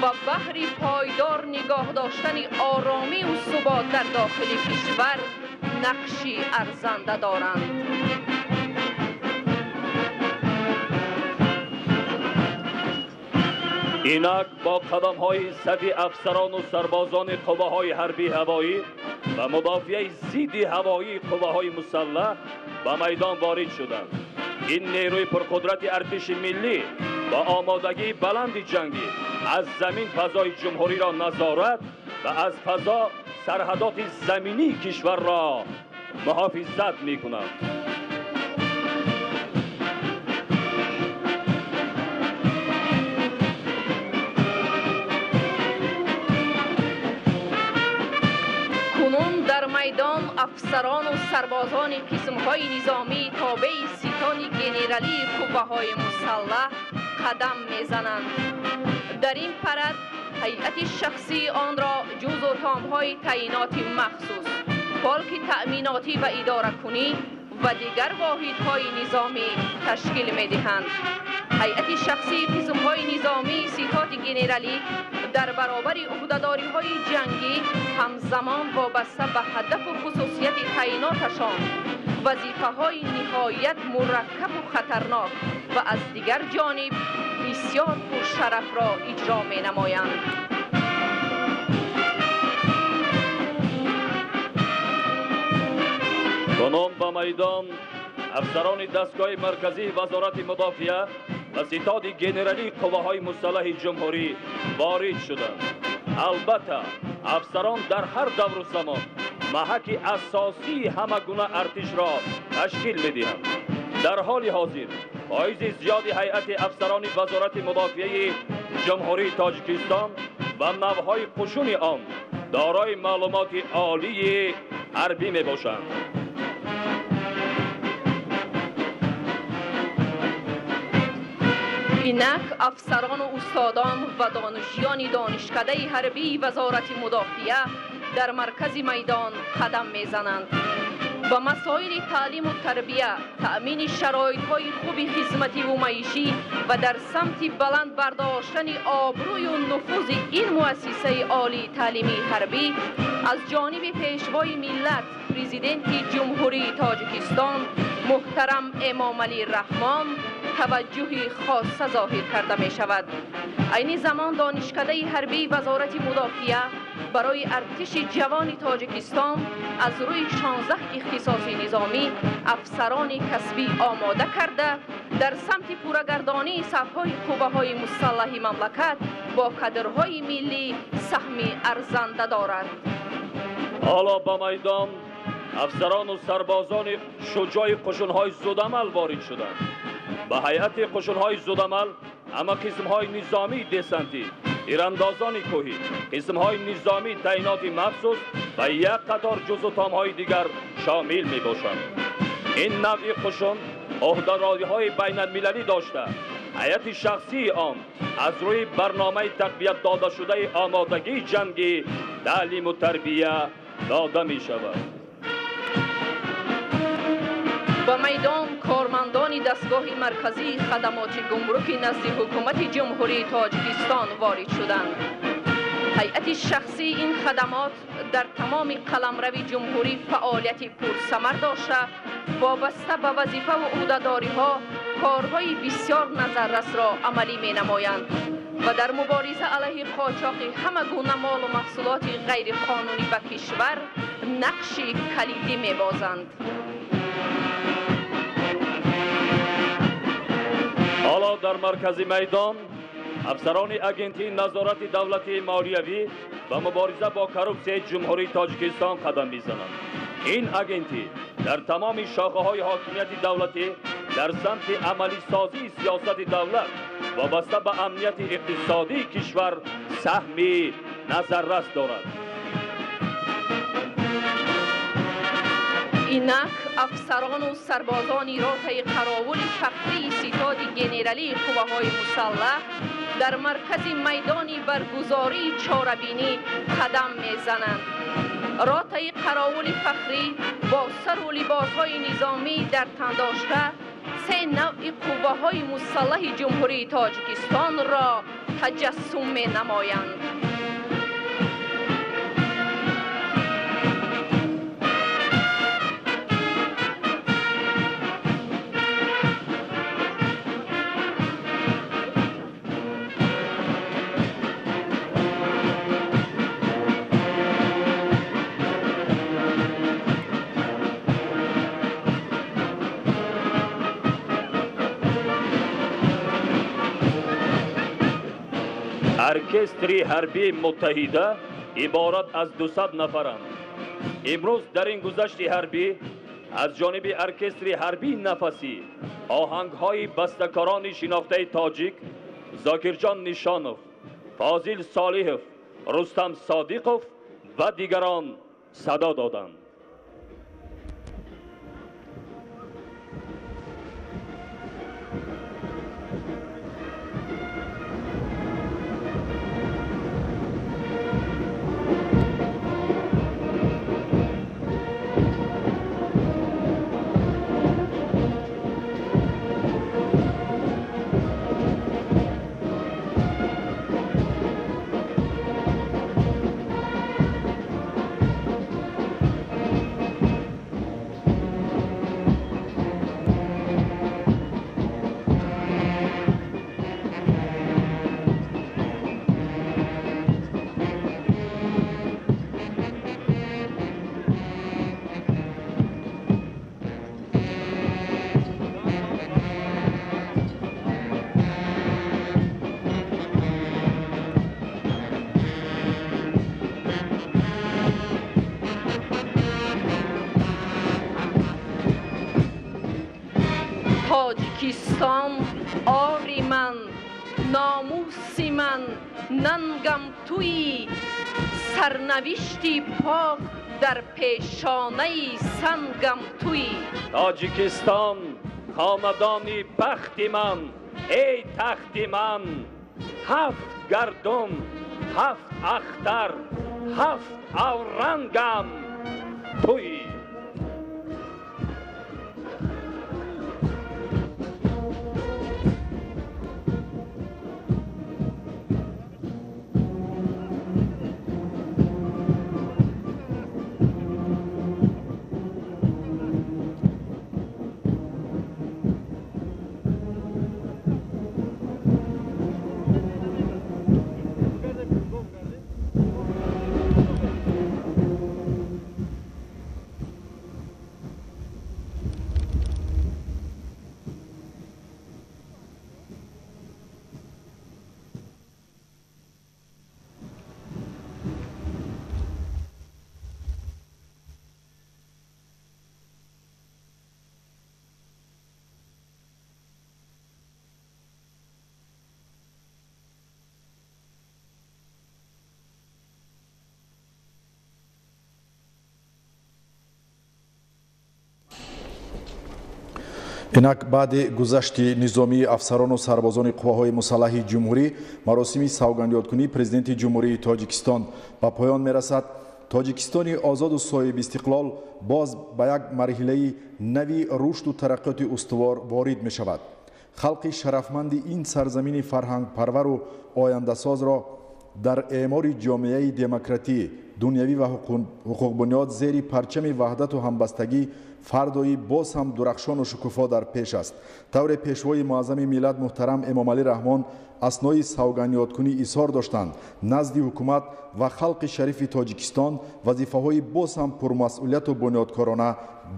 ва баҳри пойдор нигоҳ доштани оромию субот дар дохили кишвар нақши арзанда доранд. Инак бо қадамҳои сафи афсарону сарбозони қувваҳои ҳарбии ҳавоӣ ва мудофиаи зидди ҳавоии қувваҳои мусаллаҳ ба майдон ворид шуданд. Ин нерӯи пурқудрати артиши миллӣ бо омодагии баланди ҷангӣ аз замин фазои ҷумҳуриро назорат ва аз фазо сарҳадоти заминии кишварро муҳофизат мекунад. Кунун дар майдон афсарону сарбозони қисмҳои низомии тобеи ситони генералии қувваҳои мусаллаҳ қадам мезананд. Дар ин парад ҳайати шахсии онро ҷузъу томҳои таъиноти махсус, полки таъминотӣ ва идоракунӣ ва дигар воҳидҳои низомӣ ташкил медиҳанд. Ҳайати шахсии қисмҳои низомии ситоди генералӣ дар баробари ӯҳдадориҳои ҷангӣ ҳамзамон вобаста ба ҳадафу хусусияти таъиноташон вазифаҳои ниҳоят мураккабу хатарнок ва аз дигар ҷониб бисёр пуршарафро иҷро менамоянд. Кунун ба майдон афсарони дастгоҳи марказии Вазорати мудофиа ва ситоди генералии қувваҳои мусаллаҳи ҷумҳурӣ ворид шуданд. Албатта, афсарон дар ҳар давру замон маҳаки асосии ҳама гуна артишро ташкил медиҳанд. Дар ҳоли ҳозир фоизи зиёди ҳайати афсарони Вазорати мудофиаи Ҷумҳурии Тоҷикистон ва навъҳои қушуни он дорои маълумоти олии ҳарбӣ мебошанд. Инак афсарону устодон ва донишҷӯёни донишкадаи ҳарбии Вазорати мудофиа дар маркази майдон қадам мезананд. Ба масоили таълиму тарбия, таъмини шароитҳои хуби хизмативу маишӣ ва дар самти баланд бардоштани обрӯю нуфузи ин муассисаи олии таълимии ҳарбӣ аз ҷониби Пешвои миллат, Президенти Ҷумҳурии Тоҷикистон муҳтарам Эмомалӣ Раҳмон таваҷҷӯҳи хосса зоҳир карда мешавад. Айни замон донишкадаи ҳарбии Вазорати мудофиа барои артиши ҷавони Тоҷикистон аз рӯи 16 ихтисоси низомӣ афсарони касбӣ омода карда, дар самти пуррагардонии сафҳои қувваҳои мусаллаҳи мамлакат бо кадрҳои миллӣ саҳми арзанда дорад. Ҳоло ба майдон афсарону сарбозони шуҷои қушунҳои зудамал ворид шуданд. Ба ҳайати қушунҳои зудамал ҳама қисмҳои низомии десантӣ, тирандозони кӯҳӣ, қисмҳои низомии таъиноти махсус ва як қатор ҷузутомҳои дигар шомил мебошанд. Ин навъи қушун ӯҳдадориҳои байналмилалӣ дошта, ҳайати шахсии он аз рӯи барномаи тақвият додашудаи омодагии ҷангӣ таълиму тарбия дода мешавад. Ба майдон кормандони дастгоҳи марказии хадамоти гумруки назди ҳукумати Ҷумҳурии Тоҷикистон ворид шуданд. Ҳайати шахсии ин хадамот дар тамоми қаламрави ҷумҳурӣ фаъолияти пурсамар дошта, вобаста ба вазифаву ӯҳдадориҳо корҳои бисёр назаррасро амалӣ менамоянд ва дар мубориза алайҳи қочоқи ҳама гуна молу маҳсулоти ғайриқонунӣ ба кишвар нақши калидӣ мебозанд. Ҳоло дар маркази майдон афсарони агентии назорати давлатии молиявӣ ва мубориза бо коррупсияи Ҷумҳурии Тоҷикистон қадам мезананд. Ин агентӣ дар тамоми шохаҳои ҳокимияти давлатӣ дар самти амалисозии сиёсати давлат вобаста ба амнияти иқтисодии кишвар саҳми назаррас дорад. Инак афсарону сарбозони ротаи қаровули фахрии ситоди генералии қувваҳои мусаллаҳ дар маркази майдони баргузории чорабинӣ қадам мезананд. Ротаи қаровули фахрӣ бо сару либосҳои низомӣ дар тан дошта се навъи қувваҳои мусаллаҳи Ҷумҳурии Тоҷикистонро таҷассум менамоянд. Оркестри ҳарбии муттаҳида иборат аз 200 нафаранд. Имрӯз дар ин гузашти ҳарбӣ аз ҷониби оркестри ҳарбии нафасӣ оҳангҳои бастакорони шинохтаи тоҷик Зокирҷон Нишонов, Фозил Солиҳов, Рустам Содиқов ва дигарон садо доданд. Тоҷикистон ори ман, номуси ман, нангам туӣ, сарнавишти пок дар пешонаи сангам туӣ. Тоҷикистон хонадони бахти ман, эй тахти ман, ҳафт гардун, ҳафт ахтар, ҳафт аврангам туӣ. Инак баъди гузашти низомии афсарону сарбозони қувваҳои мусаллаҳи ҷумҳурӣ маросими савгандёдкунии президенти Ҷумҳурии Тоҷикистон ба поён мерасад. Тоҷикистони озоду соҳибистиқлол боз ба як марҳилаи нави рушду тараққиёти устувор ворид мешавад. Халқи шарафманди ин сарзамини фарҳангпарвару ояндасозро дар эъмори ҷомеаи демократӣ, дунявӣ ва ҳуқуқбунёд зери парчами ваҳдату ҳамбастагӣ фардои боз ҳам дурахшону шукуфо дар пеш аст. Тавре пешвои муаззами миллат муҳтарам Эмомалӣ Раҳмон аснои савгандёдкунӣ изҳор доштанд, назди ҳукумат ва халқи шарифи Тоҷикистон вазифаҳои боз ҳам пурмасъулияту бунёдкорона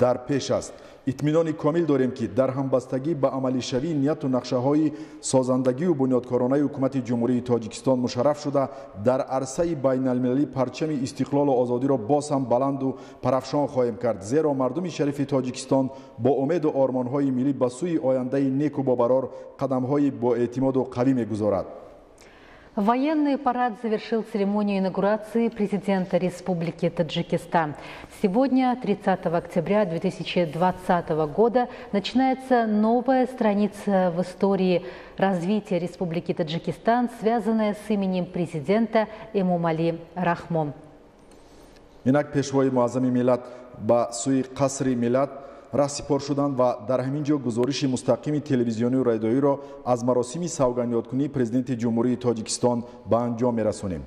дар пеш аст. Итминони комил дорем, ки дар ҳамбастагӣ ба амалишавии нияту нақшаҳои созандагию бунёдкоронаи ҳукумати Ҷумҳурии Тоҷикистон мушарраф шуда, дар арсаи байналмилалӣ парчами истиқлолу озодиро боз ҳам баланду парафшон хоҳем кард, зеро мардуми шарифи Тоҷикистон бо умеду ормонҳои миллӣ ба сӯи ояндаи неку бобарор қадамҳои боэътимоду қавӣ мегузорад. Военный парад завершил церемонию инаугурации президента Республики Таджикистан. Сегодня, 30 октября 2020 года, начинается новая страница в истории развития Республики Таджикистан, связанная с именем президента Эмомали Рахмон. Инак пешвои муаззами миллат ба сӯи қасри миллат раҳсипор шуданд ва дар ҳамин ҷо гузориши мустақими телевизионию радиоиро аз маросими савгандёдкунии президенти Ҷумҳурии Тоҷикистон ба анҷом мерасонем.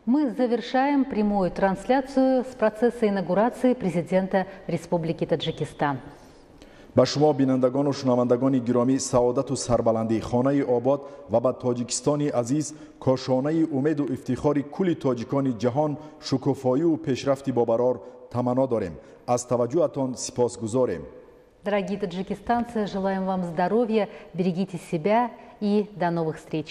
Мы завершаем прямую трансляцию с процесса инаугурации президента Республики Таджикистан. Ба шумо бинандагону шунавандагони гиромӣ саодату сарбаландӣ, хонаи обод ва ба Тоҷикистони азиз, кошонаи умеду ифтихори кулли тоҷикони ҷаҳон, шукуфоию пешрафти бобарор таманно дорем. Аз таваҷҷӯҳатон сипосгузорем. Дорогие таджикистанцы, желаем вам здоровья, берегите себя и до новых встреч!